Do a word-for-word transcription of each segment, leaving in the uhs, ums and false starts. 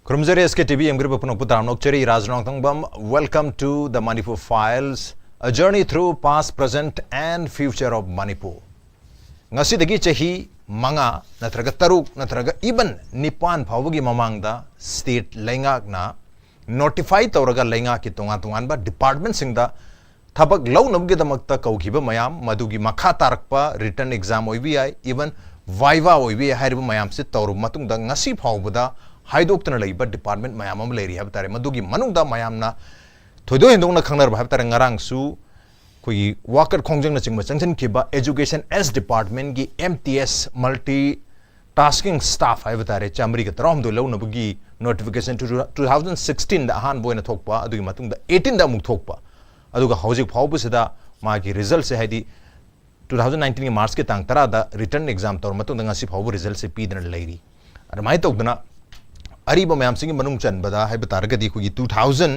ꯈꯨꯔꯨꯝꯖꯔꯤ, S K T V ꯌꯦꯡꯕꯤꯔꯤꯕ ꯄꯨꯝꯅꯃꯛꯄꯨ ꯇꯔꯥꯝꯅ ꯑꯣꯛꯆꯔꯤ꯫ ꯔꯥꯖ ꯅꯣꯡꯊꯪꯕꯝ, welcome to the Manipur Files, a journey through past, present and future of Manipur. ꯉꯁꯤꯗꯒꯤ ꯆꯍꯤ ꯃꯉꯥ ꯅꯠꯇ꯭ꯔꯒ ꯇꯔꯨꯛ ꯅꯠꯇ꯭ꯔꯒ even ꯅꯤꯄꯥꯟ ꯐꯥꯎꯕꯒꯤ ꯃꯃꯥꯡꯗ state ꯂꯩꯉꯥꯛꯅ notify ꯇꯧꯔꯒ ꯂꯩꯉꯥꯛꯀꯤ ꯇꯣꯉꯥꯟ ꯇꯣꯉꯥꯟꯕ departmentꯁꯤꯡꯗ ꯊꯕꯛ ꯂꯧꯅꯕꯒꯤꯗꯃꯛꯇ ꯀꯧꯈꯤꯕ ꯃꯌꯥꯝ, ꯃꯗꯨꯒꯤ ꯃꯈꯥ ꯇꯥꯔꯛꯄ written exam ꯑꯣꯏꯕ ꯌꯥꯏ, even viva ꯑꯣꯏꯕ ꯌꯥꯏ, ꯍꯥꯏꯔꯤꯕ ꯃꯌꯥꯝꯁꯤ ꯇꯧꯔꯕ ꯃꯇꯨꯡꯗ ꯉꯁꯤ ꯐꯥꯎꯕꯗ ꯍꯥꯏꯗꯣꯛꯇꯅ ꯂꯩꯕ department ꯃꯌꯥꯝ ꯑꯃ ꯂꯩꯔꯤ ꯍꯥꯏꯕ ꯇꯥꯔꯦ꯫ ꯃꯗꯨꯒꯤ ꯃꯅꯨꯡꯗ ꯃꯌꯥꯝꯅ ꯊꯣꯏꯗꯣꯛ ꯍꯦꯟꯗꯣꯛꯅ ꯈꯪꯅꯔꯕ ꯍꯥꯏꯕ ꯇꯥꯔꯦ, ꯉꯔꯥꯡꯁꯨ ꯑꯩꯈꯣꯏꯒꯤ ꯋꯥꯀꯠ ꯈꯣꯡꯖꯪꯅꯆꯤꯡꯕ ꯆꯪꯁꯤꯟꯈꯤꯕ Education S departmentꯀꯤ M T S multi tasking staff ꯍꯥꯏꯕ ꯇꯥꯔꯦ, ꯆꯥꯃꯔꯤꯒ ꯇꯔꯥꯍꯨꯝꯗꯣꯏ ꯂꯧꯅꯕꯒꯤ notification two thousand sixteenꯗ ꯑꯍꯥꯟꯕ ꯑꯣꯏꯅ ꯊꯣꯛꯄ, ꯑꯗꯨꯒꯤ ꯃꯇꯨꯡꯗ eighteenꯗ ꯑꯃꯨꯛ ꯊꯣꯛꯄ, ꯑꯗꯨꯒ ꯍꯧꯖꯤꯛ ꯐꯥꯎꯕꯁꯤꯗ ꯃꯥꯒꯤ resultꯁꯦ, ꯍꯥꯏꯗꯤ two thousand nineteenꯒꯤ Marchꯀꯤ ꯇꯥꯡ ꯇꯔꯥꯗ written exam ꯇꯧꯔ ꯃꯇꯨꯡꯗ ꯉꯁꯤ ꯐꯥꯎꯕ resultꯁꯦ ꯄꯤꯗꯅ ꯂꯩꯔꯤ꯫ ꯑꯗꯨꯃꯥꯏꯅ ꯇꯧꯗꯅ ꯑꯔꯤꯕ ꯃꯌꯥꯝꯁꯤꯒꯤ ꯃꯅꯨꯡ ꯆꯟꯕꯗ ꯍꯥꯏꯕ ꯇꯥꯔꯒꯗꯤ ꯑꯩꯈꯣꯏꯒꯤ two thousand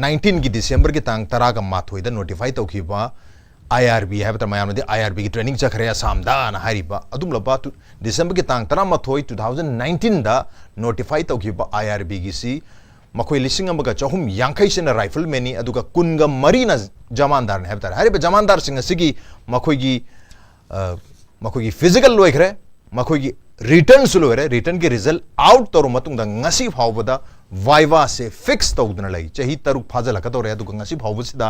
nineteenꯒꯤ Decemberꯒꯤ ꯇꯥꯡ ꯇꯔꯥꯒ ꯃꯥꯊꯣꯏꯗ notify ꯇꯧꯈꯤꯕ I R B ꯍꯥꯏꯕ ꯇꯥꯔꯦ, ꯃꯌꯥꯝꯅꯗꯤ I R Bꯒꯤ training ꯆꯠꯈ꯭ꯔꯦ ꯑꯁꯥꯝꯗꯅ ꯍꯥꯏꯔꯤꯕ ꯑꯗꯨꯒꯨꯝꯂꯕ ꯇꯨ-, Decemberꯒꯤ ꯇꯥꯡ ꯇꯔꯥꯃꯥꯊꯣꯏ, two thousand nineteenꯗ notify ꯇꯧꯈꯤꯕ I R Bꯒꯤꯁꯤ ꯃꯈꯣꯏ ꯂꯤꯁꯤꯡ ꯑꯃꯒ ꯆꯍꯨꯝ ꯌꯥꯡꯈꯩꯁꯤꯅ riflemanꯅꯤ, ꯑꯗꯨꯒ ꯀꯨꯟꯒ ꯃꯔꯤꯅ ꯖꯃꯥꯟꯗꯥꯔꯅꯤ ꯍꯥꯏꯕ ꯇꯥꯔꯦ꯫ ꯍꯥꯏꯔꯤꯕ ꯖꯃꯥꯟꯗꯥꯔꯁꯤꯡ ꯑꯁꯤꯒꯤ ꯃꯈꯣꯏꯒꯤ, ꯑ, ꯃꯈꯣꯏꯒꯤ physical ꯂꯣꯏꯈ꯭ꯔꯦ, ꯃꯈꯣꯏꯒꯤ returnꯁꯨ ꯂꯣꯏꯔꯦ꯫ Returnꯒꯤ result out ꯇꯧꯔ ꯃꯇꯨꯡꯗ ꯉꯁꯤ ꯐꯥꯎꯕꯗ vivaꯁꯦ fix ꯇꯧꯗꯨꯅ ꯂꯩ꯫ ꯆꯍꯤ ꯇꯔꯨꯛ ꯐꯥꯖꯤꯜꯂꯛꯀꯗꯧꯔꯦ, ꯑꯗꯨꯒ ꯉꯁꯤ ꯐꯥꯎꯕꯁꯤꯗ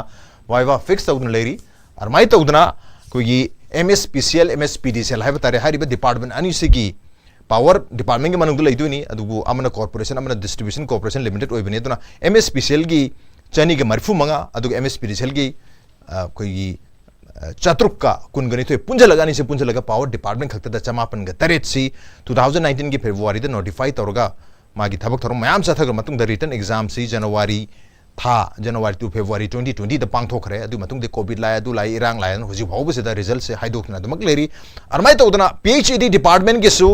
viva fix ꯇꯧꯗꯨꯅ ꯂꯩꯔꯤ꯫ ꯑꯗꯨꯃꯥꯏꯅ ꯇꯧꯗꯅ ꯑꯩꯈꯣꯏꯒꯤ M S P C L, M S P D C L ꯍꯥꯏꯕ ꯇꯥꯔꯦ, ꯍꯥꯏꯔꯤꯕ department ꯑꯅꯤꯁꯤꯒꯤ power departmentꯀꯤ ꯃꯅꯨꯡꯗ ꯂꯩꯗꯣꯏꯅꯤ, ꯑꯗꯨꯕꯨ ꯑꯃꯅ corporation, ꯑꯃꯅ distribution corporation limited ꯑꯣꯏꯕꯅꯤ꯫ ꯑꯗꯨꯅ M S P C Lꯒꯤ ꯆꯅꯤꯒ ꯃꯔꯤꯐꯨ ꯃꯉꯥ, ꯑꯗꯨꯒ M S P D C Lꯒꯤ, ꯑ, ꯑꯩꯈꯣꯏꯒꯤ, ꯑ, ꯆꯥꯇ꯭ꯔꯨꯛꯀ ꯀꯨꯟꯒ ꯅꯤꯊꯣꯏ ꯄꯨꯟꯁꯤꯜꯂꯒ, ꯑꯅꯤꯁꯤ ꯄꯨꯟꯁꯤꯜꯂꯒ power department ꯈꯛꯇꯗ ꯆꯃꯥꯄꯟꯒ ꯇꯔꯦꯠꯁꯤ two thousand nineteenꯒꯤ Februaryꯗ notify ꯇꯧꯔꯒ ꯃꯥꯒꯤ ꯊꯕꯛ ꯊꯧꯔꯝ ꯃꯌꯥꯝ ꯆꯠꯊꯈ꯭ꯔ ꯃꯇꯨꯡꯗ written examꯁꯤ January ꯊꯥ, January to February twenty twentyꯗ ꯄꯥꯡꯊꯣꯛꯈ꯭ꯔꯦ꯫ ꯑꯗꯨꯒꯤ ꯃꯇꯨꯡꯗ COVID ꯂꯥꯛꯑꯦ, ꯑꯗꯨ ꯂꯥꯛꯑꯦ, ꯏꯔꯥꯡ ꯂꯥꯛꯑꯦꯅ ꯍꯧꯖꯤꯛ ꯐꯥꯎꯕꯁꯤꯗ resultꯁꯦ ꯍꯥꯏꯗꯣꯛꯇꯅ ꯑꯗꯨꯃꯛ ꯂꯩꯔꯤ꯫ ꯑꯗꯨꯃꯥꯏꯅ ꯇꯧꯗꯅ P H E D departmentꯀꯤꯁꯨ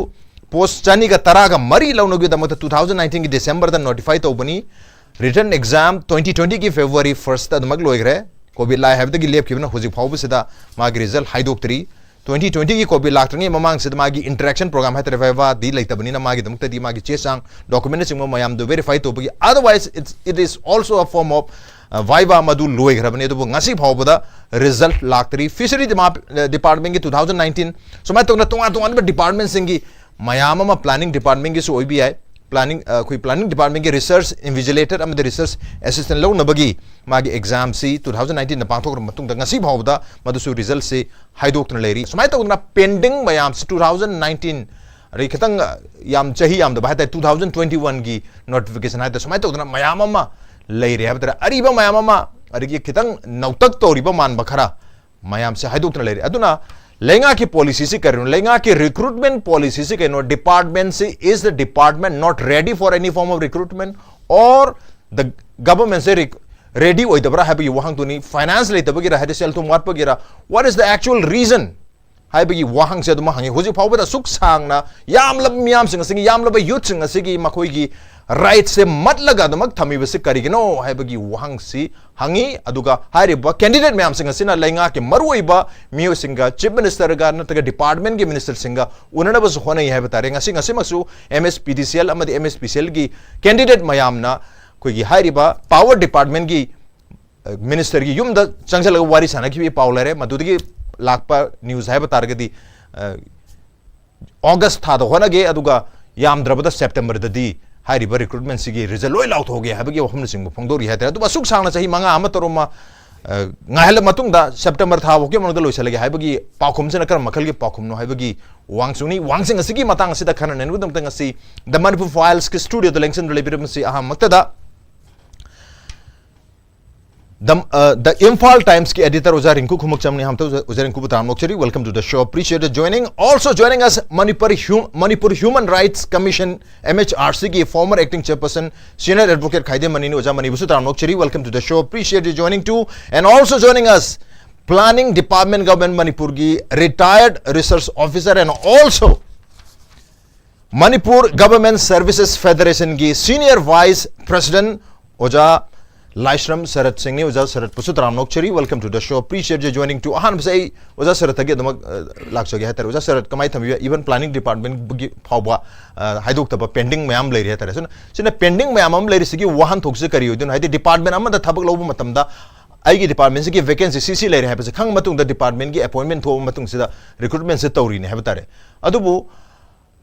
post ꯆꯅꯤꯒ ꯇꯔꯥꯒ ꯃꯔꯤ ꯂꯧꯅꯕꯒꯤꯗꯃꯛꯇ two thousand nineteenꯒꯤ Decemberꯗ notify ꯇꯧꯕꯅꯤ꯫ Written exam twenty twentyꯒꯤ February firstꯇ ꯑꯗꯨꯃꯛ ꯂꯣꯏꯈ꯭ꯔꯦ꯫ COVID ꯂꯥꯛꯑꯦ ꯍꯥꯏꯕꯗꯒꯤ ꯂꯦꯞꯈꯤꯕꯅ ꯍꯧꯖꯤꯛ ꯐꯥꯎꯕꯁꯤꯗ ꯃꯥꯒꯤ result ꯍꯥꯏꯗꯣꯛꯇ꯭ꯔꯤ꯫ ꯇ꯭ꯋꯦꯟꯇꯤ ꯇ꯭ꯋꯦꯟꯇꯤꯒꯤ ꯀꯣꯚꯤꯗ ꯂꯥꯛꯇ꯭ꯔꯤꯉꯩ ꯃꯃꯥꯡꯁꯤꯗ ꯃꯥꯒꯤ ꯏꯟꯇꯔꯦꯛꯁꯟ ꯄ꯭ꯔꯣꯒ꯭ꯔꯥꯝ ꯍꯥꯏꯇꯥꯔꯦ, ꯚꯥꯏꯚꯥꯗꯤ ꯂꯩꯇꯕꯅꯤꯅ ꯃꯥꯒꯤꯗꯃꯛꯇꯗꯤ ꯃꯥꯒꯤ ꯆꯦ ꯆꯥꯡ, ꯗꯣꯀꯨꯃꯦꯟꯅꯆꯤꯡꯕ ꯃꯌꯥꯝꯗꯨ ꯚꯦꯔꯤꯐꯥꯏ ꯇꯧꯕꯒꯤ, otherwise it's, it is also a form of ꯚꯥꯏꯚꯥ, ꯃꯗꯨ ꯂꯣꯏꯈ꯭ꯔꯕꯅꯤ꯫ ꯑꯗꯨꯕꯨ ꯉꯁꯤ ꯐꯥꯎꯕꯗ ꯔꯤꯖꯜꯠ ꯂꯥꯛꯇ꯭ꯔꯤ꯫ ꯐꯤꯁꯔꯤ ꯗꯤꯄꯥꯔꯠꯃꯦꯟꯒꯤ ꯇꯨ ꯊꯥꯎꯖꯟ ꯅꯥꯏꯟꯇꯤꯟ, ꯁꯨꯃꯥꯏꯅ ꯇꯧꯗꯅ ꯇꯣꯉꯥꯟ ꯇꯣꯉꯥꯟꯕ ꯗꯤꯄꯥꯔꯠꯃꯦꯟꯁꯤꯡꯒꯤ ꯃꯌꯥꯝ ꯑꯃ, ꯄ꯭ꯂꯥꯅꯤꯡ ꯗꯤꯄꯥꯔꯠꯃꯦꯟꯒꯤꯁꯨ ꯑꯣꯏꯕ ꯌꯥꯏ, ꯄ꯭ꯂꯥꯅꯤꯡ, ꯑ, ꯑꯩꯈꯣꯏ ꯄ꯭ꯂꯥꯅꯤꯡ ꯗꯤꯄꯥꯔꯠꯃꯦꯟꯒꯤ ꯔꯤꯁꯔꯁ ꯏꯟꯚꯤꯖꯤꯂꯦꯇꯔ ꯑꯃꯗꯤ ꯔꯤꯁꯔꯁ ꯑꯦꯁꯤꯁꯇꯦꯟ ꯂꯧꯅꯕꯒꯤ ꯃꯥꯒꯤ ꯑꯦꯛꯖꯥꯝꯁꯤ ꯇꯨ ꯊꯥꯎꯖꯟ ꯅꯥꯏꯟꯇꯤꯟꯗ ꯄꯥꯡꯊꯣꯛꯈ꯭ꯔꯕ ꯃꯇꯨꯡꯗ ꯉꯁꯤ ꯐꯥꯎꯕꯗ ꯃꯗꯨꯁꯨ ꯔꯤꯖꯜꯠꯁꯤ ꯍꯥꯏꯗꯣꯛꯇꯨꯅ ꯂꯩꯔꯤ꯫ ꯁꯨꯃꯥꯏꯅ ꯇꯧꯗꯅ ꯄꯦꯟꯗꯤꯡ ꯃꯌꯥꯝꯁꯤ ꯇꯨ ꯊꯥꯎꯖꯟ ꯅꯥꯏꯟꯇꯤꯟ, ꯑꯗꯩ ꯈꯤꯇꯪ, ꯑ, ꯌꯥꯝ ꯆꯍꯤ ꯌꯥꯝꯗꯕ ꯍꯥꯏꯇꯥꯔꯦ, ꯇꯨ ꯊꯥꯎꯖꯟ ꯇ꯭ꯋꯦꯟꯇꯤ ꯋꯥꯟꯒꯤ ꯅꯣꯇꯤꯐꯤꯀꯦꯁꯟ ꯍꯥꯏꯇꯥꯔꯦ, ꯁꯨꯃꯥꯏꯅ ꯇꯧꯗꯅ ꯃꯌꯥꯝ ꯑꯃ ꯂꯩꯔꯦ ꯍꯥꯏꯕ ꯇꯥꯔꯦ꯫ ꯑꯔꯤꯕ ꯃꯌꯥꯝ ꯑꯃ, ꯑꯗꯒꯤ ꯈꯤꯇꯪ ꯅꯧꯇꯛ ꯇꯧꯔꯤꯕ ꯃꯥꯟꯕ ꯈꯔ ꯃꯌꯥꯝꯁꯦ ꯍꯥꯏꯗꯣꯛꯇꯨꯅ ꯂꯩꯔꯦ꯫ ꯑꯗꯨꯅ ꯂꯩꯉꯥꯛꯀꯤ ꯄꯣꯂꯤꯁꯤꯁꯤ ꯀꯔꯤꯅꯣ? ꯂꯩꯉꯥꯛꯀꯤ ꯔꯤꯀ꯭ꯔꯨꯠꯃꯦꯟ ꯄꯣꯂꯤꯁꯤꯁꯤ ꯀꯩꯅꯣ? Department ꯁꯤ is the department not ready for any form of recruitment or the government ꯁꯦ ꯔꯤ-, ꯔꯦꯗꯤ ꯑꯣꯏꯗꯕ꯭ꯔꯥ ꯍꯥꯏꯕꯒꯤ ꯋꯥꯍꯪꯗꯨꯅꯤ꯫ ꯐꯥꯏꯅꯥꯟꯁ ꯂꯩꯇꯕꯒꯤꯔ, ꯍꯥꯏꯗꯤ ꯁꯦꯜ ꯊꯨꯝ ꯋꯥꯠꯄꯒꯤꯔ, what is the actual reason ꯍꯥꯏꯕꯒꯤ ꯋꯥꯍꯪꯁꯦ ꯑꯗꯨꯃꯛ ꯍꯪꯉꯤ꯫ ꯍꯧꯖꯤꯛ ꯐꯥꯎꯕꯗ ꯑꯁꯨꯛ ꯁꯥꯡꯅ ꯌꯥꯝꯂꯕ ꯃꯤꯌꯥꯝꯁꯤꯡ ꯑꯁꯤꯒꯤ, ꯌꯥꯝꯂꯕ ꯌꯨꯠꯁꯤꯡ ꯑꯁꯤꯒꯤ ꯃꯈꯣꯏꯒꯤ ꯔꯥꯏꯠꯁꯦ ꯃꯠꯂꯒ ꯑꯗꯨꯃꯛ ꯊꯝꯃꯤꯕꯁꯤ ꯀꯔꯤꯒꯤꯅꯣ ꯍꯥꯏꯕꯒꯤ ꯋꯥꯍꯪꯁꯤ ꯍꯪꯉꯤ꯫ ꯑꯗꯨꯒ ꯍꯥꯏꯔꯤꯕ ꯀꯦꯟꯗꯤꯗꯦꯠ ꯃꯌꯥꯝꯁꯤꯡ ꯑꯁꯤꯅ ꯂꯩꯉꯥꯛꯀꯤ ꯃꯔꯨꯑꯣꯏꯕ ꯃꯤꯑꯣꯏꯁꯤꯡꯒ, ꯆꯤꯐ ꯃꯤꯅꯤꯁꯇꯔꯒ ꯅꯠꯇ꯭ꯔꯒ ꯗꯤꯄꯥꯔꯠꯃꯦꯟꯒꯤ ꯃꯤꯅꯤꯁꯇꯔꯁꯤꯡꯒ ꯎꯅꯅꯕꯁꯨ ꯍꯣꯠꯅꯩ ꯍꯥꯏꯕ ꯇꯥꯔꯦ꯫ ꯉꯁꯤ, ꯉꯁꯤꯃꯛꯁꯨ ꯑꯦꯝ ꯑꯦꯁ ꯄꯤ ꯗꯤ ꯁꯤ ꯑꯦꯜ ꯑꯃꯗꯤ ꯑꯦꯝ ꯑꯦꯁ ꯄꯤ ꯁꯤ ꯑꯦꯜꯒꯤ ꯀꯦꯟꯗꯤꯗꯦꯠ ꯃꯌꯥꯝꯅ ꯑꯩꯈꯣꯏꯒꯤ ꯍꯥꯏꯔꯤꯕ ꯄꯥꯋꯔ ꯗꯤꯄꯥꯔꯠꯃꯦꯟꯒꯤ, ꯑ, ꯃꯤꯅꯤꯁꯇꯔꯒꯤ ꯌꯨꯝꯗ ꯆꯪꯁꯤꯜꯂꯒ ꯋꯥꯔꯤ ꯁꯥꯟꯅꯈꯤꯕꯒꯤ ꯄꯥꯎ ꯂꯩꯔꯦ꯫ ꯃꯗꯨꯗꯒꯤ ꯂꯥꯛꯄ ꯅ꯭ꯌꯨꯁ ꯍꯥꯏꯕ ꯇꯥꯔꯒꯗꯤ, ꯑ, ꯑꯣꯒꯁ ꯊꯥꯗ ꯍꯣꯠꯅꯒꯦ, ꯑꯗꯨꯒ ꯌꯥꯝꯗ꯭ꯔꯕꯗ ꯁꯦꯞꯇꯦꯝꯕꯔꯗꯗꯤ ꯍꯥꯏꯔꯤꯕ ꯔꯤꯀ꯭ꯔꯨꯠꯃꯦꯟꯁꯤꯒꯤ ꯔꯤꯖꯜ ꯂꯣꯏ ꯂꯥꯎꯊꯣꯛꯑꯒꯦ ꯍꯥꯏꯕꯒꯤ ꯋꯥꯐꯝꯅꯆꯤꯡꯕ ꯐꯣꯡꯗꯣꯔꯤ ꯍꯥꯏꯇꯥꯔꯦ꯫ ꯑꯗꯨꯕꯨ ꯑꯁꯨꯛ ꯁꯥꯡꯅ ꯆꯍꯤ ꯃꯉꯥ ꯑꯃ ꯇꯔꯨꯛ ꯑꯃ, ꯑ, ꯉꯥꯏꯍꯜꯂ ꯃꯇꯨꯡꯗ ꯁꯦꯞꯇꯦꯝꯕꯔ ꯊꯥ ꯐꯥꯎꯒꯤ ꯃꯅꯨꯡꯗ ꯂꯣꯏꯁꯤꯜꯂꯒꯦ ꯍꯥꯏꯕꯒꯤ ꯄꯥꯎꯈꯨꯝꯁꯤꯅ ꯀꯔꯝꯕ ꯃꯈꯜꯒꯤ ꯄꯥꯎꯈꯨꯝꯅꯣ ꯍꯥꯏꯕꯒꯤ ꯋꯥꯍꯪꯁꯨꯅꯤ꯫ ꯋꯥꯍꯪꯁꯤꯡ ꯑꯁꯤꯒꯤ ꯃꯇꯥꯡ ꯑꯁꯤꯗ ꯈꯟꯅ ꯅꯩꯅꯕꯒꯤꯗꯃꯛꯇ ꯉꯁꯤ The Manipur Filesꯀꯤ ꯁ꯭ꯇꯨꯗꯤꯑꯣꯗ ꯂꯦꯡꯁꯤꯟꯗꯨꯅ ꯂꯩꯕꯤꯔꯤꯕꯁꯤ ꯑꯍꯥꯟꯕꯃꯛꯇꯗ The, uh, the Imphal Timesꯀꯤ editor ꯑꯣꯖꯥ ꯔꯤꯡꯀꯨ ꯈꯨꯃꯨꯛꯆꯝꯅꯤ꯫ ꯑꯍꯥꯟꯕꯗ ꯑꯣꯖꯥ, ꯑꯣꯖꯥ ꯔꯤꯡꯀꯨꯕꯨ ꯇꯔꯥꯝꯅ ꯑꯣꯛꯆꯔꯤ꯫ Welcome to the show. Appreciate your joining. Also joining us, Manipur Hum-, Manipur Human Rights Commission, M H R Cꯒꯤ former acting chairperson, senior advocate ꯈꯥꯏꯗꯦꯝ ꯃꯅꯤꯅꯤ꯫ ꯑꯣꯖꯥ ꯃꯅꯤꯕꯨꯁꯨ ꯇꯔꯥꯝꯅ ꯑꯣꯛꯆꯔꯤ꯫ Welcome to the show. Appreciate your joining too. And also joining us, Planning Department, Government Manipurꯒꯤ retired research officer and also Manipur Government Services Federationꯒꯤ senior vice president ꯑꯣꯖꯥ ꯂꯥꯏꯁ꯭ꯔꯝ ꯁꯔꯠ ꯁꯤꯡꯅꯤ꯫ ꯑꯣꯖꯥ ꯁꯔꯠꯄꯨꯁꯨ ꯇꯔꯥꯝꯅ ꯑꯣꯛꯆꯔꯤ꯫ Welcome to the show. Appreciate you joining to. ꯑꯍꯥꯟꯕꯁꯦ ꯑꯩ ꯑꯣꯖꯥ ꯁꯔꯠꯇꯒꯤ ꯑꯗꯨꯃꯛ ꯑ, ꯂꯥꯛꯆꯒꯦ ꯍꯥꯏꯇꯥꯔꯦ꯫ ꯑꯣꯖꯥ ꯁꯔꯠ, ꯀꯃꯥꯏꯅ ꯊꯝꯕꯤꯕ? Even planning department ꯒꯤ ꯐꯥꯎꯕ ꯑ, ꯍꯥꯏꯗꯣꯛꯇꯕ pending ꯃꯌꯥꯝ ꯂꯩꯔꯤ ꯍꯥꯏꯇꯥꯔꯦ꯫ ꯁꯤꯅ, ꯁꯤꯅ pending ꯃꯌꯥꯝ ꯑꯃ ꯂꯩꯔꯤꯁꯤꯒꯤ ꯋꯥꯍꯟꯊꯣꯛꯁꯦ ꯀꯔꯤ ꯑꯣꯏꯗꯣꯏꯅꯣ? ꯍꯥꯏꯗꯤ department ꯑꯃꯗ ꯊꯕꯛ ꯂꯧꯕ ꯃꯇꯝꯗ ꯑꯩꯒꯤ department ꯁꯤꯒꯤ vacancy ꯁꯤ ꯁꯤ ꯂꯩꯔꯦ ꯍꯥꯏꯕꯁꯦ ꯈꯪꯉ ꯃꯇꯨꯡꯗ department ꯒꯤ appointment ꯊꯣꯛꯑꯕ ꯃꯇꯨꯡꯁꯤꯗ recruitment ꯁꯦ ꯇꯧꯔꯤꯅꯦ ꯍꯥꯏꯕ ꯇꯥꯔꯦ꯫ ꯑꯗꯨꯕꯨ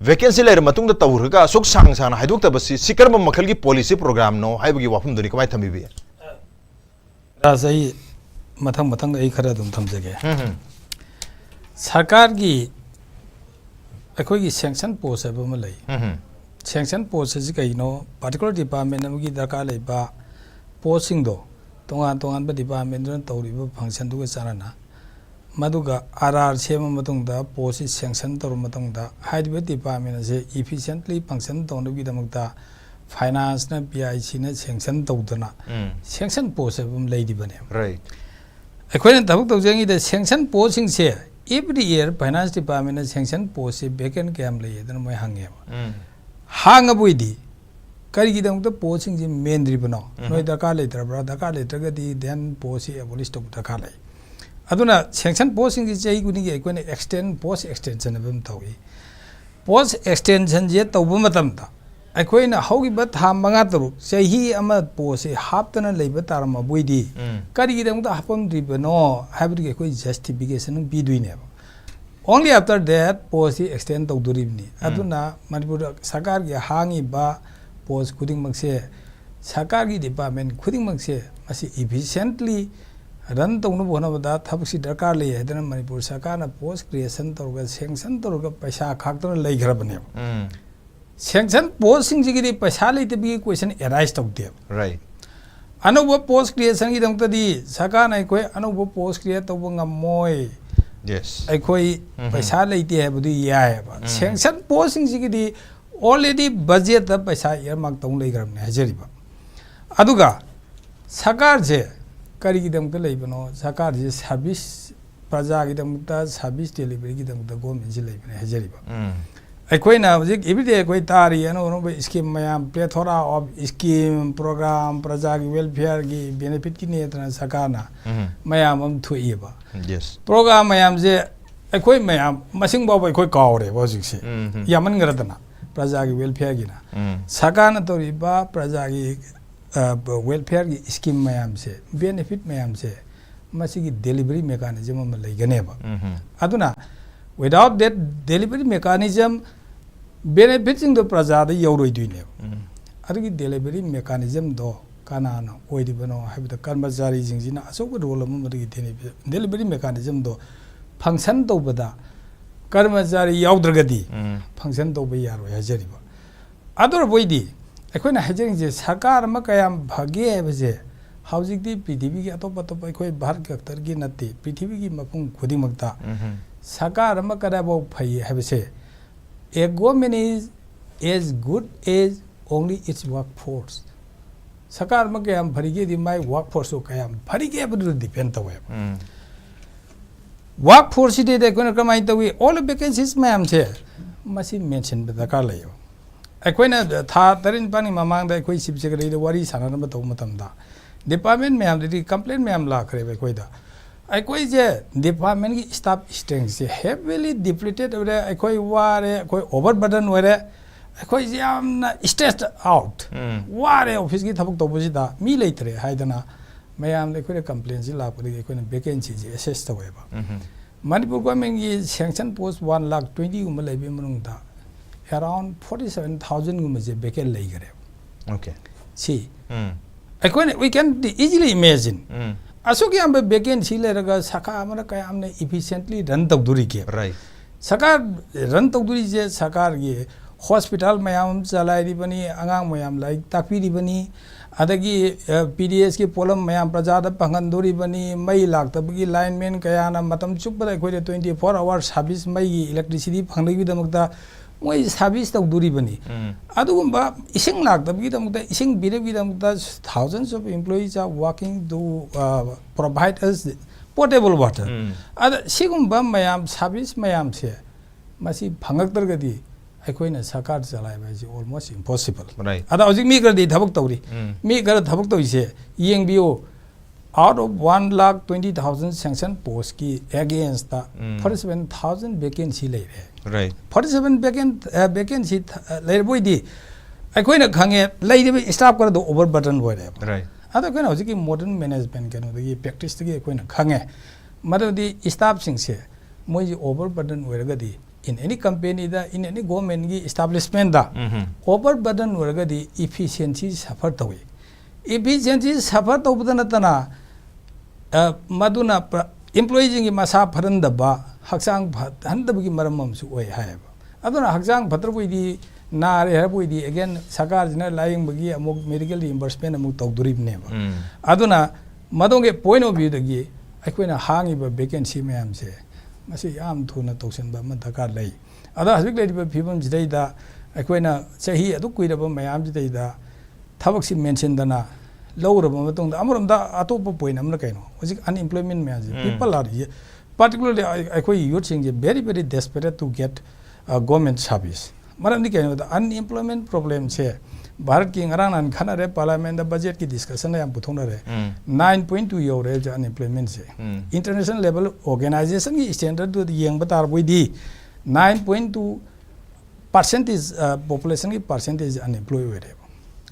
vacancy ꯂꯩꯔ ꯃꯇꯨꯡꯗ ꯇꯧꯈ꯭ꯔꯒ ꯑꯁꯨꯛ ꯁꯥꯡ ꯁꯥꯡꯅ ꯍꯥꯏꯗꯣꯛꯇꯕꯁꯤ, ꯁꯤ ꯀꯔꯝꯕ ꯃꯈꯜꯒꯤ policy program ꯅꯣ ꯍꯥꯏꯕꯒꯤ ꯋꯥꯐꯝꯗꯨꯅꯤ ꯀꯃꯥꯏꯅ ꯊꯝꯕꯤꯕ ꯌꯥꯏ? ꯔꯥꯖ, ꯑꯩ ꯃꯊꯪ ꯃꯊꯪ ꯑꯩ ꯈꯔ ꯑꯗꯨꯝ ꯊꯝꯖꯒꯦ꯫ ꯁꯔꯀꯥꯔꯒꯤ ꯑꯩꯈꯣꯏꯒꯤ sanction post ꯍꯥꯏꯕ ꯑꯃ ꯂꯩ꯫ Sanction post ꯑꯁꯤ ꯀꯩꯅꯣ? Particular department ꯑꯃꯒꯤ ꯗꯔꯀꯥꯔ ꯂꯩꯕ post ꯁꯤꯡꯗꯣ ꯇꯣꯉꯥꯟ ꯇꯣꯉꯥꯟꯕ department ꯗꯨꯅ ꯇꯧꯔꯤꯕ function ꯗꯨꯒ ꯆꯥꯟꯅꯅ, ꯃꯗꯨꯒ ꯑꯥꯔ ꯑꯥꯔ ꯁꯦꯝꯃ ꯃꯇꯨꯡꯗ post ꯁꯤ sanction ꯇꯧꯔꯕ ꯃꯇꯨꯡꯗ ꯍꯥꯏꯔꯤꯕ department ꯑꯁꯦ efficiently function ꯇꯧꯅꯕꯒꯤꯗꯃꯛꯇ finance ꯅ, ꯄꯤ ꯑꯥꯏ ꯁꯤ ꯅ sanction ꯇꯧꯗꯅ sanction post ꯍꯥꯏꯕ ꯑꯃ ꯂꯩꯔꯤꯕꯅꯦꯕ꯫ Right. ꯑꯩꯈꯣꯏꯅ ꯊꯕꯛ ꯇꯧꯖꯔꯤꯉꯩꯗ sanction post ꯁꯤꯡꯁꯦ every year finance department ꯅ sanction post ꯁꯦ vacant ꯀꯌꯥꯝ ꯂꯩ ꯍꯥꯏꯗꯅ ꯃꯣꯏ ꯍꯪꯉꯦꯕ꯫ ꯍꯥꯡꯉꯕ ꯑꯣꯏꯗꯤ ꯀꯔꯤꯒꯤꯗꯃꯛꯇ post ꯁꯤꯡꯁꯦ ꯃꯦꯟꯗ꯭ꯔꯤꯕꯅꯣ? ꯅꯣꯏ ꯗꯔꯀꯥꯔ ꯂꯩꯇ꯭ꯔꯕ꯭ꯔꯥ? ꯗꯔꯀꯥꯔ ꯂꯩꯇ꯭ꯔꯒꯗꯤ then post ꯁꯤ abolish ꯇꯧꯕ ꯗꯔꯀꯥꯔ ꯂꯩ꯫ ꯑꯗꯨꯅ sanction post ꯁꯤꯡꯁꯤ ꯆꯍꯤ ꯈꯨꯗꯤꯡꯒꯤ ꯑꯩꯈꯣꯏꯅ extend, post extension ꯍꯥꯏꯕ ꯑꯃ ꯇꯧꯏ꯫ Post extension ꯁꯦ ꯇꯧꯕ ꯃꯇꯝꯗ ꯑꯩꯈꯣꯏꯅ ꯍꯧꯈꯤꯕ ꯊꯥ ꯃꯉꯥ ꯇꯔꯨꯛ ꯆꯍꯤ ꯑꯃ post ꯁꯦ ꯍꯥꯞꯇꯅ ꯂꯩꯕ ꯇꯥꯔꯝꯃꯕ ꯑꯣꯏꯗꯤ ꯀꯔꯤꯒꯤꯗꯃꯛꯇ ꯍꯥꯞꯄꯝꯗ꯭ꯔꯤꯕꯅꯣ ꯍꯥꯏꯕꯗꯨꯒꯤ ꯑꯩꯈꯣꯏ justification ꯑꯃ ꯄꯤꯗꯣꯏꯅꯦꯕ꯫ Only after that post ꯁꯤ extend ꯇꯧꯗꯣꯔꯤꯕꯅꯤ꯫ ꯑꯗꯨꯅ ꯃꯅꯤꯄꯨꯔ ꯁꯔꯀꯥꯔꯒꯤ ꯍꯥꯡꯉꯤꯕ post ꯈꯨꯗꯤꯡꯃꯛꯁꯦ, ꯁꯔꯀꯥꯔꯒꯤ department ꯈꯨꯗꯤꯡꯃꯛꯁꯦ ꯃꯁꯤ efficiently run ꯇꯧꯅꯕ ꯍꯣꯠꯅꯕꯗ ꯊꯕꯛꯁꯤ ꯗꯔꯀꯥꯔ ꯂꯩ ꯍꯥꯏꯗꯅ ꯃꯅꯤꯄꯨꯔ ꯁꯔꯀꯥꯔꯅ post creation ꯇꯧꯔꯒ sanction ꯇꯧꯔꯒ ꯄꯩꯁꯥ ꯈꯥꯛꯇꯅ ꯂꯩꯈ꯭ꯔꯕꯅꯦꯕ꯫ Sanction post ꯁꯤꯡꯁꯤꯒꯤꯗꯤ ꯄꯩꯁꯥ ꯂꯩꯇꯕꯒꯤ question arise ꯇꯧꯗꯦꯕ꯫ Right. ꯑꯅꯧꯕ post creation ꯒꯤꯗꯃꯛꯇꯗꯤ ꯁꯔꯀꯥꯔꯅ ꯑꯩꯈꯣꯏ ꯑꯅꯧꯕ post create ꯇꯧꯕ ꯉꯝꯃꯣꯏ, Yes. ꯑꯩꯈꯣꯏ ꯄꯩꯁꯥ ꯂꯩꯇꯦ ꯍꯥꯏꯕꯗꯨ ꯌꯥꯏꯑꯕ꯫ Sanction post ꯁꯤꯡꯁꯤꯒꯤꯗꯤ already budget ꯇ ꯄꯩꯁꯥ earmark ꯇꯧ ꯂꯩꯈ꯭ꯔꯕꯅꯦ ꯍꯥꯏꯖꯔꯤꯕ꯫ ꯑꯗꯨꯒ ꯁꯔꯀꯥꯔꯁꯦ ꯀꯔꯤꯒꯤꯗꯃꯛꯇ ꯂꯩꯕꯅꯣ? ꯁꯔꯀꯥꯔꯁꯦ service, ꯄ꯭ꯔꯖꯥꯒꯤꯗꯃꯛꯇ service delivery ꯒꯤꯗꯃꯛꯇ government ꯁꯤ ꯂꯩꯕꯅꯦ ꯍꯥꯏꯖꯔꯤꯕ꯫ ꯑꯩꯈꯣꯏꯅ ꯍꯧꯖꯤꯛ everyday ꯑꯩꯈꯣꯏ ꯇꯥꯔꯤ ꯑꯅꯧ ꯑꯅꯧꯕ scheme ꯃꯌꯥꯝ, plethora of scheme, program, ꯄ꯭ꯔꯖꯥꯒꯤ welfareꯒꯤ benefitꯀꯤꯅꯦꯗꯅ ꯁꯔꯀꯥꯔꯅ ꯎꯝ. ꯃꯌꯥꯝ ꯑꯃ ꯊꯣꯛꯏꯕ꯫ Yes. Program ꯃꯌꯥꯝꯁꯦ ꯑꯩꯈꯣꯏ ꯃꯌꯥꯝ ꯃꯁꯤꯡ ꯐꯥꯎꯕ ꯑꯩꯈꯣꯏ ꯀꯥꯎꯔꯦꯕ ꯍꯧꯖꯤꯛꯁꯦ꯫ ꯎꯝ, ꯎꯝ. ꯌꯥꯝꯃꯟꯈ꯭ꯔꯗꯅ ꯄ꯭ꯔꯖꯥꯒꯤ welfareꯒꯤꯅ꯫ ꯎꯝ. ꯁꯔꯀꯥꯔꯅ ꯇꯧꯔꯤꯕ ꯄ꯭ꯔꯖꯥꯒꯤ, ꯑ, welfareꯒꯤ scheme ꯃꯌꯥꯝꯁꯦ, benefit ꯃꯌꯥꯝꯁꯦ, ꯃꯁꯤꯒꯤ delivery mechanism ꯑꯃ ꯂꯩꯒꯅꯦꯕ꯫ ꯎꯝ, ꯎꯝ. ꯑꯗꯨꯅ without that delivery mechanism, benefitꯁꯤꯡꯗꯣ ꯄ꯭ꯔꯖꯥꯗ ꯌꯧꯔꯣꯏꯗꯣꯏꯅꯦꯕ꯫ ꯎꯝ. ꯑꯗꯨꯒꯤ delivery mechanismꯗꯣ ꯀꯅꯥꯅ ꯑꯣꯏꯔꯤꯕꯅꯣ ꯍꯥꯏꯕꯗ ꯀꯔꯃꯆꯥꯔꯤꯁꯤꯡꯁꯤꯅ ꯑꯆꯧꯕ role ꯑꯃ ꯃꯗꯨꯒꯤ delivery, delivery mechanismꯗꯣ function ꯇꯧꯕꯗ ꯀꯔꯃꯆꯥꯔꯤ ꯌꯥꯎꯗ꯭ꯔꯒꯗꯤ ꯎꯝ. function ꯇꯧꯕ ꯌꯥꯔꯣꯏ ꯍꯥꯏꯖꯔꯤꯕ꯫ ꯑꯗꯨ ꯑꯣꯏꯔꯕꯣꯏꯗꯤ ꯑꯩꯈꯣꯏꯅ ꯍꯥꯏꯖꯅꯤꯡꯉꯤꯁꯦ ꯁꯔꯀꯥꯔ ꯑꯃ ꯀꯌꯥꯝ ꯐꯒꯦ ꯍꯥꯏꯕꯁꯦ ꯍꯧꯖꯤꯛꯇꯤ ꯄ꯭ꯔꯤꯊꯤꯕꯤꯒꯤ ꯑꯇꯣꯞ ꯑꯇꯣꯞꯄ ꯑꯩꯈꯣꯏ ꯚꯥꯔꯠ ꯈꯛꯇꯒꯤ ꯅꯠꯇꯦ, ꯄ꯭ꯔꯤꯊꯤꯕꯤꯒꯤ ꯃꯐꯝ ꯈꯨꯗꯤꯡꯃꯛꯇ ꯎꯝ. ꯁꯔꯀꯥꯔ ꯑꯃ ꯀꯗꯥꯏꯐꯥꯎ ꯐꯩ ꯍꯥꯏꯕꯁꯦ a government is as good as only its workforce. ꯁꯔꯀꯥꯔ ꯑꯃ ꯀꯌꯥꯝ ꯐꯔꯤꯒꯦꯗꯤ ꯃꯥꯏ workforceꯇꯣ ꯀꯌꯥꯝ ꯐꯔꯤꯒꯦ ꯍꯥꯏꯕꯗꯨꯗ depend ꯇꯧꯋꯦꯕ꯫ ꯎꯝ. Workforceꯁꯤꯗꯩꯗ ꯑꯩꯈꯣꯏꯅ ꯀꯃꯥꯏꯅ ꯇꯧꯏ? All vacancies ꯃꯌꯥꯝꯁꯦ ꯃꯁꯤ mentionꯕ ꯗꯔꯀꯥꯔ ꯂꯩꯌꯦꯕ꯫ ꯑꯩꯈꯣꯏꯅ ꯊꯥ ꯇꯔꯦꯠ ꯅꯤꯄꯥꯜꯒꯤ ꯃꯃꯥꯡꯗ ꯑꯩꯈꯣꯏ chief secretaryꯗ ꯋꯥꯔꯤ ꯁꯥꯟꯅꯅꯕ ꯇꯧꯕ ꯃꯇꯝꯗ department ꯃꯌꯥꯝꯗꯗꯤ complaint ꯃꯌꯥꯝ ꯂꯥꯛꯈ꯭ꯔꯦꯕ ꯑꯩꯈꯣꯏꯗ꯫ ꯑꯩꯈꯣꯏꯁꯦ departmentꯀꯤ staff strengthꯁꯦ heavily depleted ꯑꯣꯏꯔꯦ, ꯑꯩꯈꯣꯏ ꯋꯥꯔꯦ, ꯑꯩꯈꯣꯏ overburden ꯑꯣꯏꯔꯦ, ꯑꯩꯈꯣꯏꯁꯦ ꯌꯥꯝꯅ stressed out, ꯎꯝ. ꯋꯥꯔꯦ officeꯀꯤ ꯊꯕꯛ ꯇꯧꯕꯁꯤꯗ, ꯃꯤ ꯂꯩꯇ꯭ꯔꯦ ꯍꯥꯏꯗꯅ ꯃꯌꯥꯝꯗ ꯑꯩꯈꯣꯏꯅ complaintꯁꯤ ꯂꯥꯛꯄꯗꯒꯤ ꯑꯩꯈꯣꯏꯅ vacancyꯁꯦ assess ꯇꯧꯋꯦꯕ꯫ ꯎꯝ. Manipur governmentꯀꯤ sanction post one lakh twentyꯒꯨꯝꯕ ꯂꯩꯕꯒꯤ ꯃꯅꯨꯡꯗ around forty seven thousandꯒꯨꯝꯕꯁꯦ vacant ꯂꯩꯈꯔꯦꯕ꯫ Okay. ꯁꯤ ꯎꯝ. ꯑꯩꯈꯣꯏꯅ, we can easily imagine, ꯎꯝ. ꯑꯁꯨꯛ ꯌꯥꯝꯕ vacancy ꯂꯩꯔꯒ ꯁꯔꯀꯥꯔ ꯑꯃꯅ ꯀꯌꯥꯝꯅ efficiently run ꯇꯧꯗꯣꯔꯤꯒꯦ? Right. ꯁꯔꯀꯥꯔ run ꯇꯧꯗꯣꯔꯤꯁꯦ ꯁꯔꯀꯥꯔꯒꯤ hospital ꯃꯌꯥꯝ ꯑꯃ ꯆꯂꯥꯏꯔꯤꯕꯅꯤ, ꯑꯉꯥꯡ ꯃꯌꯥꯝ ꯂꯥꯏꯔꯤꯛ ꯇꯥꯛꯄꯤꯔꯤꯕꯅꯤ, ꯑꯗꯒꯤ, ꯑ, PDSꯀꯤ ꯄꯣꯠꯂꯝ ꯃꯌꯥꯝ ꯄ꯭ꯔꯖꯥꯗ ꯐꯪꯍꯟꯗꯣꯔꯤꯕꯅꯤ, ꯃꯩ ꯂꯥꯛꯇꯕꯒꯤ lineman ꯀꯌꯥꯅ ꯃꯇꯝ ꯆꯨꯞꯄꯗ ꯑꯩꯈꯣꯏꯗ twenty four hour service, ꯃꯩꯒꯤ electricity ꯐꯪꯅꯕꯒꯤꯗꯃꯛꯇ ꯃꯣꯏ service ꯇꯧꯗꯣꯔꯤꯕꯅꯤ꯫ ꯎꯝ. ꯑꯗꯨꯒꯨꯝꯕ ꯏꯁꯤꯡ ꯂꯥꯛꯇꯕꯒꯤꯗꯃꯛꯇ, ꯏꯁꯤꯡ ꯄꯤꯅꯕꯒꯤꯗꯃꯛꯇ thousands of employees are working to, uh, provide us potable water. ꯎꯝ. ꯑꯗ ꯁꯤꯒꯨꯝꯕ ꯃꯌꯥꯝ, service ꯃꯌꯥꯝꯁꯦ ꯃꯁꯤ ꯐꯪꯉꯛꯇ꯭ꯔꯒꯗꯤ ꯑꯩꯈꯣꯏꯅ ꯁꯔꯀꯥꯔ ꯆꯂꯥꯏꯕ ꯍꯥꯏꯁꯦ almost impossible꯫ Right. ꯑꯗ ꯍꯧꯖꯤꯛ ꯃꯤ ꯈꯔꯗꯤ ꯊꯕꯛ ꯇꯧꯔꯤ꯫ ꯎꯝ. ꯃꯤ ꯈꯔ ꯊꯕꯛ ꯇꯧꯔꯤꯁꯦ ꯌꯦꯡꯕꯤꯌꯨ, out of one lakh twenty thousand sanction postꯀꯤ againstꯇ um. forty seven thousand vacancy ꯂꯩꯔꯦ꯫ Right. Forty seven vacant vacancy ꯂꯩꯔꯕꯣꯏꯗꯤ ꯑꯩꯈꯣꯏꯅ ꯈꯪꯉꯦ, ꯂꯩꯔꯤꯕ staff ꯈꯔꯗꯣ overburden ꯑꯣꯏꯔꯦꯕ꯫ Right. ꯑꯗꯣ ꯑꯩꯈꯣꯏꯅ ꯍꯧꯖꯤꯛꯀꯤ modern management ꯀꯩꯅꯣꯗꯒꯤ practiceꯇꯒꯤ ꯑꯩꯈꯣꯏꯅ ꯈꯪꯉꯦ, ꯃꯗꯨꯗꯤ staffꯁꯤꯡꯁꯦ ꯃꯣꯏꯁꯤ overburden ꯑꯣꯏꯔꯒꯗꯤ, in any companyꯗ, in any governmentꯀꯤ establishmentꯗ um. overburden ꯑꯣꯏꯔꯒꯗꯤ efficiency suffer ꯇꯧꯏ꯫ Efficiency suffer ꯇꯧꯕꯗ ꯅꯠꯇꯅ, ꯑ, ꯃꯗꯨꯅ employeeꯁꯤꯡꯒꯤ ꯃꯁꯥ ꯐꯠꯍꯟꯗꯕ, ꯍꯛꯆꯥꯡ ꯐꯠꯍꯟꯗꯕꯒꯤ ꯃꯔꯝ ꯑꯃꯁꯨ ꯑꯣꯏ ꯍꯥꯏꯌꯦꯕ꯫ ꯑꯗꯨꯅ ꯍꯛꯆꯥꯡ ꯐꯠꯇ꯭ꯔꯕꯣꯏꯗꯤ, ꯅꯥꯔꯦ ꯍꯥꯏꯔꯕꯣꯏꯗꯤ, again ꯁꯔꯀꯥꯔꯁꯤꯅ ꯂꯥꯏꯌꯦꯡꯕꯒꯤ ꯑꯃꯨꯛ medical reimbursement ꯑꯃꯨꯛ ꯇꯧꯗꯣꯔꯤꯕꯅꯦꯕ꯫ ꯎꯝ. ꯑꯗꯨꯅ ꯃꯗꯨꯒꯤ point of viewꯗꯒꯤ ꯑꯩꯈꯣꯏꯅ ꯍꯥꯡꯉꯤꯕ vacancy ꯃꯌꯥꯝꯁꯦ ꯃꯁꯤ ꯌꯥꯝ ꯊꯨꯅ ꯇꯧꯁꯤꯟꯕ ꯑꯃ ꯗꯔꯀꯥꯔ ꯂꯩ꯫ ꯑꯗꯣ ꯍꯧꯖꯤꯛ ꯂꯩꯔꯤꯕ ꯐꯤꯕꯝꯁꯤꯗꯩꯗ ꯑꯩꯈꯣꯏꯅ ꯆꯍꯤ ꯑꯗꯨꯛ ꯀꯨꯏꯔꯕ ꯃꯌꯥꯝꯁꯤꯗꯩꯗ ꯊꯕꯛꯁꯤ ꯃꯦꯟꯁꯤꯟꯗꯅ ꯂꯧꯔꯕ ꯃꯇꯨꯡꯗ, ꯑꯃꯔꯣꯝꯗ ꯑꯇꯣꯞꯄ point ꯑꯃꯅ ꯀꯩꯅꯣ, ꯍꯧꯖꯤꯛ unemployment ꯃꯌꯥꯝꯁꯦ, ꯎꯝ. people are, particularly ꯑꯩ-, ꯑꯩꯈꯣꯏꯒꯤ youthꯁꯤꯡꯁꯦ very very desperate to get government service꯫ ꯃꯔꯝꯗꯤ ꯀꯩꯅꯣꯗ unemployment problemꯁꯦ ꯚꯥꯔꯠꯀꯤ ꯉꯔꯥꯡ ꯅꯍꯥꯟ ꯈꯟꯅꯔꯦ, parliamentꯇ budgetꯀꯤ discussionꯗ ꯌꯥꯝ ꯄꯨꯊꯣꯛꯅꯔꯦ꯫ ꯎꯝ. Nine point two ꯌꯧꯔꯦ ꯍꯧꯖꯤꯛ unemploymentꯁꯦ꯫ ꯎꯝ. International level organizationꯒꯤ standardꯗꯨꯗ ꯌꯦꯡꯕ ꯇꯥꯔꯕꯣꯏꯗꯤ nine point two percentage, populationꯒꯤ percentage unemployed ꯑꯣꯏꯔꯦꯕ꯫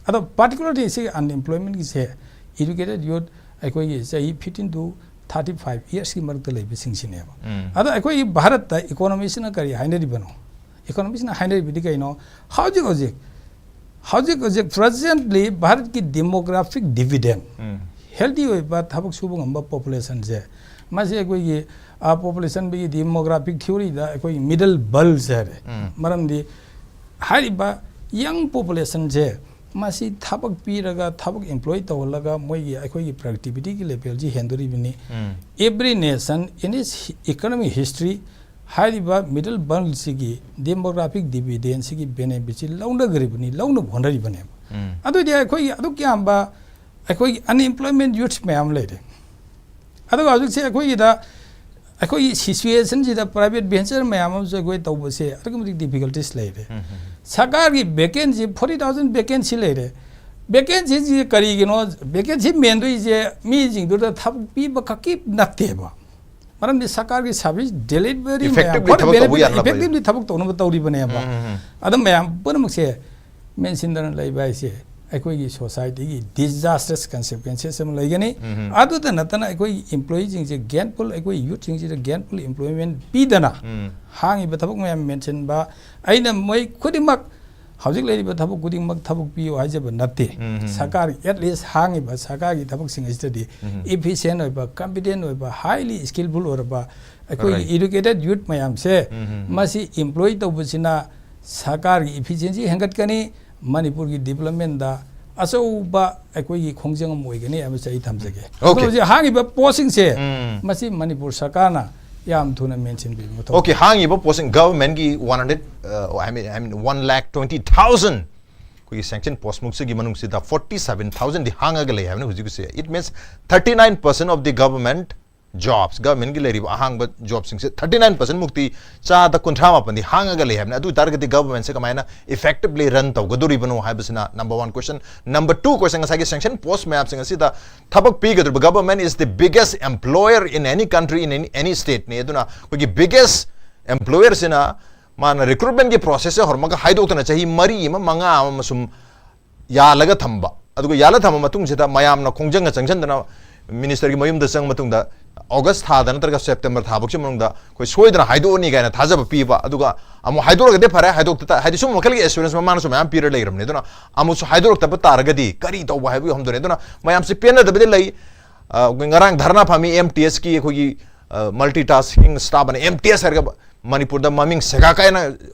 ꯑꯗꯣ particularly ꯁꯤ unemploymentꯒꯤꯁꯦ educated youth ꯑꯩꯈꯣꯏꯒꯤ ꯆꯍꯤ fifteen to thirty five yearsꯀꯤ ꯃꯔꯛꯇ ꯂꯩꯕꯁꯤꯡꯁꯤꯅꯦꯕ꯫ ꯎꯝ. ꯑꯗꯣ ꯑꯩꯈꯣꯏꯒꯤ ꯚꯥꯔꯠꯇ economistꯅ ꯀꯔꯤ ꯍꯥꯏꯅꯔꯤꯕꯅꯣ? Economistꯅ ꯍꯥꯏꯅꯔꯤꯕꯗꯤ ꯀꯩꯅꯣ? ꯍꯧꯖꯤꯛ ꯍꯧꯖꯤꯛ, ꯍꯧꯖꯤꯛ ꯍꯧꯖꯤꯛ presently ꯚꯥꯔꯠꯀꯤ demographic dividend, ꯎꯝ. healthy ꯑꯣꯏꯕ ꯊꯕꯛ ꯁꯨꯕ ꯉꯝꯕ populationꯁꯦ, ꯃꯁꯤ ꯑꯩꯈꯣꯏꯒꯤ populationꯒꯤ demographic theoryꯗ ꯑꯩꯈꯣꯏꯒꯤ middle bulge ꯍꯥꯏꯔꯦ꯫ ꯎꯝ. ꯃꯔꯝꯗꯤ ꯍꯥꯏꯔꯤꯕ young populationꯁꯦ ꯃꯁꯤ ꯊꯕꯛ ꯄꯤꯔꯒ, ꯊꯕꯛ employ ꯇꯧꯍꯜꯂꯒ ꯃꯣꯏꯒꯤ, ꯑꯩꯈꯣꯏꯒꯤ productivityꯒꯤ levelꯁꯤ ꯍꯦꯟꯗꯣꯔꯤꯕꯅꯤ꯫ ꯎꯝ. Every nation in its economic history ꯍꯥꯏꯔꯤꯕ middle bulgeꯁꯤꯒꯤ demographic dividendꯁꯤꯒꯤ benefitꯁꯤ ꯂꯧꯅꯒ꯭ꯔꯤꯕꯅꯤ, ꯂꯧꯅꯕ ꯍꯣꯠꯅꯔꯤꯕꯅꯦꯕ꯫ ꯎꯝ. ꯑꯗꯨꯗꯤ ꯑꯩꯈꯣꯏꯒꯤ ꯑꯗꯨꯛ ꯌꯥꯝꯕ ꯑꯩꯈꯣꯏꯒꯤ unemployment youth ꯃꯌꯥꯝ ꯂꯩꯔꯦ꯫ ꯑꯗꯨꯒ ꯍꯧꯖꯤꯛꯁꯦ ꯑꯩꯈꯣꯏꯒꯤꯗ ꯑꯩꯈꯣꯏꯒꯤ ꯁꯤꯆꯨꯋꯦꯁꯟꯁꯤꯗ ꯄ꯭ꯔꯥꯏꯚꯦꯠ ꯚꯦꯟꯆꯔ ꯃꯌꯥꯝ ꯑꯃꯁꯨ ꯑꯩꯈꯣꯏ ꯇꯧꯕꯁꯦ ꯑꯗꯨꯛꯀꯤ ꯃꯇꯤꯛ ꯗꯤꯐꯤꯀꯜꯇꯤꯁ ꯂꯩꯔꯦ꯫ ꯁꯔꯀꯥꯔꯒꯤ ꯚꯦꯀꯦꯟꯁꯤ, ꯐꯣꯔꯇꯤ ꯊꯥꯎꯖꯟ ꯚꯦꯀꯦꯟꯁꯤ ꯂꯩꯔꯦ꯫ ꯚꯦꯀꯦꯟꯁꯤꯁꯤ ꯀꯔꯤꯒꯤꯅꯣ? ꯚꯦꯀꯦꯟꯁꯤ ꯃꯦꯟꯗꯣꯏꯁꯦ ꯃꯤꯁꯤꯡꯗꯨꯗ ꯊꯕꯛ ꯄꯤꯕ ꯈꯛꯀꯤ ꯅꯠꯇꯦꯕ꯫ ꯃꯔꯝꯗꯤ ꯁꯔꯀꯥꯔꯒꯤ ꯁꯥꯔꯚꯤꯁ ꯗꯦꯂꯤꯚꯔꯤ ꯃꯌꯥꯝ, Effectively ꯊꯕꯛ ꯇꯧꯕ ꯌꯥꯅꯕ꯫ ꯏꯐꯦꯛꯇꯤꯚꯂꯤ ꯊꯕꯛ ꯇꯧꯅꯕ ꯇꯧꯔꯤꯕꯅꯦꯕ꯫ ꯑꯗꯨ ꯃꯌꯥꯝ ꯄꯨꯝꯅꯃꯛꯁꯦ ꯃꯦꯟꯁꯤꯟꯗꯅ ꯂꯩꯕ ꯍꯥꯏꯁꯦ ꯑꯩꯈꯣꯏꯒꯤ ꯁꯣꯁꯥꯏꯇꯤꯒꯤ ꯗꯤꯖꯥꯁꯇ꯭ꯔꯁ ꯀꯟꯁꯤꯀ꯭ꯋꯦꯟꯁꯦꯁ ꯑꯃ ꯂꯩꯒꯅꯤ꯫ ꯑꯗꯨꯗ ꯅꯠꯇꯅ ꯑꯩꯈꯣꯏꯒꯤ ꯏꯝꯄ꯭ꯂꯣꯌꯤꯁꯤꯡꯁꯦ ꯒꯦꯟꯐꯨꯜ, ꯑꯩꯈꯣꯏ ꯌꯨꯠꯁꯤꯡꯁꯤꯗ ꯒꯦꯟꯐꯨꯜ ꯏꯝꯄ꯭ꯂꯣꯏꯃꯦꯟ ꯄꯤꯗꯅ ꯍꯥꯡꯉꯤꯕ ꯊꯕꯛ ꯃꯌꯥꯝ ꯃꯦꯟꯁꯤꯟꯕ, ꯑꯩꯅ ꯃꯣꯏ ꯈꯨꯗꯤꯡꯃꯛ ꯍꯧꯖꯤꯛ ꯂꯩꯔꯤꯕ ꯊꯕꯛ ꯈꯨꯗꯤꯡꯃꯛ ꯊꯕꯛ ꯄꯤꯌꯨ ꯍꯥꯏꯖꯕ ꯅꯠꯇꯦ꯫ ꯁꯔꯀꯥꯔꯒꯤ ꯑꯦꯠꯂꯤꯁ ꯍꯥꯡꯉꯤꯕ ꯁꯔꯀꯥꯔꯒꯤ ꯊꯕꯛꯁꯤꯡ ꯑꯁꯤꯗꯗꯤ ꯏꯐꯤꯁꯤꯌꯦꯟ ꯑꯣꯏꯕ, ꯀꯝꯄꯤꯇꯦꯟ ꯑꯣꯏꯕ, ꯍꯥꯏꯂꯤ ꯁ꯭ꯀꯤꯜꯐꯨꯜ ꯑꯣꯏꯔꯕ ꯑꯩꯈꯣꯏꯒꯤ Right. ꯏꯗꯨꯀꯦꯇꯦꯠ ꯌꯨꯠ ꯃꯌꯥꯝꯁꯦ ꯃꯁꯤ ꯏꯝꯄ꯭ꯂꯣꯏ ꯇꯧꯕꯁꯤꯅ ꯁꯔꯀꯥꯔꯒꯤ ꯏꯐꯤꯁꯤꯌꯦꯟꯁꯤ ꯍꯦꯟꯒꯠꯀꯅꯤ, ꯃꯅꯤꯄꯨꯔꯒꯤ ꯗꯤꯕꯂꯞꯃꯦꯟꯗ ꯑꯆꯧꯕ ꯑꯩꯈꯣꯏꯒꯤ ꯈꯣꯡꯖꯪ ꯑꯃ ꯑꯣꯏꯒꯅꯤ ꯍꯥꯏꯕꯁꯤ ꯑꯩ ꯊꯝꯖꯒꯦ꯫ ꯑꯗꯣ Okay. ꯍꯧꯖꯤꯛ ꯍꯥꯡꯉꯤꯕ ꯄꯣꯁꯁꯤꯡꯁꯦ ꯃꯁꯤ ꯃꯅꯤꯄꯨꯔ ꯁꯔꯀꯥꯔꯅ ꯌꯥꯝ ꯊꯨꯅ ꯃꯦꯟꯁꯤꯟꯕꯤꯕ ꯃꯊꯧ Okay, ꯍꯥꯡꯉꯤꯕ ꯄꯣꯁꯁꯤꯡ ꯒꯚꯔꯟꯃꯦꯟꯒꯤ one hundred, I mean, I mean, one lakh twenty thousand ꯑꯩꯈꯣꯏꯒꯤ ꯁꯦꯡꯁꯟ ꯄꯣꯁꯃꯨꯛꯁꯤꯒꯤ ꯃꯅꯨꯡꯁꯤꯗ ꯐꯣꯔꯇꯤ ꯁꯚꯦꯟ ꯊꯥꯎꯖꯟꯗꯤ ꯍꯥꯡꯉꯒ ꯂꯩ ꯍꯥꯏꯕꯅꯤ ꯍꯧꯖꯤꯛ ꯍꯧꯖꯤꯛꯁꯦ꯫ It means thirty nine percent of the government jobs, ꯒꯚꯔꯟꯃꯦꯟꯒꯤ ꯂꯩꯔꯤꯕ ꯑꯍꯥꯡꯕ ꯖꯣꯕꯁꯤꯡꯁꯦ ꯊꯥꯔꯇꯤ ꯅꯥꯏꯟ ꯄꯔꯁꯦꯟꯃꯨꯛꯇꯤ, ꯆꯥꯗ ꯀꯨꯟꯊ꯭ꯔꯥ ꯃꯥꯄꯟꯗꯤ ꯍꯥꯡꯉꯒ ꯂꯩ ꯍꯥꯏꯕꯅꯤ꯫ ꯑꯗꯨ ꯑꯣꯏ ꯇꯥꯔꯒꯗꯤ ꯒꯚꯔꯟꯃꯦꯟꯁꯦ ꯀꯃꯥꯏꯅ ꯏꯐꯦꯛꯇꯤꯚꯂꯤ ꯔꯟ ꯇꯧꯒꯗꯣꯔꯤꯕꯅꯣ ꯍꯥꯏꯕꯁꯤꯅ number one question꯫ Number two question, ꯉꯁꯥꯏꯒꯤ ꯁꯦꯡꯁꯟ ꯄꯣꯁ ꯃꯌꯥꯝꯁꯤꯡ ꯑꯁꯤꯗ ꯊꯕꯛ ꯄꯤꯒꯗꯧꯔꯤꯕ, government is the biggest employer in any country, in any, any stateꯅꯤ꯫ ꯑꯗꯨꯅ ꯑꯩꯈꯣꯏꯒꯤ ꯕꯤꯒꯦꯁ ꯑꯦꯝꯄ꯭ꯂꯣꯌꯔꯁꯤꯅ ꯃꯥꯅ ꯔꯤꯀ꯭ꯔꯨꯠꯃꯦꯟꯒꯤ ꯄ꯭ꯔꯣꯁꯦꯁꯁꯦ ꯍꯧꯔꯝꯃꯒ ꯍꯥꯏꯗꯣꯛꯇꯅ ꯆꯍꯤ ꯃꯔꯤ ꯑꯃ, ꯃꯉꯥ ꯑꯃ ꯁꯨꯝ ꯌꯥꯜꯂꯒ ꯊꯝꯕ, ꯑꯗꯨꯒ ꯌꯥꯜꯂ ꯊꯝꯕ ꯃꯇꯨꯡꯁꯤꯗ ꯃꯌꯥꯝꯅ ꯈꯣꯡꯖꯪꯒ ꯆꯪꯁꯤꯟꯗꯅ ꯃꯤꯅꯤꯁꯇꯔꯒꯤ ꯃꯌꯨꯝꯗ ꯆꯪꯕ ꯃꯇꯨꯡꯗ ꯑꯣꯒꯁ ꯊꯥꯗ ꯅꯠꯇ꯭ꯔꯒ ꯁꯦꯞꯇꯦꯝꯕꯔ ꯊꯥ ꯐꯥꯎꯁꯤ ꯃꯅꯨꯡꯗ ꯑꯩꯈꯣꯏ ꯁꯣꯏꯗꯅ ꯍꯥꯏꯗꯣꯛꯑꯅꯤ ꯀꯥꯏꯅ ꯊꯥꯖꯕ ꯄꯤꯕ, ꯑꯗꯨꯒ ꯑꯃꯨꯛ ꯍꯥꯏꯗꯣꯛꯑꯒꯗꯤ ꯐꯔꯦ, ꯍꯥꯏꯗꯣꯛꯇ ꯇꯥ-, ꯍꯥꯏꯗꯤ ꯁꯨꯝꯕ ꯃꯈꯜꯒꯤ ꯑꯦꯁꯨꯔꯦꯟꯁ ꯃꯃꯥꯅꯁꯨ ꯃꯌꯥꯝ ꯄꯤꯔ ꯂꯩꯔꯕꯅꯤ꯫ ꯑꯗꯨꯅ ꯑꯃꯨꯛꯁꯨ ꯍꯥꯏꯗꯣꯔꯛꯇꯕ ꯇꯥꯔꯒꯗꯤ ꯀꯔꯤ ꯇꯧꯕ ꯍꯥꯏꯕꯒꯤ ꯋꯥꯐꯝꯗꯨꯅꯤ꯫ ꯑꯗꯨꯅ ꯃꯌꯥꯝꯁꯤ ꯄꯦꯟꯅꯗꯕꯗꯤ ꯂꯩ꯫ ꯑ, ꯉꯔꯥꯡ ꯙꯔꯅꯥ ꯐꯝꯃꯤ ꯑꯦꯝ ꯇꯤ ꯑꯦꯁꯀꯤ ꯑꯩꯈꯣꯏꯒꯤ, ꯑ, ꯃꯜꯇꯤ ꯇꯥꯁꯀꯤꯡ ꯁ꯭ꯇꯥꯐ ꯑꯅ ꯑꯦꯝ ꯇꯤ ꯑꯦꯁ ꯍꯥꯏꯔꯒ ꯃꯅꯤꯄꯨꯔꯗ ꯃꯃꯤꯡ ꯁꯦꯒꯥ ꯀꯥꯏꯅ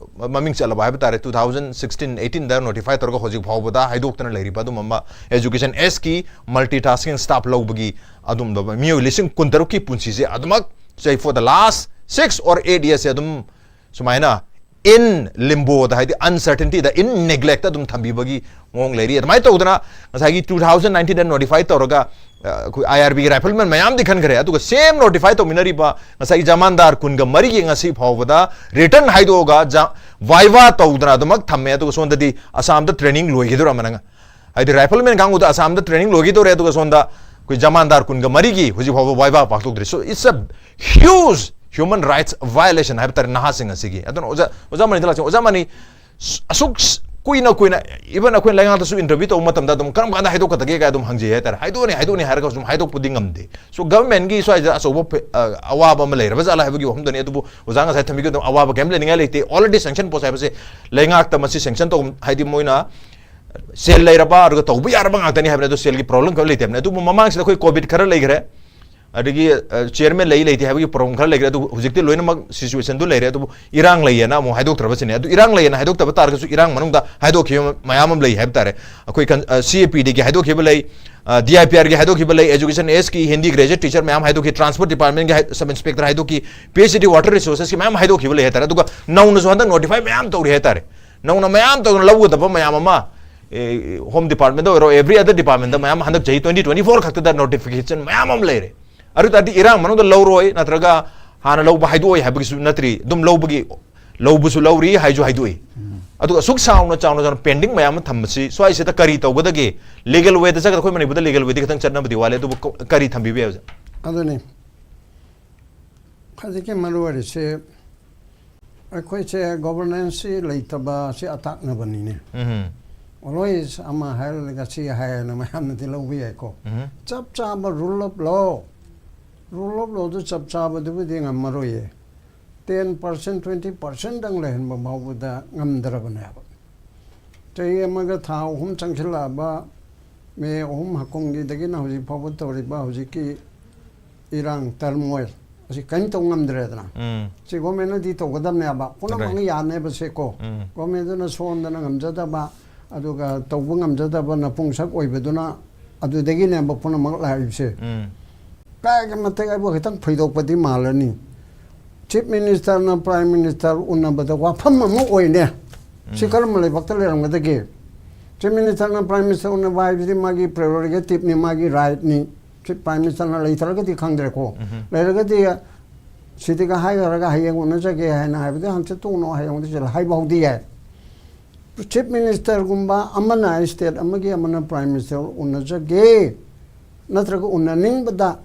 ꯃꯃꯤꯡ ꯆꯠꯂꯕ ꯍꯥꯏꯕ ꯇꯥꯔꯦ꯫ ꯇꯨ ꯊꯥꯎꯖꯟ ꯁꯤꯛꯁꯇꯤꯟ ꯑꯦꯇꯤꯟꯗ ꯅꯣꯇꯤꯐꯥꯏ ꯇꯧꯔꯒ ꯍꯧꯖꯤꯛ ꯐꯥꯎꯕꯗ ꯍꯥꯏꯗꯣꯛꯇꯅ ꯂꯩꯔꯤꯕ ꯑꯗꯨꯝꯕ ꯑꯃ, ꯑꯦꯖꯨꯀꯦꯁꯟ ꯑꯦꯁꯀꯤ ꯃꯜꯇꯤ ꯇꯥꯁꯀꯤꯡ ꯁ꯭ꯇꯥꯐ ꯂꯧꯕꯒꯤ ꯑꯗꯨꯝꯕ ꯃꯤꯑꯣꯏ ꯂꯤꯁꯤꯡ ꯀꯨꯟꯇꯔꯨꯛꯀꯤ ꯄꯨꯟꯁꯤꯁꯦ ꯑꯗꯨꯃꯛ ꯆꯍꯤ, for the last six or eight yearsꯁꯦ ꯑꯗꯨꯝ ꯁꯨꯃꯥꯏꯅ in limbo ꯗ, ꯍꯥꯏꯗꯤ uncertainty ꯗ, in neglect ꯇ ꯑꯗꯨꯝ ꯊꯝꯕꯤꯕꯒꯤ ꯃꯑꯣꯡ ꯂꯩꯔꯤ꯫ ꯑꯗꯨꯃꯥꯏꯅ ꯇꯧꯗꯅ ꯉꯁꯥꯏꯒꯤ two thousand nineteen ꯗ notify ꯇꯧꯔꯒ, ꯑ, ꯑꯩꯈꯣꯏ I R B ꯒꯤ rifleman ꯃꯌꯥꯝꯗꯤ ꯈꯟꯈ꯭ꯔꯦ, ꯑꯗꯨꯒ same notify ꯇꯧꯃꯤꯟꯅꯔꯤꯕ ꯉꯁꯥꯏꯒꯤ ꯖꯃꯥꯟꯗꯥꯔ ꯀꯨꯟꯒ ꯃꯔꯤꯒꯤ ꯉꯁꯤ ꯐꯥꯎꯕꯗ return ꯍꯥꯏꯗꯣꯛꯑꯒ ꯖ-, viva ꯇꯧꯗꯅ ꯑꯗꯨꯃꯛ ꯊꯝꯃꯦ꯫ ꯑꯗꯨꯒ ꯁꯣꯝꯗꯗꯤ ꯑꯁꯥꯝꯗ training ꯂꯣꯏꯈꯤꯗꯣꯔꯝꯕꯅ, ꯍꯥꯏꯗꯤ rifleman ꯀꯥꯡꯕꯨꯗ ꯑꯁꯥꯝꯗ training ꯂꯣꯏꯈꯤꯗꯧꯔꯦ, ꯑꯗꯨꯒ ꯁꯣꯝꯗ ꯑꯩꯈꯣꯏ ꯖꯃꯥꯟꯗꯥꯔ ꯀꯨꯟꯒ ꯃꯔꯤꯒꯤ ꯍꯧꯖꯤꯛ ꯐꯥꯎꯕ viva ꯄꯥꯡꯊꯣꯛꯇ꯭ꯔꯤ꯫ So it's a huge human rights violation ꯍꯥꯏꯕ ꯇꯥꯔꯦ ꯅꯍꯥꯁꯤꯡ ꯑꯁꯤꯒꯤ꯫ ꯑꯗꯨꯅ ꯑꯣꯖꯥ, ꯑꯣꯖꯥ ꯃꯅꯤꯗ ꯂꯥꯛꯆꯦ꯫ ꯑꯣꯖꯥ ꯃꯅꯤ, ꯁ-, ꯑꯁꯨꯛ ꯁ-, ꯀꯨꯏꯅ ꯀꯨꯏꯅ, even ꯑꯩꯈꯣꯏ ꯂꯩꯉꯥꯛꯇꯁꯨ interview ꯇꯧꯕ ꯃꯇꯝꯗ ꯑꯗꯨꯝ ꯀꯔꯝ ꯀꯥꯟꯗ ꯍꯥꯏꯗꯣꯛꯀꯗꯒꯦ ꯀꯥꯏ ꯑꯗꯨꯝ ꯍꯪꯖꯩ ꯍꯥꯏꯇꯥꯔꯦ꯫ ꯍꯥꯏꯗꯣꯛꯑꯅꯤ, ꯍꯥꯏꯗꯣꯛꯑꯅꯤ ꯍꯥꯏꯔꯒ ꯁꯨꯝ ꯍꯥꯏꯗꯣꯛꯄꯗꯤ ꯉꯝꯗꯦ꯫ So government ꯀꯤ ꯁ꯭ꯋꯥꯏꯗ ꯑꯆꯧꯕ ꯐꯦ-, ꯑ, ꯑꯋꯥꯕ ꯑꯃ ꯂꯩꯔꯕ ꯖꯥꯠꯂꯥ ꯍꯥꯏꯕꯒꯤ ꯋꯥꯐꯝꯗꯨꯅꯤ꯫ ꯑꯗꯨꯕꯨ ꯑꯣꯖꯥ ꯉꯁꯥꯏ ꯊꯝꯕꯤꯈꯤꯕꯗꯣ, ꯑꯋꯥꯕ ꯀꯔꯤꯝ ꯂꯩꯅꯤꯡꯉꯥꯏ ꯂꯩꯇꯦ꯫ Already sanction post ꯍꯥꯏꯕꯁꯦ ꯂꯩꯉꯥꯛꯇ ꯃꯁꯤ sanction ꯇꯧ, ꯍꯥꯏꯗꯤ ꯃꯣꯏꯅ ꯁꯦꯜ ꯂꯩꯔꯕ ꯑꯗꯨꯒ ꯇꯧꯕ ꯌꯥꯔꯕ ꯉꯥꯛꯇꯅꯤ ꯍꯥꯏꯕꯅꯤ꯫ ꯑꯗꯨ ꯁꯦꯜꯒꯤ problem ꯈꯔ ꯂꯩꯇꯕꯅꯤ꯫ ꯑꯗꯨꯕꯨ ꯃꯃꯥꯡꯁꯤꯗ ꯑꯩꯈꯣꯏ COVID ꯈꯔ ꯂꯩꯈ꯭ꯔꯦ, ꯑꯗꯒꯤ, ꯑ, chairman ꯂꯩ ꯂꯩꯇꯦ ꯍꯥꯏꯕꯒꯤ problem ꯈꯔ ꯂꯩꯈ꯭ꯔꯦ꯫ ꯑꯗꯨꯕꯨ ꯍꯧꯖꯤꯛꯇꯤ ꯂꯣꯏꯅꯃꯛ situation ꯗꯨ ꯂꯩꯔꯦ꯫ ꯑꯗꯨꯕꯨ ꯏꯔꯥꯡ ꯂꯩꯌꯦꯅ ꯑꯃꯨꯛ ꯍꯥꯏꯗꯣꯛꯇ꯭ꯔꯕꯁꯤꯅꯦ꯫ ꯑꯗꯨ ꯏꯔꯥꯡ ꯂꯩꯌꯦꯅ ꯍꯥꯏꯗꯣꯛꯇꯕ ꯇꯥꯔꯒꯁꯨ ꯏꯔꯥꯡ ꯃꯅꯨꯡꯗ ꯍꯥꯏꯗꯣꯛꯈꯤꯕ ꯃꯌꯥꯝ ꯑꯃ ꯂꯩ ꯍꯥꯏꯕ ꯇꯥꯔꯦ꯫ ꯑꯩꯈꯣꯏ ꯀꯟ-, ꯑ, C A P D ꯒꯤ ꯍꯥꯏꯗꯣꯛꯈꯤꯕ ꯂꯩ, ꯑ, D I P R ꯒꯤ ꯍꯥꯏꯗꯣꯛꯈꯤꯕ ꯂꯩ, Education S ꯀꯤ Hindi graduate teacher ꯃꯌꯥꯝ ꯍꯥꯏꯗꯣꯛꯈꯤ, transport department ꯀꯤ ꯍꯥꯏ-, sub inspector ꯍꯥꯏꯗꯣꯛꯈꯤ, P H E D water resources ꯀꯤ ꯃꯌꯥꯝ ꯍꯥꯏꯗꯣꯛꯈꯤꯕ ꯂꯩ ꯍꯥꯏ ꯇꯥꯔꯦ꯫ ꯑꯗꯨꯒ ꯅꯧꯅꯁꯨ ꯍꯟꯗꯛ notify ꯃꯌꯥꯝ ꯇꯧꯔꯤ ꯍꯥꯏ ꯇꯥꯔꯦ꯫ ꯅꯧꯅ ꯃꯌꯥꯝ ꯇꯧꯗꯅ ꯂꯧꯒꯗꯕ ꯃꯌꯥꯝ ꯑꯃ, ꯑꯦ, Home Department ꯇ ꯑꯣꯏꯔꯣ, every other department ꯇ ꯃꯌꯥꯝ ꯍꯟꯗꯛ ꯆꯍꯤ twenty twenty-four ꯈꯛꯇꯗ notification ꯃꯌꯥꯝ ꯑꯃ ꯂꯩꯔꯦ꯫ ꯑꯗꯨ ꯇꯥꯔꯗꯤ ꯏꯔꯥꯡ ꯃꯅꯨꯡꯗ ꯂꯧꯔꯣꯏ ꯅꯠꯇ꯭ꯔꯒ ꯍꯥꯟꯅ ꯂꯧꯕ ꯍꯥꯏꯗꯣꯛꯑꯣꯏ ꯍꯥꯏꯕꯒꯤꯁꯨ ꯅꯠꯇ꯭ꯔꯤ, ꯑꯗꯨꯝ ꯂꯧꯕꯒꯤ, ꯂꯧꯕꯁꯨ ꯂꯧꯔꯤ, ꯍꯥꯏꯁꯨ ꯍꯥꯏꯗꯣꯛꯏ꯫ ꯑꯗꯨꯒ ꯑꯁꯨꯛ ꯆꯥꯎꯅ, ꯆꯥꯎꯅ, ꯆꯥꯎꯅ pending ꯃꯌꯥꯝ ꯑꯃ ꯊꯝꯕꯁꯤ ꯁ꯭ꯋꯥꯏꯁꯤꯗ ꯀꯔꯤ ꯇꯧꯒꯗꯒꯦ? Legal way ꯗ ꯆꯠꯀꯗ, ꯑꯩꯈꯣꯏ ꯃꯅꯤꯄꯨꯔꯗ legal way ꯗꯤ ꯈꯤꯇꯪ ꯆꯠꯅꯕꯗꯤ ꯋꯥꯠꯂꯦ, ꯑꯗꯨꯕꯨ ꯀ-, ꯀꯔꯤ ꯊꯝꯕꯤꯕ ꯌꯥꯏ ꯑꯣꯖꯥ? ꯑꯗꯨꯅꯤ꯫ ꯈ꯭ꯋꯥꯏꯗꯒꯤ ꯃꯔꯨ ꯑꯣꯏꯔꯤꯁꯦ, ꯑꯩꯈꯣꯏꯁꯦ governance ꯁꯤ ꯂꯩꯇꯕ ꯁꯤ ꯑꯇꯥꯛꯅꯕꯅꯤꯅꯦ꯫ ꯎꯝ꯫ Always ꯑꯃ ꯍꯥꯏꯔꯒ ꯁꯤ ꯍꯥꯏꯌꯦꯅ ꯃꯌꯥꯝꯅꯗꯤ ꯂꯧꯕ ꯌꯥꯏꯀꯣ꯫ ꯎꯝ꯫ ꯆꯞ ꯆꯥꯕ rule of law, rule of law ꯗꯨ ꯆꯞ ꯆꯥꯕꯗꯨꯕꯨꯗꯤ ꯉꯝꯃꯔꯣꯏꯌꯦ꯫ Ten percent, twenty percent ꯗꯪ ꯂꯩꯍꯟꯕ ꯐꯥꯎꯕꯗ ꯉꯝꯗ꯭ꯔꯕꯅꯦꯕ꯫ ꯆꯍꯤ ꯑꯃꯒ ꯊꯥ ꯑꯍꯨꯝ ꯆꯪꯁꯤꯜꯂꯛꯑꯕ, ꯃꯦ ꯑꯍꯨꯝ ꯍꯀꯨꯝꯒꯤꯗꯒꯤꯅ ꯍꯧꯖꯤꯛ ꯐꯥꯎꯕ ꯇꯧꯔꯤꯕ ꯍꯧꯖꯤꯛꯀꯤ ꯏꯔꯥꯡ turmoil ꯑꯁꯤ ꯀꯔꯤꯝ ꯇꯧ ꯉꯝꯗ꯭ꯔꯦꯗꯅ꯫ ꯎꯝ꯫ ꯁꯤ government ꯅꯗꯤ ꯇꯧꯒꯗꯕꯅꯦꯕ, ꯄꯨꯝꯅꯃꯛꯅ ꯌꯥꯅꯦꯕꯁꯦꯀꯣ꯫ ꯎꯝ꯫ Government ꯗꯨꯅ ꯁꯣꯝꯗꯅ ꯉꯝꯖꯗꯕ, ꯑꯗꯨꯒ ꯇꯧꯕ ꯉꯝꯖꯗꯕ ꯅꯄꯨꯡꯁꯛ ꯑꯣꯏꯕꯗꯨꯅ, ꯑꯗꯨꯗꯒꯤꯅꯦꯕ ꯄꯨꯝꯅꯃꯛ ꯂꯥꯛꯏꯕꯁꯦ꯫ ꯎꯝ꯫ ꯀꯥꯏꯒꯤ ꯃꯇꯤꯛ ꯑꯩꯕꯨ ꯈꯤꯇꯪ ꯐꯩꯗꯣꯛꯄꯗꯤ ꯃꯥꯜꯂꯅꯤ꯫ ꯆꯤꯐ ꯃꯤꯅꯤꯁꯇꯔꯅ ꯄ꯭ꯔꯥꯏꯝ ꯃꯤꯅꯤꯁꯇꯔ ꯎꯅꯕꯗ ꯋꯥꯐꯝ ꯑꯃ ꯑꯣꯏꯅꯦ꯫ ꯁꯤ ꯀꯔꯝꯕ ꯂꯩꯕꯥꯛꯇ ꯂꯩꯔꯝꯒꯗꯒꯦ? ꯆꯤꯐ ꯃꯤꯅꯤꯁꯇꯔꯅ ꯄ꯭ꯔꯥꯏꯝ ꯃꯤꯅꯤꯁꯇꯔ ꯎꯅꯕ ꯍꯥꯏꯕꯁꯤꯗꯤ ꯃꯥꯒꯤ ꯄ꯭ꯔꯦꯔꯣꯒꯦꯇꯤꯞꯅꯤ, ꯃꯥꯒꯤ ꯔꯥꯏꯠꯅꯤ꯫ ꯆꯤꯐ ꯄ꯭ꯔꯥꯏꯝ ꯃꯤꯅꯤꯁꯇꯔꯅ ꯂꯩꯇ꯭ꯔꯒꯗꯤ ꯈꯪꯗ꯭ꯔꯦꯀꯣ꯫ ꯂꯩꯔꯒꯗꯤ ꯁꯤꯗꯒ ꯍꯥꯏꯈ꯭ꯔꯒ ꯍꯌꯦꯡ ꯎꯅꯖꯒꯦ ꯍꯥꯏꯅ ꯍꯥꯏꯕꯗꯤ ꯍꯪꯆꯤꯠ ꯇꯣꯡꯅꯣ, ꯍꯌꯦꯡ ꯎꯅꯁꯤ ꯍꯥꯏꯕ ꯍꯧꯗꯤ ꯌꯥꯏ꯫ ꯆꯤꯐ ꯃꯤꯅꯤꯁꯇꯔꯒꯨꯝꯕ ꯑꯃꯅ ꯁ꯭ꯇꯦꯠ ꯑꯃꯒꯤ ꯑꯃꯅ ꯄ꯭ꯔꯥꯏꯝ ꯃꯤꯅꯤꯁꯇꯔ ꯎꯅꯖꯒꯦ ꯅꯠꯇ꯭ꯔꯒ ꯎꯅꯅꯤꯡꯕꯗ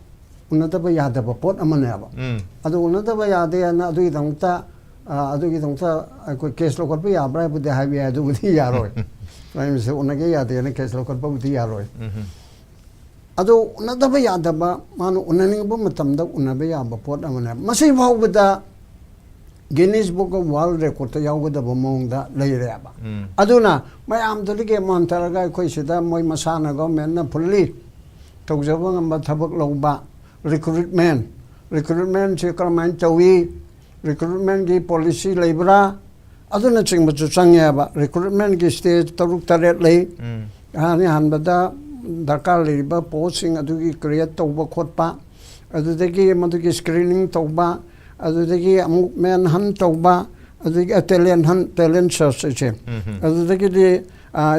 ꯎꯅꯗꯕ ꯌꯥꯗꯕ ꯄꯣꯠ ꯑꯃꯅꯦꯕ꯫ ꯎꯝ꯫ ꯑꯗꯨ ꯎꯅꯗꯕ ꯌꯥꯗꯦ ꯍꯥꯏꯅ ꯑꯗꯨꯒꯤꯗꯃꯛꯇ, ꯑ, ꯑꯗꯨꯒꯤꯗꯃꯛꯇ ꯑꯩꯈꯣꯏ ꯀꯦꯁ ꯂꯧꯈꯠꯄ ꯌꯥꯕ꯭ꯔꯥ ꯍꯥꯏꯕꯨꯗꯤ ꯍꯥꯏꯕ ꯌꯥꯏ, ꯑꯗꯨꯕꯨꯗꯤ ꯌꯥꯔꯣꯏ꯫ ꯄ꯭ꯔꯥꯏꯝ ꯃꯤꯅꯤꯁꯇꯔ ꯎꯅꯒꯦ ꯌꯥꯗꯦꯅ ꯀꯦꯁ ꯂꯧꯈꯠꯄꯕꯨꯗꯤ ꯌꯥꯔꯣꯏ꯫ ꯎꯝ꯫ ꯑꯗꯨ ꯎꯅꯗꯕ ꯌꯥꯗꯕ, ꯃꯥꯅ ꯎꯅꯅꯤꯡꯕ ꯃꯇꯝꯗ ꯎꯅꯕ ꯌꯥꯕ ꯄꯣꯠ ꯑꯃꯅꯦ꯫ ꯃꯁꯤ ꯐꯥꯎꯕꯗ ꯒꯤꯅꯤꯁ ꯕꯨꯛ ꯑꯣꯐ ꯋꯥꯔꯜ ꯔꯦꯀꯣꯔꯠꯇ ꯌꯥꯎꯒꯗꯕ ꯃꯑꯣꯡꯗ ꯂꯩꯔꯦꯕ꯫ ꯎꯝ꯫ ꯑꯗꯨꯅ ꯃꯌꯥꯝꯗꯨꯗꯒꯤ ꯃꯥꯟꯊꯔꯒ ꯑꯩꯈꯣꯏ ꯁꯤꯗ ꯃꯣꯏ ꯃꯁꯥꯅ ꯒꯣꯔꯃꯦꯟꯅ ꯐꯨꯜꯂꯤ ꯇꯧꯖꯕ ꯉꯝꯕ ꯊꯕꯛ ꯂꯧꯕ, ꯔꯤꯀ꯭ꯔꯨꯠꯃꯦꯟ, ꯔꯤꯀ꯭ꯔꯨꯠꯃꯦꯟꯁꯦ ꯀꯔꯝꯍꯥꯏꯅ ꯇꯧꯏ, ꯔꯤꯀ꯭ꯔꯨꯠꯃꯦꯟꯒꯤ ꯄꯣꯂꯤꯁꯤ ꯂꯩꯕ꯭ꯔꯥ, ꯑꯗꯨꯅꯆꯤꯡꯕꯁꯨ ꯆꯪꯉꯦꯕ꯫ ꯔꯤꯀ꯭ꯔꯨꯠꯃꯦꯟꯒꯤ ꯁ꯭ꯇꯦꯖ ꯇꯔꯨꯛ ꯇꯔꯦꯠ ꯂꯩ꯫ ꯎꯝ꯫ ꯑꯍꯥꯟ ꯑꯍꯥꯟꯕꯗ ꯗꯔꯀꯥꯔ ꯂꯩꯔꯤꯕ ꯄꯣꯁꯁꯤꯡ ꯑꯗꯨꯒꯤ ꯀ꯭ꯔꯤꯌꯦꯠ ꯇꯧꯕ ꯈꯣꯠꯄ, ꯑꯗꯨꯗꯒꯤ ꯃꯗꯨꯒꯤ ꯁ꯭ꯀ꯭ꯔꯤꯅꯤꯡ ꯇꯧꯕ, ꯑꯗꯨꯗꯒꯤ ꯑꯃꯨꯛ ꯃꯦꯟ ꯍꯟ ꯇꯧꯕ, ꯑꯗꯨꯗꯒꯤ ꯇꯦꯂꯦꯟ ꯍꯟ, ꯇꯦꯂꯦꯟ ꯁꯔꯆ ꯑꯁꯦ, ꯎꯝ, ꯎꯝ꯫ ꯑꯗꯨꯗꯒꯤꯗꯤ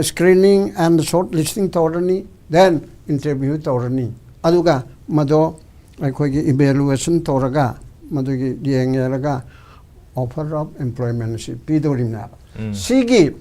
ꯁ꯭ꯀ꯭ꯔꯤꯅꯤꯡ ꯑꯦꯟ ꯁꯣꯔꯠ ꯂꯤꯁꯇꯤꯡ ꯇꯧꯔꯅꯤ, ꯗꯦꯟ ꯏꯟꯇꯔꯚ꯭ꯌꯨ ꯇꯧꯔꯅꯤ꯫ ꯑꯗꯨꯒ ꯃꯗꯣ ꯑꯩꯈꯣꯏꯒꯤ ꯏꯚꯦꯂꯨꯑꯦꯁꯟ ꯇꯧꯔꯒ ꯃꯗꯨꯒꯤ ꯌꯦꯡꯉꯦꯔꯒ offer of employment ꯑꯁꯤ ꯄꯤꯗꯧꯔꯤꯕꯅꯦꯕ꯫ ꯎꯝ꯫ ꯁꯤꯒꯤ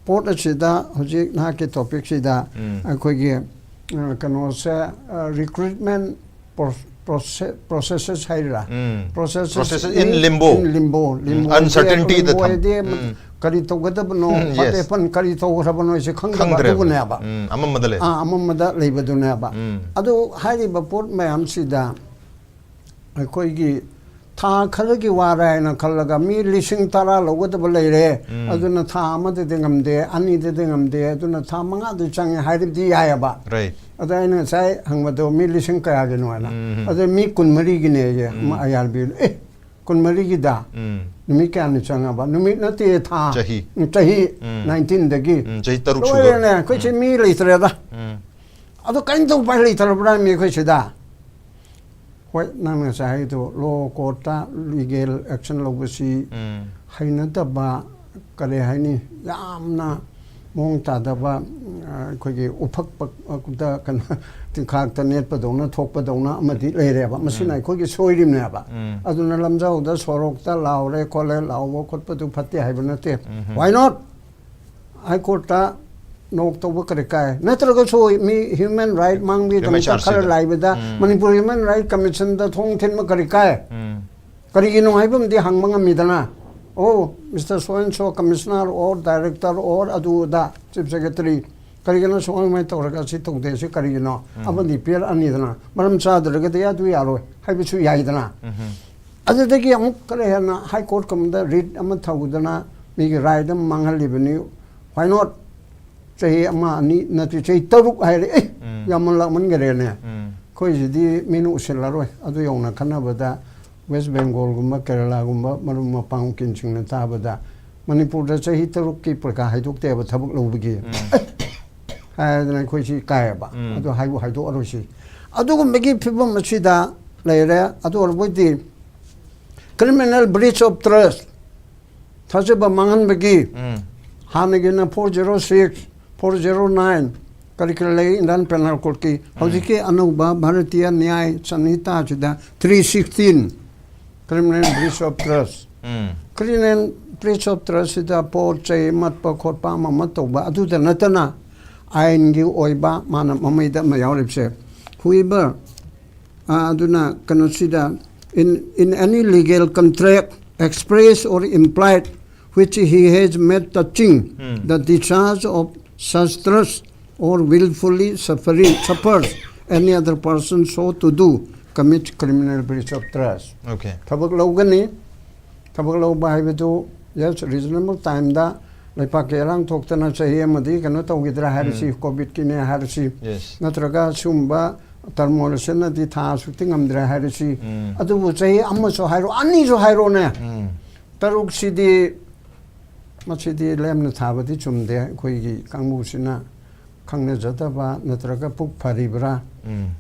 ꯄꯣꯠ ꯑꯁꯤꯗ ꯍꯧꯖꯤꯛ ꯅꯍꯥꯛꯀꯤ ꯇꯣꯄꯤꯛꯁꯤꯗ ꯎꯝ꯫ ꯑꯩꯈꯣꯏꯒꯤ, ꯑ, ꯀꯩꯅꯣꯁꯦ, uh, recruitment pro-, proce-, processes ꯍꯥꯏꯔꯤꯔꯥ? Um. Processes process in limbo꯫ In limbo꯫ Um, limbo ꯍꯥꯏꯗꯤ, ꯑꯟꯁꯔꯇꯤꯟꯇꯤꯗ ꯂꯤꯝꯕꯣ ꯊꯝ-, ꯍꯥꯏꯗꯤ ꯎꯝ꯫ ꯀꯔꯤ ꯇꯧꯒꯗꯕꯅꯣ, ꯎꯝ, what ꯌꯦꯁ꯫ Happen, ꯀꯔꯤ ꯇꯧꯈ꯭ꯔꯕꯅꯣ ꯍꯥꯏꯁꯦ ꯈꯪꯗꯕ ꯈꯪꯗ꯭ꯔꯦꯕ꯫ ꯑꯗꯨꯕꯨꯅꯦꯕ꯫ ꯎꯝ, ꯑꯃꯝꯕꯗ ꯂꯩ꯫ ꯑꯥ, ꯑꯃꯝꯕꯗ ꯂꯩꯕꯗꯨꯅꯦꯕ꯫ ꯎꯝ꯫ ꯑꯗꯨ ꯍꯥꯏꯔꯤꯕ ꯄꯣꯠ ꯃꯌꯥꯝꯁꯤꯗ ꯑꯩꯈꯣꯏꯒꯤ ꯊꯥ ꯈꯔꯒꯤ ꯋꯥꯔꯦ ꯍꯥꯏꯅ ꯈꯜꯂꯒ ꯃꯤ ꯂꯤꯁꯤꯡ ꯇꯔꯥ ꯂꯧꯒꯗꯕ ꯂꯩꯔꯦ, ꯎꯝ꯫ ꯑꯗꯨꯅ ꯊꯥ ꯑꯃꯗꯗꯤ ꯉꯝꯗꯦ, ꯑꯅꯤꯗꯗꯤ ꯉꯝꯗꯦ, ꯑꯗꯨꯅ ꯊꯥ ꯃꯉꯥꯗꯤ ꯆꯪꯉꯦ ꯍꯥꯏꯔꯕꯗꯤ ꯌꯥꯏꯑꯕ꯫ ꯔꯥꯏꯠ꯫ ꯑꯗ ꯑꯩꯅ ꯉꯁꯥꯏ ꯍꯪꯕꯗꯣ ꯃꯤ ꯂꯤꯁꯤꯡ ꯀꯌꯥꯒꯤꯅꯣ ꯍꯥꯏꯅ꯫ ꯎꯝ, ꯎꯝ꯫ ꯑꯗ ꯃꯤ ꯀꯨꯟꯃꯔꯤꯒꯤꯅꯦ ꯑꯩꯁꯦ, ꯎꯝ꯫ ꯑꯃ ꯑꯥꯏ ꯑꯥꯔ ꯕꯤ꯫ ꯑꯦ, ꯀꯨꯟꯃꯔꯤꯒꯤꯗ ꯎꯝ꯫ ꯅꯨꯃꯤꯠ ꯀꯌꯥꯅꯤ ꯆꯪꯉꯕ? ꯅꯨꯃꯤꯠ ꯅꯠꯇꯦ, ꯊꯥ꯫ ꯆꯍꯤ꯫ ꯎꯝ, ꯆꯍꯤ ꯎꯝ꯫ ꯅꯥꯏꯟꯇꯤꯟꯗꯒꯤ꯫ ꯎꯝ, ꯆꯍꯤ ꯇꯔꯨꯛ ꯁꯨꯗꯣꯔꯦ꯫ ꯂꯣꯏꯔꯦꯅꯦ, ꯑꯩꯈꯣꯏꯁꯦ ꯎꯝ꯫ ꯃꯤ ꯂꯩꯇ꯭ꯔꯦꯗ꯫ ꯎꯝ꯫ ꯑꯗꯣ ꯀꯔꯤꯝꯇ ꯎꯄꯥꯏ ꯂꯩꯇ꯭ꯔꯕ꯭ꯔꯥ ꯃꯤ ꯑꯩꯈꯣꯏ ꯁꯤꯗ? ꯍꯣꯏ, ꯅꯪꯅ ꯉꯁꯥꯏ ꯍꯥꯏꯗꯣ, ꯂꯣ ꯀꯣꯔꯠꯇ ꯂꯤꯒꯦꯜ ꯑꯦꯛꯁꯟ ꯂꯧꯕꯁꯤ ꯎꯝ. ꯍꯩꯅꯗꯕ, ꯀꯔꯤ ꯍꯥꯏꯅꯤ, ꯌꯥꯝꯅ ꯃꯑꯣꯡ ꯇꯥꯗꯕ, ꯑꯩꯈꯣꯏꯒꯤ ꯎꯐꯛꯄꯗ ꯀꯩꯅꯣ ꯇꯤꯟꯈꯥꯛꯇ ꯅꯦꯠꯄꯗꯧꯅ ꯊꯣꯛꯄꯗꯧꯅ ꯑꯃꯗꯤ ꯂꯩꯔꯦꯕ꯫ ꯃꯁꯤꯅ ꯑꯩꯈꯣꯏꯒꯤ ꯁꯣꯏꯔꯤꯕꯅꯦꯕ꯫ ꯎꯝ. ꯑꯗꯨꯅ ꯂꯝꯖꯥꯎꯗ ꯁꯣꯔꯣꯛꯇ ꯂꯥꯎꯔꯦ ꯈꯣꯠꯂꯦ, ꯂꯥꯎꯕ ꯈꯣꯠꯄꯗꯨ ꯐꯠꯇꯦ ꯍꯥꯏꯕ ꯅꯠꯇꯦ꯫ Why not? ꯍꯥꯏ ꯀꯣꯔꯠꯇ ꯅꯣꯛ ꯇꯧꯕ ꯀꯔꯤ ꯀꯥꯏ? ꯅꯠꯇ꯭ꯔꯒꯁꯨ ꯃꯤ ꯍ꯭ꯌꯨꯃꯦꯟ ꯔꯥꯏꯠ ꯃꯥꯡꯕꯤ ꯀꯩꯅꯣ ꯈꯔ ꯂꯥꯏꯕꯗ ꯃꯅꯤꯄꯨꯔ ꯍ꯭ꯌꯨꯃꯦꯟ ꯔꯥꯏꯠ ꯀꯃꯤꯁꯟꯗ ꯊꯣꯡ ꯊꯤꯟꯕ ꯀꯔꯤ ꯀꯥꯏ? ꯎꯝ. ꯀꯔꯤꯒꯤꯅꯣ ꯍꯥꯏꯕ ꯑꯃꯗꯤ ꯍꯪꯕ ꯉꯝꯃꯤꯗꯅ꯫ "Oh, Mister So and so, commissioner or director or ꯑꯗꯨꯗ chief secretary, ꯀꯔꯤꯒꯤꯅꯣ ꯁꯨꯃꯥꯏ ꯁꯨꯃꯥꯏꯅ ꯇꯧꯔꯒ ꯁꯤ ꯇꯧꯗꯦ, ꯁꯤ ꯀꯔꯤꯒꯤꯅꯣ?" ꯑꯃꯗꯤ ꯄꯤꯔꯛꯑꯅꯤꯗꯅ꯫ ꯃꯔꯝ ꯆꯥꯗ꯭ꯔꯒꯗꯤ ꯑꯗꯨ ꯌꯥꯔꯣꯏ ꯍꯥꯏꯕꯁꯨ ꯌꯥꯏꯗꯅ꯫ ꯑꯗꯨꯗꯒꯤ ꯑꯃꯨꯛ ꯈꯔ ꯍꯦꯟꯅ ꯍꯥꯏ ꯀꯣꯔꯠ ꯀꯨꯝꯕꯗ ꯔꯤꯠ ꯑꯃ ꯊꯧꯗꯅ ꯃꯤꯒꯤ ꯔꯥꯏꯠ ꯑꯃ ꯃꯥꯡꯍꯜꯂꯤꯕꯅꯤ꯫ Why not? ꯆꯍꯤ ꯑꯃ, ꯑꯅꯤ ꯅꯠꯇꯦ, ꯆꯍꯤ ꯇꯔꯨꯛ ꯍꯥꯏꯔꯦ꯫ ꯑꯦ, ꯌꯥꯝꯃꯟ ꯂꯥꯛꯃꯟꯈꯔꯦꯅꯦ꯫ ꯎꯝ. ꯑꯩꯈꯣꯏꯁꯤꯗꯤ ꯃꯤꯅ ꯎꯁꯤꯜꯂꯔꯣꯏ꯫ ꯑꯗꯨ ꯌꯧꯅ ꯈꯟꯅꯕꯗ ꯋꯦꯁ ꯕꯦꯡꯒꯣꯜꯒꯨꯝꯕ, ꯀꯦꯔꯂꯥꯒꯨꯝꯕ ꯃꯔꯨꯞ ꯃꯄꯥꯡ ꯎꯀꯤꯜꯁꯤꯡꯅ ꯇꯥꯕꯗ ꯃꯅꯤꯄꯨꯔꯗ ꯆꯍꯤ ꯇꯔꯨꯛꯀꯤ ꯄ꯭ꯔꯤꯈꯥ ꯍꯥꯏꯗꯣꯛꯇꯦꯕ ꯊꯕꯛ ꯂꯧꯕꯒꯤ꯫ ꯍꯥꯏꯗꯅ ꯑꯩꯈꯣꯏꯁꯤ ꯏꯀꯥꯏꯌꯦꯕ꯫ ꯎꯝ. ꯑꯗꯨ ꯍꯥꯏꯕꯨ ꯍꯥꯏꯗꯣꯛꯑꯔꯣꯏꯁꯤ꯫ ꯑꯗꯨꯒꯨꯝꯕꯒꯤ ꯐꯤꯕꯝ ꯑꯁꯤꯗ ꯂꯩꯔꯦ꯫ ꯑꯗꯨ ꯑꯣꯏꯔꯕꯣꯏꯗꯤ criminal breach of trust, ꯊꯥꯖꯕ ꯃꯥꯡꯍꯟꯕꯒꯤ, ꯎꯝ. ꯍꯥꯟꯅꯒꯤꯅ four zero six, four zero nine, ꯀꯔꯤ ꯀꯔꯤ ꯂꯩ ꯏꯟꯗꯤꯌꯥꯟ ꯄꯦꯅꯦꯜ ꯀꯣꯗꯀꯤ꯫ ꯍꯧꯖꯤꯛꯀꯤ ꯑꯅꯧꯕ Bharatiya ꯅ꯭ꯌꯥꯌ ꯁꯪꯍꯤꯇꯥꯁꯤꯗ three sixteen, criminal breach of trust꯫ Um. Criminal breach of trust ꯁꯤꯗ ꯄꯣꯠ ꯆꯩ ꯃꯠꯄ ꯈꯣꯠꯄ ꯑꯃ ꯑꯃ ꯇꯧꯕ ꯑꯗꯨꯗ ꯅꯠꯇꯅ ꯑꯥꯏꯟꯒꯤ ꯑꯣꯏꯕ ꯃꯥꯅ ꯃꯃꯩꯗ ꯑꯃ ꯌꯥꯎꯔꯤꯕꯁꯦ, whoever, ꯑ, ꯑꯗꯨꯅ ꯀꯩꯅꯣꯁꯤꯗ, in, in any legal contract, express or implied, which he has made touching Hmm. the discharge of such trust or willfully suffering, suffers any other person so to do, commits criminal breach of trust꯫ Okay. ꯊꯕꯛ ꯂꯧꯒꯅꯤ꯫ ꯊꯕꯛ ꯂꯧꯕ ꯍꯥꯏꯕꯗꯨ, yes, reasonable time ꯗ ꯂꯩꯄꯥꯛꯀꯤ ꯏꯔꯥꯡ ꯊꯣꯛꯇꯅ ꯆꯍꯤ ꯑꯃꯗꯤ ꯀꯩꯅꯣ ꯇꯧꯈꯤꯗ꯭ꯔꯥ ꯍꯥꯏꯔꯁꯤ, ꯎꯝ. ꯀꯣꯚꯤꯗꯀꯤꯅꯦ ꯍꯥꯏꯔꯁꯤ, Yes. ꯅꯠꯇ꯭ꯔꯒ ꯁꯤꯒꯨꯝꯕ turmoil ꯑꯁꯤꯅꯗꯤ ꯊꯥ ꯑꯁꯨꯛꯇꯤ ꯉꯝꯗ꯭ꯔꯦ ꯍꯥꯏꯔꯁꯤ, ꯎꯝ. ꯑꯗꯨꯕꯨ ꯆꯍꯤ ꯑꯃꯁꯨ ꯍꯥꯏꯔꯣ, ꯑꯅꯤꯁꯨ ꯍꯥꯏꯔꯣꯅꯦ, ꯎꯝ. ꯇꯔꯨꯛꯁꯤꯗꯤ, ꯃꯁꯤꯗꯤ ꯂꯦꯝꯅ ꯊꯥꯕꯗꯤ ꯆꯨꯝꯗꯦ꯫ ꯑꯩꯈꯣꯏꯒꯤ ꯀꯥꯡꯕꯨꯁꯤꯅ ꯈꯪꯅꯖꯗꯕ ꯅꯠꯇ꯭ꯔꯒ ꯄꯨꯛ ꯐꯔꯤꯕ꯭ꯔꯥ,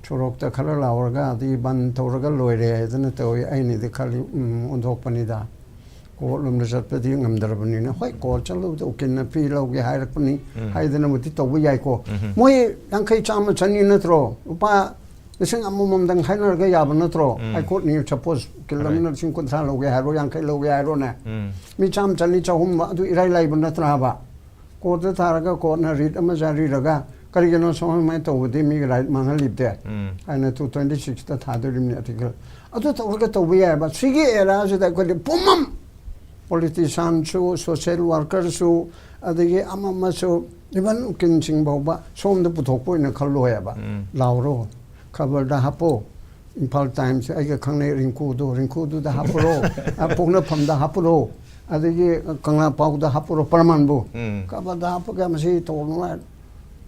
ꯁꯣꯔꯣꯛꯇ ꯈꯔ ꯂꯥꯎꯔꯒ ꯑꯗꯒꯤ ꯕꯟ ꯇꯧꯔꯒ ꯂꯣꯏꯔꯦ ꯍꯥꯏꯗꯅ ꯇꯧꯏ꯫ ꯑꯩꯅꯗꯤ ꯈꯜꯂꯤ, ꯎꯝ, ꯑꯣꯟꯊꯣꯛꯄꯅꯤꯗ꯫ ꯀꯣꯔꯠ ꯂꯣꯝꯗ ꯆꯠꯄꯗꯤ ꯉꯝꯗ꯭ꯔꯕꯅꯤꯅ, ꯍꯣꯏ, ꯀꯣꯔꯠ ꯆꯠꯂꯨꯕꯗ ꯎꯀꯤꯜꯅ ꯐꯤ ꯂꯧꯒꯦ ꯍꯥꯏꯔꯛꯄꯅꯤ ꯍꯥꯏꯗꯅꯕꯨꯗꯤ ꯇꯧꯕ ꯌꯥꯏꯀꯣ꯫ ꯃꯣꯏ ꯌꯥꯡꯈꯩ, ꯆꯥꯝꯃ, ꯆꯅꯤ ꯅꯠꯇ꯭ꯔꯣ? ꯂꯨꯄꯥ ꯂꯤꯁꯤꯡ ꯑꯃꯃꯝꯗꯪ ꯈꯥꯏꯅꯔꯒ ꯌꯥꯕ ꯅꯠꯇ꯭ꯔꯣ? ꯍꯥꯏ ꯀꯣꯔꯠꯅꯤ, ꯁꯄꯣꯁ ꯎꯀꯤꯜ ꯑꯃꯅ ꯂꯤꯁꯤꯡ ꯀꯨꯟꯊ꯭ꯔꯥ ꯂꯧꯒꯦ ꯍꯥꯏꯔꯣ, ꯌꯥꯡꯈꯩ ꯂꯧꯒꯦ ꯍꯥꯏꯔꯣꯅꯦ, ꯃꯤ ꯆꯥꯝꯃ, ꯆꯅꯤ, ꯆꯍꯨꯝ, ꯑꯗꯨ ꯏꯔꯥꯏ ꯂꯥꯏꯕ ꯅꯠꯇ꯭ꯔꯥꯕ? ꯀꯣꯔꯠꯇ ꯊꯥꯔꯒ ꯀꯣꯔꯠꯅ ꯔꯤꯠ ꯑꯃ ꯖꯥꯔꯤꯔꯒ, "ꯀꯔꯤꯒꯤꯅꯣ ꯁꯨꯃꯥꯏꯅ ꯇꯧꯕꯗꯤ ꯃꯤꯒꯤ ꯔꯥꯏꯠ ꯃꯥꯡꯍꯜꯂꯤꯕꯗꯦ?" ꯍꯥꯏꯅ ꯇꯨ ꯇ꯭ꯋꯦꯟꯇꯤ ꯁꯤꯛꯁꯇ ꯊꯥꯗꯣꯔꯤꯕꯅꯤ ꯑꯥꯔꯇꯤꯀꯜ꯫ ꯑꯗꯨ ꯇꯧꯔꯒ ꯇꯧꯕ ꯌꯥꯏꯑꯕ꯫ ꯁꯤꯒꯤ ꯑꯦꯔꯥꯁꯤꯗ ꯑꯩꯈꯣꯏꯗꯤ ꯄꯨꯝꯅꯃꯛ, ꯄꯣꯂꯤꯇꯤꯁꯤꯌꯥꯟꯁꯨ, ꯁꯣꯁꯤꯌꯦꯜ ꯋꯥꯔꯀꯔꯁꯨ, ꯑꯗꯒꯤ ꯑꯃ ꯑꯃꯁꯨ, ꯏꯚꯟ ꯎꯀꯤꯜꯁꯤꯡ ꯐꯥꯎꯕ ꯁꯣꯝꯗ ꯄꯨꯊꯣꯛꯄ ꯑꯣꯏꯅ ꯈꯜꯂꯣ ꯍꯥꯏꯕ꯫ ꯂꯥꯎꯔꯣ, ꯈꯕꯔꯗ ꯍꯥꯞꯄꯣ, ꯏꯝꯐꯥꯜ ꯇꯥꯏꯝꯁ, ꯑꯩꯒ ꯈꯪꯅꯩ ꯔꯤꯡꯀꯨꯗꯣ, ꯔꯤꯡꯀꯨꯗꯨꯗ ꯍꯥꯞꯄꯨꯔꯣ, ꯑ, ꯄꯣꯛꯅꯐꯝꯗ ꯍꯥꯞꯄꯨꯔꯣ, ꯑꯗꯒꯤ ꯀꯪꯂꯥ ꯄꯥꯎꯗ ꯍꯥꯞꯄꯨꯔꯣ, ꯄ꯭ꯔꯃꯥꯟꯕꯨ꯫ ꯎꯝ꯫ ꯈꯕꯔꯗ ꯍꯥꯞꯄꯒ ꯃꯁꯤ ꯇꯧꯅꯨ ꯍꯥꯏ꯫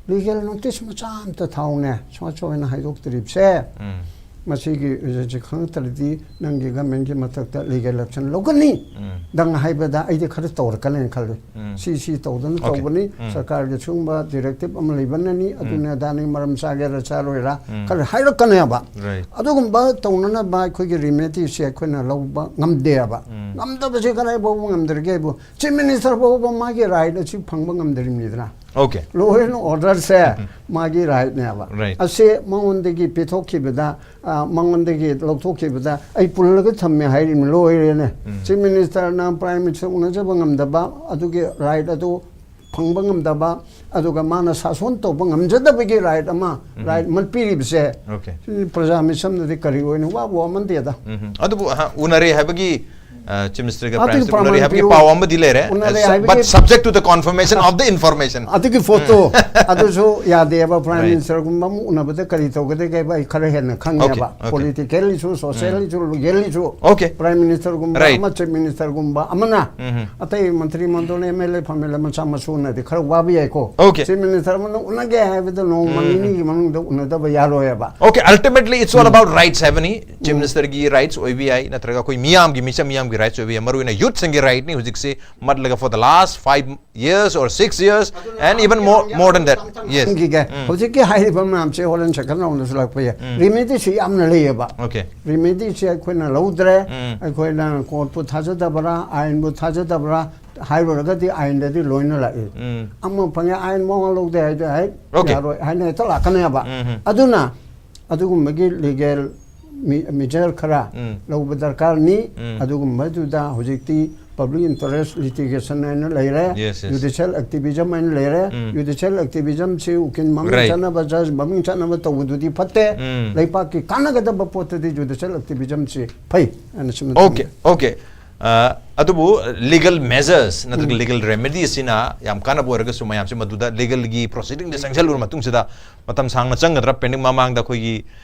ꯂꯤꯒꯦꯜ ꯅꯣꯇꯤꯁ ꯃꯆꯥ ꯑꯝꯇ ꯊꯥꯎꯅꯦ, ꯁꯨꯃꯥꯏ ꯁꯨꯃꯥꯏꯅ ꯍꯥꯏꯗꯣꯛꯇ꯭ꯔꯤꯕꯁꯦ꯫ ꯎꯝ꯫ ꯃꯁꯤꯒꯤ ꯔꯤꯖꯜꯁꯦ ꯈꯪꯉꯛꯇ꯭ꯔꯗꯤ ꯅꯪꯒꯤ ꯒꯃꯦꯟꯒꯤ ꯃꯊꯛꯇ ꯂꯤꯒꯦꯜ ꯑꯦꯛꯁꯟ ꯂꯧꯒꯅꯤ꯫ ꯎꯝ꯫ ꯗꯪ ꯍꯥꯏꯕꯗ ꯑꯩꯗꯤ ꯈꯔ ꯇꯧꯔꯛꯀꯅꯦꯅ ꯈꯜꯂꯤ꯫ ꯎꯝ꯫ ꯁꯤ, ꯁꯤ ꯇꯧꯗꯅ ꯑꯣꯀꯦ꯫ ꯇꯧꯕꯅꯤ, ꯎꯝ꯫ ꯁꯔꯀꯥꯔꯒꯤ ꯁꯤꯒꯨꯝꯕ ꯗꯤꯔꯦꯛꯇꯤꯞ ꯑꯃ ꯂꯩꯕꯅꯅꯤ, ꯎꯝ꯫ ꯑꯗꯨꯅ ꯑꯗꯥꯅꯤ, ꯃꯔꯝ ꯆꯥꯒꯦꯔꯥ ꯆꯥꯔꯣꯏꯔꯥ, ꯎꯝ꯫ ꯈꯔ ꯍꯥꯏꯔꯛꯀꯅꯦꯕ꯫ ꯔꯥꯏꯠ꯫ ꯑꯗꯨꯒꯨꯝꯕ ꯇꯧꯅꯅꯕ ꯑꯩꯈꯣꯏꯒꯤ ꯔꯤꯃꯦꯗꯤꯁꯦ ꯑꯩꯈꯣꯏꯅ ꯂꯧꯕ ꯉꯝꯗꯦꯕ꯫ ꯎꯝ꯫ ꯉꯝꯗꯕꯁꯦ ꯀꯗꯥꯏ ꯐꯥꯎꯕ ꯉꯝꯗ꯭ꯔꯒꯦꯕꯨ, ꯆꯤꯐ ꯃꯤꯅꯤꯁꯇꯔ ꯐꯥꯎꯕ ꯃꯥꯒꯤ ꯔꯥꯏꯠ ꯑꯁꯤ ꯐꯪꯕ ꯉꯝꯗ꯭ꯔꯤꯕꯅꯤꯗꯅ꯫ ꯑꯣꯀꯦ꯫ ꯂꯣ ꯑꯦꯟ ꯑꯣꯔꯗꯔꯁꯦ ꯎꯝ꯫ ꯃꯥꯒꯤ ꯔꯥꯏꯠꯅꯦꯕ꯫ ꯔꯥꯏꯠ꯫ ꯑꯁꯦ ꯃꯉꯣꯟꯗꯒꯤ ꯄꯤꯊꯣꯛꯈꯤꯕꯗ, ꯑ, ꯃꯉꯣꯟꯗꯒꯤ ꯂꯧꯊꯣꯛꯈꯤꯕꯗ ꯑꯩ ꯄꯨꯜꯂꯒ ꯊꯝꯃꯦ ꯍꯥꯏꯔꯤꯕꯅꯤ, ꯂꯣꯏꯔꯦꯅꯦ꯫ ꯎꯝ꯫ ꯆꯤꯐ ꯃꯤꯅꯤꯁꯇꯔꯅ ꯄ꯭ꯔꯥꯏꯝ ꯃꯤꯅꯤꯁꯇꯔ ꯎꯅꯖꯕ ꯉꯝꯗꯕ, ꯑꯗꯨꯒꯤ ꯔꯥꯏꯠ ꯑꯗꯨ ꯐꯪꯕ ꯉꯝꯗꯕ, ꯑꯗꯨꯒ ꯃꯥꯅ ꯁꯥꯁꯣꯟ ꯇꯧꯕ ꯉꯝꯖꯗꯕꯒꯤ ꯔꯥꯏꯠ ꯑꯃ, ꯎꯝ꯫ ꯔꯥꯏꯠ ꯑꯃ ꯄꯤꯔꯤꯕꯁꯦ, ꯑꯣꯀꯦ꯫ ꯁꯤ ꯄ꯭ꯔꯖꯥ ꯃꯤꯆꯝꯅꯗꯤ ꯀꯔꯤ ꯑꯣꯏꯅ ꯋꯥꯕ ꯋꯥꯃꯟꯗꯦꯗ꯫ ꯎꯝ꯫ ꯑꯗꯨꯕꯨ, ꯑꯍ, ꯎꯅꯔꯦ ꯍꯥꯏꯕꯒꯤ, ꯑ, ꯆꯤꯐ ꯃꯤꯅꯤꯁꯇꯔꯒ ꯑꯗꯨꯒꯤ ꯄ꯭ꯔꯥꯏꯝ ꯃꯤꯅꯤꯁꯇꯔ ꯎꯅꯔꯦ ꯄ꯭ꯔꯃꯥꯟ ꯍꯥꯏꯕꯒꯤ ꯄꯤꯌꯨ꯫ ꯄꯥꯎ ꯑꯃꯗꯤ ꯂꯩꯔꯦ꯫ ꯎꯅꯔꯦ ꯑꯁ, ꯍꯥꯏꯕꯒꯤ but subject to the confirmation of the information. ꯑꯗꯨꯒꯤ ꯄꯣꯠꯇꯣ, ꯑꯗꯨꯁꯨ ꯌꯥꯗꯦꯕ꯫ Prime right. ꯃꯤꯅꯤꯁꯇꯔꯒꯨꯝꯕ ꯑꯃ ꯎꯅꯕꯗ ꯀꯔꯤ ꯇꯧꯒꯗꯒꯦ ꯍꯥꯏꯕ ꯑꯩ ꯈꯔ ꯍꯦꯟꯅ ꯈꯪꯉꯦꯕ꯫ Okay, okay. Political issue, social um. Issue, legal issue. Okay. Prime ꯃꯤꯅꯤꯁꯇꯔꯒꯨꯝꯕ ꯔꯥꯏꯠ꯫ ꯑꯃ, ꯆꯤꯐ ꯃꯤꯅꯤꯁꯇꯔꯒꯨꯝꯕ ꯑꯃꯅ, ꯎꯝ꯫ ꯑꯇꯩ ꯃꯟꯇ꯭ꯔꯤ ꯃꯟꯗꯣꯜ, ꯑꯦꯝ ꯑꯦꯜ ꯑꯦ ꯐꯝ ꯑꯦꯜ ꯑꯦ ꯃꯆꯥ ꯃꯁꯨꯅꯗꯤ ꯈꯔ ꯋꯥꯕ ꯌꯥꯏꯀꯣ꯫ ꯑꯣꯀꯦ꯫ ꯆꯤꯐ ꯃꯤꯅꯤꯁꯇꯔ ꯑꯃꯅ ꯎꯅꯒꯦ ꯍꯥꯏꯕꯗ ꯅꯣꯡꯃ ꯎꯝ꯫ ꯅꯤꯅꯤꯒꯤ ꯃꯅꯨꯡꯗ ꯎꯅꯗꯕ ꯌꯥꯔꯣꯏꯕ꯫ Okay, ultimately it's all um. About rights ꯍꯥꯏꯕꯅꯤ꯫ ꯆꯤꯐ ꯎꯝ꯫ ꯃꯤꯅꯤꯁꯇꯔꯒꯤ ꯔꯥꯏꯠꯁ ꯑꯣꯏꯕ ꯌꯥꯏ, ꯅꯠꯇ꯭ꯔꯒ ꯑꯩꯈꯣꯏ ꯃꯤꯌꯥꯝꯒꯤ, ꯃꯤꯆꯝ ꯃꯤꯌꯥꯝꯒꯤ ꯔꯥꯏꯠꯁ ꯑꯣꯏꯕ ꯌꯥꯏ, ꯃꯔꯨ ꯑꯣꯏꯅ ꯌꯨꯠꯁꯤꯡꯒꯤ ꯔꯥꯏꯠꯅꯤ ꯍꯧꯖꯤꯛꯁꯦ ꯃꯠꯂꯒ for the last five years or six years and even more, more than that. Yes. ꯍꯪꯈꯤꯒꯦ꯫ ꯍꯧꯖꯤꯛꯀꯤ ꯍꯥꯏꯔꯤꯕ ꯃꯌꯥꯝꯁꯦ ꯍꯣꯔꯦꯟ ꯁꯦꯀꯦꯟ ꯔꯥꯎꯟꯗꯁꯨ ꯂꯥꯛꯄ ꯌꯥꯏ꯫ ꯔꯤꯃꯦꯗꯤꯁꯤ ꯌꯥꯝꯅ ꯂꯩꯌꯦꯕ꯫ Okay. ꯔꯤꯃꯦꯗꯤꯁꯤ ꯑꯩꯈꯣꯏꯅ ꯂꯧꯗ꯭ꯔꯦ, ꯑꯩꯈꯣꯏꯅ ꯀꯣꯔꯠꯄꯨ ꯊꯥꯖꯗꯕ꯭ꯔꯥ, ꯑꯥꯏꯟꯕꯨ ꯊꯥꯖꯗꯕ꯭ꯔꯥ ꯍꯥꯏꯔꯨꯔꯒꯗꯤ ꯑꯥꯏꯟꯗꯗꯤ ꯂꯣꯏꯅ ꯂꯥꯛꯏ꯫ ꯑꯃ ꯐꯪꯉꯦ, ꯑꯥꯏꯟ ꯃꯋꯥ ꯂꯧꯗꯦ ꯍꯥꯏꯗꯤ ꯍꯥꯏ Okay. ꯌꯥꯔꯣꯏ ꯍꯥꯏꯅ ꯍꯦꯛꯇ ꯂꯥꯛꯀꯅꯦꯕ꯫ ꯑꯗꯨꯅ ꯑꯗꯨꯒꯨꯝꯕꯒꯤ ꯂꯤꯒꯦꯜ ꯃꯤꯖꯔ ꯈꯔ ꯂꯧꯕ ꯗꯔꯀꯥꯔꯅꯤ꯫ ꯑꯗꯨꯒꯨꯝꯕꯗꯨꯗ ꯍꯧꯖꯤꯛꯇꯤ ꯄꯕ꯭ꯂꯤꯛ ꯏꯟꯇꯔꯦꯁ ꯂꯤꯇꯤꯒꯦꯁꯟ ꯍꯥꯏꯅ ꯂꯩꯔꯦ, Yes, yes. ꯖꯨꯗꯤꯁꯤꯌꯦꯜ ꯑꯦꯛꯇꯤꯚꯤꯖꯝ ꯍꯥꯏꯅ ꯂꯩꯔꯦ꯫ ꯖꯨꯗꯤꯁꯤꯌꯦꯜ ꯑꯦꯛꯇꯤꯚꯤꯖꯝꯁꯤ ꯎꯀꯤꯜ ꯃꯃꯤꯡ Right. ꯆꯠꯅꯕ, ꯖꯖ ꯃꯃꯤꯡ ꯆꯠꯅꯕ ꯇꯧꯕꯗꯨꯗꯤ ꯐꯠꯇꯦ꯫ ꯂꯩꯄꯥꯛꯀꯤ ꯀꯥꯟꯅꯒꯗꯕ ꯄꯣꯠꯇꯗꯤ ꯖꯨꯗꯤꯁꯤꯌꯦꯜ ꯑꯦꯛꯇꯤꯚꯤꯖꯝꯁꯤ ꯐꯩ ꯍꯥꯏꯅ ꯁꯤꯃ Okay, okay. ꯑ, ꯑꯗꯨꯕꯨ ꯂꯤꯒꯦꯜ ꯃꯦꯖꯔꯁ ꯅꯠꯇ꯭ꯔꯒ ꯂꯤꯒꯦꯜ ꯔꯦꯃꯦꯗꯤ ꯑꯁꯤꯅ ꯌꯥꯝ ꯀꯥꯟꯅꯕ ꯑꯣꯏꯔꯒꯁꯨ ꯃꯌꯥꯝꯁꯦ ꯃꯗꯨꯗ ꯂꯤꯒꯦꯜꯒꯤ ꯄ꯭ꯔꯣꯁꯤꯗꯤꯡꯗ ꯆꯪꯁꯤꯜꯂꯨꯔ ꯃꯇꯨꯡꯁꯤꯗ ꯃꯇꯝ ꯁꯥꯡꯅ ꯆꯪꯒꯗ꯭ꯔꯥ? ꯄꯦꯟꯗꯤꯡ ꯃꯃꯥꯡꯗ ꯑꯩꯈꯣꯏꯒꯤ,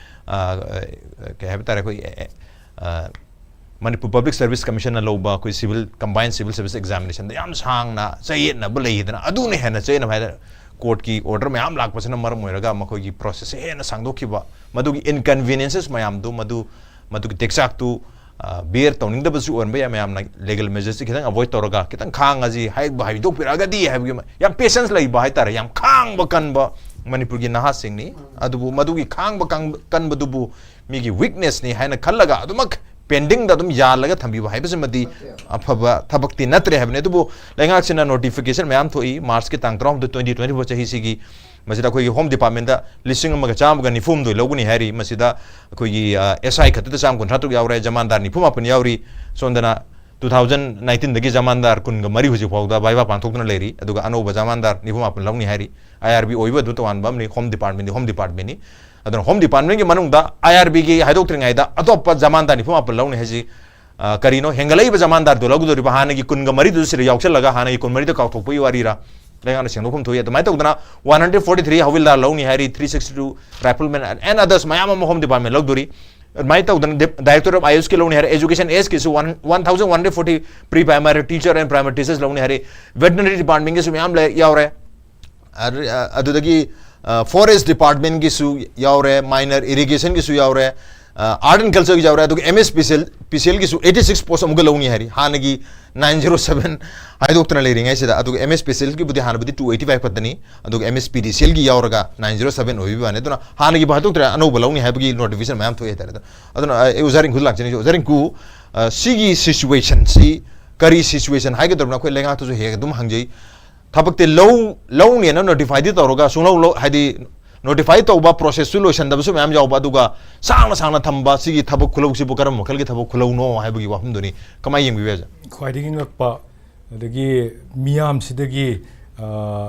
ꯑ, ꯀꯩ ꯍꯥꯏꯕ ꯇꯥꯔꯦ, ꯑꯩꯈꯣꯏꯒꯤ, ꯑ, ꯑ, ꯃꯅꯤꯄꯨꯔ ꯄꯕ꯭ꯂꯤꯛ ꯁꯔꯚꯤꯁ ꯀꯃꯤꯁꯟꯅ ꯂꯧꯕ ꯑꯩꯈꯣꯏ ꯁꯤꯚꯤꯜ, ꯀꯝꯕꯥꯏꯟ ꯁꯤꯚꯤꯜ ꯁꯔꯚꯤꯁ ꯑꯦꯛꯖꯥꯃꯤꯅꯦꯁꯟꯗ ꯌꯥꯝ ꯁꯥꯡꯅ ꯆꯌꯦꯠꯅꯕ ꯂꯩꯈꯤꯗꯅ, ꯑꯗꯨꯅ ꯍꯦꯟꯅ ꯆꯌꯦꯠꯅꯕ ꯍꯥꯏꯗꯅ ꯀꯣꯔꯠꯀꯤ ꯑꯣꯔꯗꯔ ꯃꯌꯥꯝ ꯂꯥꯛꯄꯁꯤꯅ ꯃꯔꯝ ꯑꯣꯏꯔꯒ ꯃꯈꯣꯏꯒꯤ ꯄ꯭ꯔꯣꯁꯦꯁꯁꯦ ꯍꯦꯟꯅ ꯁꯥꯡꯗꯣꯛꯈꯤꯕ, ꯃꯗꯨꯒꯤ ꯏꯟꯀꯟꯚꯤꯅꯤꯌꯦꯟꯁꯦꯁ ꯃꯌꯥꯝꯗꯨ, ꯃꯗꯨ, ꯃꯗꯨꯒꯤ ꯇꯦꯛꯆꯥꯛꯇꯨ ꯕꯤꯌꯔ ꯇꯧꯅꯤꯡꯗꯕꯁꯨ ꯑꯣꯏꯔꯝꯕ ꯌꯥꯏ꯫ ꯃꯌꯥꯝꯅ ꯂꯤꯒꯦꯜ ꯃꯦꯖꯔꯁꯤ ꯈꯤꯇꯪ ꯑꯦꯚꯣꯏꯗ ꯇꯧꯔꯒ ꯈꯤꯇꯪ ꯈꯥꯡꯉꯁꯤ ꯍꯥꯏꯕ ꯍꯥꯏꯗꯣꯛꯄꯤꯔꯛꯑꯒꯗꯤ ꯍꯥꯏꯕꯒꯤ ꯑꯃ, ꯌꯥꯝ ꯄꯦꯁꯦꯟꯁ ꯂꯩꯕ ꯍꯥꯏꯇꯥꯔꯦ, ꯌꯥꯝ ꯈꯥꯡꯕ ꯀꯟꯕ ꯃꯅꯤꯄꯨꯔꯒꯤ ꯅꯍꯥꯁꯤꯡꯅꯤ꯫ ꯑꯗꯨꯕꯨ ꯃꯗꯨꯒꯤ ꯈꯥꯡꯕ ꯀꯪ-, ꯀꯟꯕꯗꯨꯕꯨ ꯃꯤꯒꯤ ꯋꯤꯛꯅꯦꯁꯅꯤ ꯍꯥꯏꯅ ꯈꯜꯂꯒ ꯑꯗꯨꯃꯛ ꯄꯦꯟꯗꯤꯡꯗ ꯑꯗꯨꯝ ꯌꯥꯜꯂꯒ ꯊꯝꯕꯤꯕ ꯍꯥꯏꯕꯁꯤꯃꯗꯤ ꯑꯐꯕ ꯊꯕꯛꯇꯤ ꯅꯠꯇ꯭ꯔꯦ ꯍꯥꯏꯕꯅꯤ꯫ ꯑꯗꯨꯕꯨ ꯂꯩꯉꯥꯛꯁꯤꯅ ꯅꯣꯇꯤꯐꯤꯀꯦꯁꯟ ꯃꯌꯥꯝ ꯊꯣꯛꯏ, ꯃꯥꯔꯆꯀꯤ ꯇꯥꯡ ꯇꯔꯥꯍꯨꯝꯗꯣꯏ, twenty twenty-four ꯆꯍꯤꯁꯤꯒꯤ, ꯃꯁꯤꯗ ꯑꯩꯈꯣꯏꯒꯤ ꯍꯣꯝ ꯗꯤꯄꯥꯔꯠꯃꯦꯟꯗ ꯂꯤꯁꯤꯡ ꯑꯃꯒ ꯆꯥꯝꯃꯒ ꯅꯤꯐꯨ ꯍꯨꯝꯗꯣꯏ ꯂꯧꯒꯅꯤ ꯍꯥꯏꯔꯤ꯫ ꯃꯁꯤꯗ ꯑꯩꯈꯣꯏꯒꯤ, ꯑ, ꯑꯦꯁ ꯑꯥꯏ ꯈꯛꯇꯗ ꯆꯥꯝꯃ ꯀꯨꯟꯊ꯭ꯔꯥ ꯇꯔꯨꯛ ꯌꯥꯎꯔꯦ, ꯖꯃꯥꯟꯗꯥꯔ ꯅꯤꯐꯨ ꯃꯥꯄꯟ ꯌꯥꯎꯔꯤ꯫ ꯁꯣꯝꯗꯅ two thousand nineteenꯗꯒꯤ ꯖꯃꯥꯟꯗꯥꯔ ꯀꯨꯟꯒ ꯃꯔꯤ ꯍꯧꯖꯤꯛ ꯐꯥꯎꯗ ꯚꯥꯏꯚꯥ ꯄꯥꯡꯊꯣꯛꯇꯨꯅ ꯂꯩꯔꯤ꯫ ꯑꯗꯨꯒ ꯑꯅꯧꯕ ꯖꯃꯥꯟꯗꯥꯔ ꯅꯤꯐꯨ ꯃꯥꯄꯟ ꯂꯧꯅꯤ ꯍꯥꯏꯔꯤ꯫ ꯑꯥꯏ ꯑꯥꯔ ꯕꯤ ꯑꯣꯏꯕ ꯑꯗꯨ ꯇꯣꯉꯥꯟꯕ ꯑꯃꯅꯤ, ꯍꯣꯝ ꯗꯤꯄꯥꯔꯠꯃꯦꯟꯗꯤ ꯍꯣꯝ ꯗꯤꯄꯥꯔꯠꯃꯦꯟꯅꯤ꯫ ꯑꯗꯨꯅ ꯍꯣꯝ ꯗꯤꯄꯥꯔꯠꯃꯦꯟꯒꯤ ꯃꯅꯨꯡꯗ ꯑꯥꯏ ꯑꯥꯔ ꯕꯤꯒꯤ ꯍꯥꯏꯗꯣꯛꯇ꯭ꯔꯤꯉꯩꯗ ꯑꯇꯣꯞꯄ ꯖꯃꯥꯟꯗꯥꯔ ꯅꯤꯐꯨ ꯃꯥꯄꯟ ꯂꯧꯅꯤ ꯍꯥꯏꯁꯤ, ꯑ, ꯀꯔꯤꯅꯣ? ꯍꯦꯟꯒꯠꯂꯛꯏꯕ ꯖꯃꯥꯟꯗꯥꯔꯗꯨ ꯂꯧꯒꯗꯧꯔꯤꯕ, ꯍꯥꯟꯅꯒꯤ ꯀꯨꯟꯒ ꯃꯔꯤꯗꯨ ꯁꯤꯗ ꯌꯥꯎꯁꯜꯂꯒ ꯍꯥꯟꯅꯒꯤ ꯀꯨꯟꯃꯔꯤꯗꯨ ꯀꯥꯎꯊꯣꯛꯄꯒꯤ ꯋꯥꯔꯤꯔꯥ? ꯂꯩꯉꯥꯛꯅ ꯁꯦꯡꯗꯣꯛꯐꯝ ꯊꯣꯛꯏ꯫ ꯑꯗꯨꯃꯥꯏꯅ ꯇꯧꯗꯅ one hundred forty three ꯍꯋꯤꯜꯗꯥꯔ ꯂꯧꯅꯤ ꯍꯥꯏꯔꯤ, three sixty two riflemen and others ꯃꯌꯥꯝ ꯑꯃ ꯍꯣꯝ ꯗꯤꯄꯥꯔꯠꯃꯦꯟ ꯂꯧꯗꯣꯔꯤ꯫ ꯑꯗꯨꯃꯥꯏꯅ ꯇꯧꯗꯅ ꯗꯥꯏꯔꯦꯛꯇꯣꯔꯦꯠ ꯑꯣꯐ ꯑꯥꯏ ꯑꯦꯁꯀꯤ ꯂꯧꯅꯤ ꯍꯥꯏꯔꯦ, education ꯑꯦꯁꯀꯤꯁꯨ one, one thousand one hundred forty pre primary teacher and primary teachers ꯂꯧꯅꯤ ꯍꯥꯏꯔꯦ, ꯚꯦꯇꯅꯔꯤ ꯗꯤꯄꯥꯔꯠꯃꯦꯟꯒꯤꯁꯨ ꯃꯌꯥꯝ ꯂꯩ, ꯌꯥꯎꯔꯦ꯫ ꯑꯗꯨ-, ꯑ-, ꯑꯗꯨꯗꯒꯤ, ꯑ, ꯐꯣꯔꯦꯁ ꯗꯤꯄꯥꯔꯠꯃꯦꯟꯒꯤꯁꯨ ꯌꯥꯎꯔꯦ, ꯃꯥꯏꯅꯔ ꯏꯔꯤꯒꯦꯁꯟꯒꯤꯁꯨ ꯌꯥꯎꯔꯦ, ꯑꯥꯔꯠ ꯑꯦꯟ ꯀꯜꯆꯔꯒꯤ ꯌꯥꯎꯔꯦ, ꯑꯗꯨꯒ M S P C L P ꯁꯤ ꯑꯦꯜꯒꯤꯁꯨ ꯑꯩꯠꯇꯤ ꯁꯤꯛꯁ ꯄꯣꯁ ꯑꯃꯨꯛꯀ ꯂꯧꯅꯤ ꯍꯥꯏꯔꯤ, ꯍꯥꯟꯅꯒꯤ ꯅꯥꯏꯟ ꯖꯤꯔꯣ ꯁꯕꯦꯟ ꯍꯥꯏꯗꯣꯛꯇꯅ ꯂꯩꯔꯤꯉꯩꯁꯤꯗ꯫ ꯑꯗꯨꯒ ꯑꯦꯝ ꯑꯦꯁ ꯄꯤ ꯁꯤ ꯑꯦꯜꯒꯤꯕꯨꯗꯤ ꯍꯥꯟꯅꯕꯨꯗꯤ ꯇꯨ ꯑꯩꯠꯇꯤ ꯐꯥꯏꯚ ꯈꯛꯇꯅꯤ, ꯑꯗꯨꯒ ꯑꯦꯝ ꯑꯦꯁ ꯄꯤ ꯗꯤ ꯁꯤ ꯑꯦꯜꯒꯤ ꯌꯥꯎꯔꯒ ꯅꯥꯏꯟ ꯖꯤꯔꯣ ꯁꯕꯦꯟ ꯑꯣꯏꯕꯒꯤ ꯋꯥꯅꯤ꯫ ꯑꯗꯨꯅ ꯍꯥꯟꯅꯒꯤꯕꯨ ꯍꯥꯏꯗꯣꯛꯇ꯭ꯔꯦ, ꯑꯅꯧꯕ ꯂꯧꯅꯤ ꯍꯥꯏꯕꯒꯤ ꯅꯣꯇꯤꯐꯤꯀꯦꯁꯟ ꯃꯌꯥꯝ ꯊꯣꯛꯑꯦ ꯍꯥꯏꯇꯥꯔꯦ꯫ ꯑꯗꯨꯅ ꯑꯩ ꯑꯣꯖꯥ ꯔꯤꯡꯀꯨꯗ ꯂꯥꯛꯆꯅꯤꯡꯉꯤ꯫ ꯑꯣꯖꯥ ꯔꯤꯡꯀꯨ, ꯑ, ꯁꯤꯒꯤ ꯁꯤꯆꯨꯋꯦꯁꯟꯁꯤ ꯀꯔꯤ ꯁꯤꯆꯨꯋꯦꯁꯟ ꯍꯥꯏꯒꯗꯕꯅꯣ ꯑꯩꯈꯣꯏ ꯂꯩꯉꯥꯛꯇꯁꯨ ꯍꯦꯛ ꯑꯗꯨꯝ ꯍꯪꯖꯩ꯫ ꯊꯕꯛꯇꯤ ꯂꯧ ꯂꯧꯅꯦꯅ ꯅꯣꯇꯤꯐꯥꯏꯗꯤ ꯇꯧꯔꯒ ꯁꯨꯡꯂꯧ ꯂꯧ ꯍꯥꯏꯗꯤ ꯅꯣꯇꯤꯐꯥꯏ ꯇꯧꯕ ꯄ꯭ꯔꯣꯁꯦꯁꯁꯨ ꯂꯣꯏꯁꯟꯗꯕꯁꯨ ꯃꯌꯥꯝ ꯌꯥꯎꯕ, ꯑꯗꯨꯒ ꯁꯥꯡꯅ ꯁꯥꯡꯅ ꯊꯝꯕ ꯁꯤꯒꯤ ꯊꯕꯛ ꯈꯨꯂꯧꯁꯤꯕꯨ ꯀꯔꯝꯕ ꯃꯈꯜꯒꯤ ꯊꯕꯛ ꯈꯨꯂꯧꯅꯣ ꯍꯥꯏꯕꯒꯤ ꯋꯥꯐꯝꯗꯨꯅꯤ꯫ ꯀꯃꯥꯏꯅ ꯌꯦꯡꯕꯤꯕ ꯌꯥꯏ? ꯈ꯭ꯋꯥꯏꯗꯒꯤ ꯉꯛꯄ, ꯑꯗꯒꯤ ꯃꯤꯌꯥꯝꯁꯤꯗꯒꯤ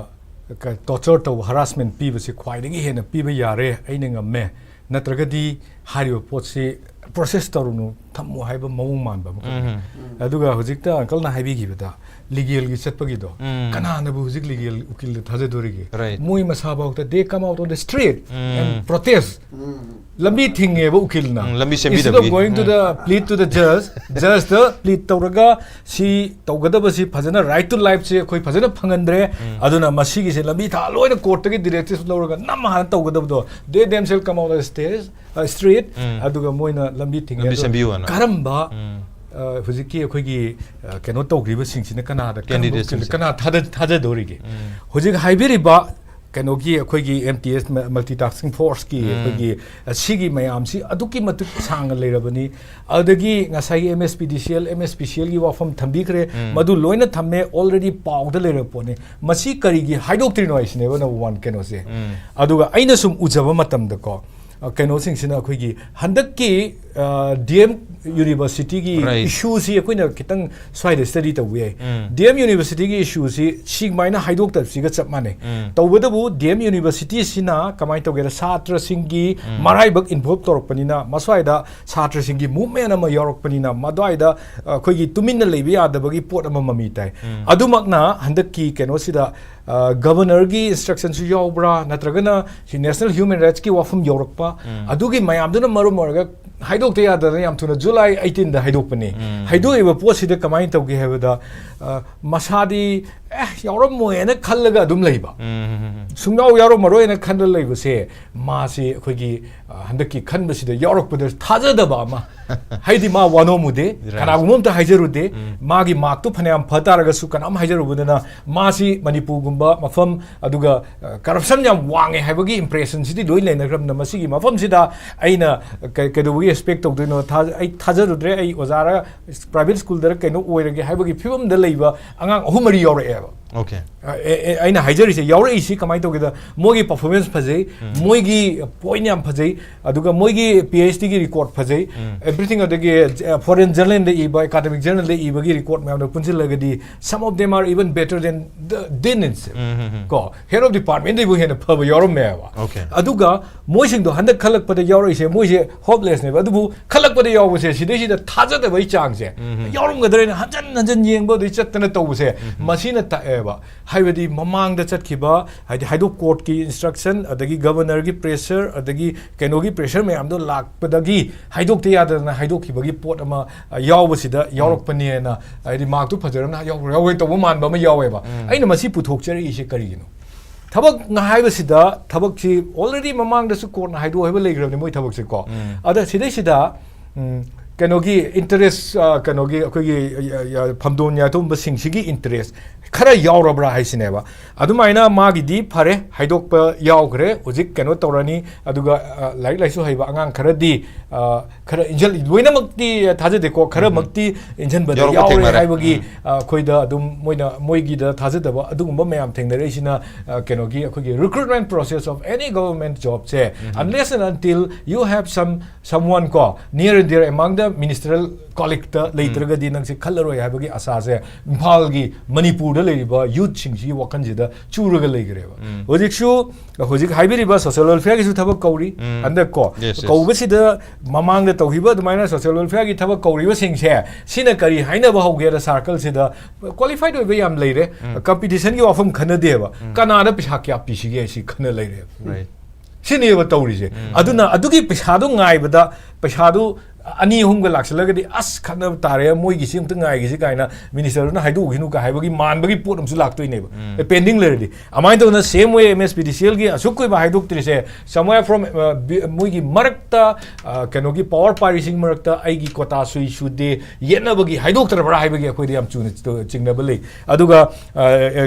ꯇꯣꯔꯆꯔ ꯇꯧꯕ, ꯍꯔꯥꯁꯃꯦꯟ ꯄꯤꯕꯁꯤ ꯈ꯭ꯋꯥꯏꯗꯒꯤ ꯍꯦꯟꯅ ꯄꯤꯕ ꯌꯥꯔꯦ, ꯑꯩꯅ ꯉꯝꯃꯦ, ꯅꯠꯇ꯭ꯔꯒꯗꯤ ꯍꯥꯏꯔꯤꯕ ꯄꯣꯠꯁꯤ ꯄ꯭ꯔꯣꯁꯦꯁ ꯇꯧꯔꯨꯅꯨ, ꯊꯝꯃꯨ ꯍꯥꯏꯕ ꯃꯑꯣꯡ ꯃꯥꯟꯕ ꯑꯃꯈꯛ꯫ ꯑꯗꯨꯒ ꯍꯧꯖꯤꯛꯇ ꯑꯪꯀꯜꯅ ꯍꯥꯏꯕꯤꯈꯤꯕꯗ ꯂꯤꯒꯦꯜꯒꯤ ꯆꯠꯄꯒꯤꯗꯣ, ꯎꯝ. ꯀꯅꯥꯅꯕꯨ ꯍꯧꯖꯤꯛ ꯂꯤꯒꯦꯜ ꯎꯀꯤꯜꯗ ꯊꯥꯖꯗꯣꯔꯤꯒꯦ? Right. ꯃꯣꯏ ꯃꯁꯥꯐꯥꯎꯗ they come out on the street and um. protest. ꯂꯝꯕꯤ ꯊꯤꯡꯉꯦꯕ ꯎꯀꯤꯜꯅ꯫ ꯎꯝ, ꯂꯝꯕꯤ Instead of ꯁꯦꯝꯕꯤꯗꯕꯒꯤ꯫ going to the plead to the judge, just ꯄ꯭ꯂꯤꯠ ꯇꯧꯔꯒ ꯁꯤ ꯇꯧꯒꯗꯕꯁꯤ ꯐꯖꯅ, ꯔꯥꯏꯠ ꯇꯨ ꯂꯥꯏꯐꯁꯦ ꯑꯩꯈꯣꯏ ꯐꯖꯅ ꯐꯪꯍꯟꯗ꯭ꯔꯦ, ꯑꯗꯨꯅ ꯃꯁꯤꯒꯤꯁꯦ ꯂꯝꯕꯤ ꯊꯥ ꯂꯣꯏꯅ ꯀꯣꯔꯠꯇꯒꯤ ꯗꯤꯔꯦꯛꯇꯤꯞ ꯂꯧꯔꯒ ꯅꯝ ꯍꯥꯟꯅ ꯇꯧꯒꯗꯕꯗꯣ, they themselves come out of the stage, uh, street, ꯎꯝ. ꯑꯗꯨꯒ ꯃꯣꯏꯅ ꯂꯝꯕꯤ ꯊꯤꯡꯉꯦ꯫ ꯂꯝꯕꯤ ꯑꯗꯣ ꯁꯦꯝꯕꯤꯌꯨ ꯍꯥꯏꯅ꯫ ꯀꯔꯝꯕ ꯎꯝ. ꯑ, ꯍꯧꯖꯤꯛꯀꯤ ꯑꯩꯈꯣꯏꯒꯤ, ꯑ, ꯀꯩꯅꯣ ꯇꯧꯈ꯭ꯔꯤꯕꯁꯤꯡꯁꯤꯅ ꯀꯅꯥꯗ, ꯀꯔꯝꯕ Candidatesꯁꯤꯡꯁꯦ꯫ ꯎꯀꯤꯜꯗ ꯀꯅꯥ ꯊꯥꯗ-, ꯊꯥꯖꯗꯧꯔꯤꯒꯦ? ꯎꯝ. ꯍꯧꯖꯤꯛ ꯍꯥꯏꯕꯤꯔꯤꯕ ꯀꯩꯅꯣꯒꯤ ꯑꯩꯈꯣꯏꯒꯤ ꯑꯦꯝ ꯇꯤ ꯑꯦꯁ ꯃꯜꯇꯤ ꯇꯥꯁꯀꯤꯡ ꯐꯣꯔꯁꯀꯤ ꯎꯝ. ꯑꯩꯈꯣꯏꯒꯤ, ꯑ, ꯁꯤꯒꯤ ꯃꯌꯥꯝꯁꯤ ꯑꯗꯨꯛꯀꯤ ꯃꯇꯤꯛ ꯁꯥꯡꯅ ꯂꯩꯔꯕꯅꯤ꯫ ꯑꯗꯒꯤ ꯉꯁꯥꯏꯒꯤ ꯑꯦꯝ ꯑꯦꯁ ꯄꯤ ꯗꯤ C L, M S P ꯁꯤ ꯑꯦꯜꯒꯤ ꯋꯥꯐꯝ ꯊꯝꯕꯤꯈ꯭ꯔꯦ, ꯎꯝ. ꯃꯗꯨ ꯂꯣꯏꯅ ꯊꯝꯃꯦ, already ꯄꯥꯎꯗ ꯂꯩꯔꯕ ꯄꯣꯠꯅꯤ꯫ ꯃꯁꯤ ꯀꯔꯤꯒꯤ ꯍꯥꯏꯗꯣꯛꯇ꯭ꯔꯤꯅꯣ ꯍꯥꯏꯁꯤꯅꯦꯕ number one ꯀꯩꯅꯣꯁꯦ꯫ ꯎꯝ. ꯑꯗꯨꯒ ꯑꯩꯅ ꯁꯨꯝ ꯎꯖꯕ ꯃꯇꯝꯗꯀꯣ, ꯑ, ꯀꯩꯅꯣꯁꯤꯡꯁꯤꯅ ꯑꯩꯈꯣꯏꯒꯤ ꯍꯟꯗꯛꯀꯤ, ꯑ, ꯗꯤ ꯑꯦꯝ ꯌꯨꯅꯤꯚꯔꯁꯤꯇꯤꯒꯤ Right. ꯏꯁꯨꯁꯤ ꯑꯩꯈꯣꯏꯅ ꯈꯤꯇꯪ ꯁ꯭ꯋꯥꯏꯗ ꯁ꯭ꯇꯗꯤ ꯇꯧꯕ ꯌꯥꯏ꯫ ꯎꯝ. ꯗꯤ ꯑꯦꯝ ꯌꯨꯅꯤꯚꯔꯁꯤꯇꯤꯒꯤ ꯏꯁꯨꯁꯤ ꯁꯤꯃꯥꯏꯅ ꯍꯥꯏꯗꯣꯛꯇꯕꯁꯤꯒ ꯆꯞ ꯃꯥꯟꯅꯩ꯫ ꯎꯝ. ꯇꯧꯕꯇꯕꯨ ꯗꯤ ꯑꯦꯝ ꯌꯨꯅꯤꯚꯔꯁꯤꯇꯤꯁꯤꯅ ꯀꯃꯥꯏꯅ ꯇꯧꯒꯦꯗ, ꯁꯥꯇ꯭ꯔꯁꯤꯡꯒꯤ ꯎꯝ. ꯃꯔꯥꯏꯕꯛ ꯏꯟꯚꯣꯜꯕ ꯇꯧꯔꯛꯄꯅꯤꯅ, ꯃꯁ꯭ꯋꯥꯏꯗ ꯁꯥꯇ꯭ꯔꯁꯤꯡꯒꯤ ꯃꯨꯚꯃꯦꯟ ꯑꯃ ꯌꯥꯎꯔꯛꯄꯅꯤꯅ, ꯃꯗ꯭ꯋꯥꯏꯗ, ꯑ, ꯑꯩꯈꯣꯏꯒꯤ ꯇꯨꯃꯤꯟꯅ ꯂꯩꯕ ꯌꯥꯗꯕꯒꯤ ꯄꯣꯠ ꯑꯃ ꯃꯃꯤ ꯇꯥꯏ꯫ ꯎꯝ. ꯑꯗꯨꯃꯛꯅ ꯍꯟꯗꯛꯀꯤ ꯀꯩꯅꯣꯁꯤꯗ, ꯑ, ꯒꯕꯔꯅꯔꯒꯤ ꯏꯟꯁꯇ꯭ꯔꯛꯁꯟꯁꯨ ꯌꯥꯎꯕ꯭ꯔꯥ, ꯅꯠꯇ꯭ꯔꯒꯅ ꯁꯤ ꯅꯦꯁꯅꯦꯜ ꯍ꯭ꯌꯨꯃꯦꯟ ꯔꯥꯏꯠꯁꯀꯤ ꯋꯥꯐꯝ ꯌꯧꯔꯛꯄ, ꯎꯝ. ꯑꯗꯨꯒꯤ ꯃꯌꯥꯝꯗꯨꯅ ꯃꯔꯝ ꯑꯣꯏꯔꯒ ꯍꯥꯏꯗꯣꯛꯇ ꯌꯥꯗꯗꯅ ꯌꯥꯝ ꯊꯨꯅ ꯖꯨꯂꯥꯏ ꯑꯩꯇꯤꯟꯗ ꯍꯥꯏꯗꯣꯛꯄꯅꯤ꯫ ꯎꯝ. ꯍꯥꯏꯗꯣꯛꯏꯕ ꯄꯣꯠꯁꯤꯗ ꯀꯃꯥꯏꯅ ꯇꯧꯒꯦ ꯍꯥꯏꯕꯗ, ꯑ, ꯃꯁꯥꯗꯤ ꯑꯦ ꯌꯥꯎꯔꯝꯃꯣꯏꯅ ꯈꯜꯂꯒ ꯑꯗꯨꯝ ꯂꯩꯕ꯫ ꯎꯝ. ꯁꯨꯡꯌꯥꯎ ꯌꯥꯎꯔꯝꯃꯔꯣꯏꯅ ꯈꯟꯅ ꯂꯩꯕꯁꯦ, ꯃꯥꯁꯤ ꯑꯩꯈꯣꯏꯒꯤ, ꯑ, ꯍꯟꯗꯛꯀꯤ ꯈꯟꯕꯁꯤꯗ ꯌꯥꯎꯔꯛꯄꯗ ꯊꯥꯖꯗꯕ ꯑꯃ, ꯍꯥꯏꯗꯤ ꯃꯥ ꯋꯥꯅꯣꯝꯃꯨꯗꯦ, Right. ꯀꯅꯥꯒꯨꯝꯕ ꯑꯝꯇ ꯍꯥꯏꯖꯔꯨꯗꯦ, ꯎꯝ. ꯃꯥꯒꯤ ꯃꯥꯔꯛꯇꯨ ꯐꯅꯌꯥꯝ ꯐ ꯇꯥꯔꯒꯁꯨ ꯀꯅꯥꯝ ꯍꯥꯏꯖꯔꯨꯕꯗꯅ ꯃꯥꯁꯤ ꯃꯅꯤꯄꯨꯔꯒꯨꯝꯕ ꯃꯐꯝ, ꯑꯗꯨꯒ, ꯑ, corruption ꯌꯥꯝ ꯋꯥꯡꯉꯦ ꯍꯥꯏꯕꯒꯤ impression ꯁꯤꯗꯤ ꯂꯣꯏ ꯂꯩꯅꯈ꯭ꯔꯕꯅꯤꯅ, ꯃꯁꯤꯒꯤ ꯃꯐꯝꯁꯤꯗ ꯑꯩꯅ ꯀ-, ꯀꯩꯗꯧꯕꯒꯤ expect ꯇꯧꯗꯣꯏꯅꯣ? ꯊꯥ-, ꯑꯩ ꯊꯥꯖꯔꯨꯗ꯭ꯔꯦ, ꯑꯩ ꯑꯣꯖꯥꯔ private school ꯗꯔ ꯀꯩꯅꯣ ꯑꯣꯏꯔꯒꯦ ꯍꯥꯏꯕꯒꯤ ꯐꯤꯕꯝꯗ ꯂꯩꯕ ꯑꯉꯥꯡ ꯑꯍꯨꯝ ꯃꯔꯤ ꯌꯥꯎꯔꯛꯑꯦꯕ꯫ Okay. ꯑ, ꯑꯦ, ꯑꯦ, ꯑꯩꯅ ꯍꯥꯏꯖꯔꯤꯁꯦ ꯀꯃꯥꯏꯅ ꯇꯧꯒꯦꯗ, ꯃꯣꯏꯒꯤ performance ꯐꯖꯩ, ꯃꯣꯏꯒꯤ point ꯌꯥꯝ ꯐꯖꯩ, ꯑꯗꯨꯒ ꯃꯣꯏꯒꯤ PhD ꯒꯤ record ꯐꯖꯩ, everything, ꯑꯗꯒꯤ, ꯑ, foreign journal ꯗ ꯏꯕ, academic journal ꯗ ꯏꯕꯒꯤ record ꯃꯌꯥꯝꯗꯣ ꯄꯨꯟꯁꯤꯜꯂꯒꯗꯤ, some of them are even better than the dean itself. ꯀꯣ, head of department ꯗꯩꯕꯨ ꯍꯦꯟꯅ ꯐꯕ ꯌꯥꯎꯔꯝꯃꯦꯕ꯫ Okay. ꯑꯗꯨꯒ ꯃꯣꯏꯁꯤꯡꯗꯣ ꯍꯟꯗꯛ ꯈꯜꯂꯛꯄꯗ ꯌꯥꯎꯔꯛꯏꯁꯦ, ꯃꯣꯏꯁꯦ hopeless ꯅꯦꯕ, ꯑꯗꯨꯕꯨ ꯈꯜꯂꯛꯄꯗ ꯌꯥꯎꯕꯁꯦ, ꯁꯤꯗꯩꯁꯤꯗ ꯊꯥꯖꯗꯕꯒꯤ ꯆꯥꯡꯁꯦ ꯌꯥꯎꯔꯝꯒꯗ꯭ꯔꯅ ꯍꯟꯖꯟ ꯍꯟꯖꯟ ꯌꯦꯡꯕ, ꯑꯗꯩ ꯆꯠꯇꯅ ꯇꯧꯕꯁꯦ, ꯃꯁꯤꯅ ꯇꯥꯛꯑꯦꯕ꯫ ꯍꯥꯏꯕꯗꯤ ꯃꯃꯥꯡꯗ ꯆꯠꯈꯤꯕ, ꯍꯥꯏꯗꯤ ꯍꯥꯏꯗꯣꯛ court ꯀꯤ instruction, ꯑꯗꯒꯤ governor ꯒꯤ pressure, ꯑꯗꯒꯤ ꯀꯩꯅꯣꯒꯤ pressure ꯃꯌꯥꯝꯗꯣ ꯂꯥꯛꯄꯗꯒꯤ ꯍꯥꯏꯗꯣꯛꯇ ꯌꯥꯗꯗꯅ ꯍꯥꯏꯗꯣꯛꯈꯤꯕꯒꯤ ꯄꯣꯠ ꯑꯃ, ꯑ, ꯌꯥꯎꯕꯁꯤꯗ ꯌꯥꯎꯔꯛꯄꯅꯦꯅ, ꯍꯥꯏꯗꯤ ꯃꯥꯔꯛꯇꯨ ꯐꯖꯔꯝꯅ ꯌꯥꯎ-, ꯌꯥꯎꯔꯣꯏ ꯇꯧꯕ ꯃꯥꯟꯕ ꯑꯃ ꯌꯥꯎꯋꯦꯕ꯫ ꯑꯩꯅ ꯃꯁꯤ ꯄꯨꯊꯣꯛꯆꯔꯛꯏꯁꯦ ꯀꯔꯤꯒꯤꯅꯣ? ꯊꯕꯛ ꯍꯥꯏꯕꯁꯤꯗ, ꯊꯕꯛꯁꯤ already ꯃꯃꯥꯡꯗꯁꯨ court ꯅ ꯍꯥꯏꯗꯣꯛ ꯍꯥꯏꯕ ꯂꯩꯈ꯭ꯔꯕꯅꯤ ꯃꯣꯏ ꯊꯕꯛꯁꯦꯀꯣ꯫ ꯑꯗ ꯁꯤꯗꯩꯁꯤꯗ, ꯎꯝ, ꯀꯩꯅꯣꯒꯤ interest, ꯑ, ꯀꯩꯅꯣꯒꯤ ꯑꯩꯈꯣꯏꯒꯤ, ꯑ, ꯑ, ꯐꯝꯗꯣꯟ ꯌꯥꯏꯇꯣꯝꯕꯁꯤꯡꯁꯤꯒꯤ interest ꯈꯔ ꯌꯥꯎꯔꯕ꯭ꯔꯥ ꯍꯥꯏꯁꯤꯅꯦꯕ꯫ ꯑꯗꯨꯃꯥꯏꯅ ꯃꯥꯒꯤꯗꯤ ꯐꯔꯦ, ꯍꯥꯏꯗꯣꯛꯄ ꯌꯥꯎꯈ꯭ꯔꯦ, ꯍꯧꯖꯤꯛ ꯀꯩꯅꯣ ꯇꯧꯔꯅꯤ, ꯑꯗꯨꯒ, ꯑ, ꯂꯥꯏꯔꯤꯛ ꯂꯥꯏꯁꯨ ꯍꯩꯕ ꯑꯉꯥꯡ ꯈꯔꯗꯤ, ꯑ, ꯈꯔ ꯏꯟꯖꯜ-, ꯂꯣꯏꯅꯃꯛꯇꯤ ꯊꯥꯖꯗꯦꯀꯣ, ꯈꯔꯃꯛꯇꯤ ꯏꯟꯖꯟꯕꯗ ꯌꯥꯎꯔꯛꯄ ꯌꯥꯎꯔꯦ ꯊꯦꯡꯅꯔꯦ꯫ ꯍꯥꯏꯕꯒꯤ, ꯑ, ꯑꯩꯈꯣꯏꯗ ꯑꯗꯨꯝ ꯃꯣꯏꯅ, ꯃꯣꯏꯒꯤꯗ ꯊꯥꯖꯗꯕ ꯑꯗꯨꯒꯨꯝꯕ ꯃꯌꯥꯝ ꯊꯦꯡꯅꯔꯛꯏꯁꯤꯅ, ꯑ, ꯀꯩꯅꯣꯒꯤ ꯑꯩꯈꯣꯏꯒꯤ recruitment process of any government job say, unless and until you have some, someone ꯀꯣ, near and dear among the ministerial colleague ꯇ ꯂꯩꯇ꯭ꯔꯒꯗꯤ ꯅꯪꯁꯦ ꯈꯜꯂꯔꯣꯏ ꯍꯥꯏꯕꯒꯤ ꯑꯁꯥꯁꯦ ꯏꯝꯐꯥꯜꯒꯤ, ꯃꯅꯤꯄꯨꯔꯗ ꯂꯩꯔꯤꯕ youth ꯁꯤꯡꯁꯤꯒꯤ ꯋꯥꯈꯜꯁꯤꯗ ꯆꯨꯔꯒ ꯂꯩꯈ꯭ꯔꯦꯕ꯫ ꯍꯧꯖꯤꯛꯁꯨ, ꯍꯧꯖꯤꯛ ꯍꯥꯏꯕꯤꯔꯤꯕ social welfare ꯒꯤꯁꯨ ꯊꯕꯛ ꯀꯧꯔꯤ ꯍꯟꯗꯛ ꯀꯣ꯫ Yes, yes. ꯀꯧꯕꯁꯤꯗ ꯃꯃꯥꯡꯗ ꯇꯧꯈꯤꯕ ꯑꯗꯨꯃꯥꯏꯅ social welfare ꯒꯤ ꯊꯕꯛ ꯀꯧꯔꯤꯕꯁꯤꯡꯁꯦ, ꯁꯤꯅ ꯀꯔꯤ ꯍꯥꯏꯅꯕ ꯍꯧꯒꯦꯗ circle ꯁꯤꯗ, qualified ꯑꯣꯏꯕ ꯌꯥꯝ ꯂꯩꯔꯦ, competition ꯒꯤ ꯋꯥꯐꯝ ꯈꯟꯅꯗꯦꯕ, ꯀꯅꯥꯅ ꯄꯩꯁꯥ ꯀꯌꯥ ꯄꯤꯁꯤꯒꯦ ꯁꯤ ꯈꯟꯅ ꯂꯩꯔꯦꯕ꯫ Right. ꯁꯤꯅꯦꯕ ꯇꯧꯔꯤꯁꯦ꯫ ꯑꯗꯨꯅ ꯑꯗꯨꯒꯤ ꯄꯩꯁꯥꯗꯣ ꯉꯥꯏꯕꯗ, ꯄꯩꯁꯥꯗꯨ ꯑꯅꯤ ꯑꯍꯨꯝꯒ ꯂꯥꯛꯁꯜꯂꯒꯗꯤ ꯑꯁ ꯈꯠꯅꯕ ꯇꯥꯔꯦ, ꯃꯣꯏꯒꯤꯁꯤ ꯑꯝꯇ ꯉꯥꯏꯈꯤꯁꯤ ꯀꯥꯏꯅ ꯃꯤꯅꯤꯁꯇꯔꯗꯨꯅ ꯍꯥꯏꯗꯣꯛꯈꯤꯅꯨ ꯀꯥꯏ ꯍꯥꯏꯕꯒꯤ ꯃꯥꯟꯕꯒꯤ ꯄꯣꯠ ꯑꯃꯁꯨ ꯂꯥꯛꯇꯣꯏꯅꯦꯕ꯫ ꯄꯦꯟꯗꯤꯡ ꯂꯩꯔꯗꯤ ꯑꯗꯨꯃꯥꯏꯅ ꯇꯧꯗꯅ ꯁꯦꯝ ꯋꯦ ꯑꯦꯝ ꯑꯦꯁ ꯄꯤ ꯗꯤ ꯁꯤ ꯑꯦꯜꯒꯤ ꯑꯁꯨꯛ ꯀꯨꯏꯕ ꯍꯥꯏꯗꯣꯛꯇ꯭ꯔꯤꯁꯦ, somewhere from ꯃꯣꯏꯒꯤ ꯃꯔꯛꯇ ꯀꯩꯅꯣꯒꯤ ꯄꯋꯥꯔ ꯄꯥꯏꯔꯤꯁꯤꯡ ꯃꯔꯛꯇ ꯑꯩꯒꯤ ꯀꯣꯇꯥ ꯁꯨꯏ ꯁꯨꯗꯦ, ꯌꯦꯠꯅꯕꯒꯤ ꯍꯥꯏꯗꯣꯛꯇ꯭ꯔꯕ꯭ꯔꯥ ꯍꯥꯏꯕꯒꯤ ꯑꯩꯈꯣꯏꯗ ꯌꯥꯝ ꯆꯨꯅ ꯆꯤꯡꯅꯕ ꯂꯩ꯫ ꯑꯗꯨꯒ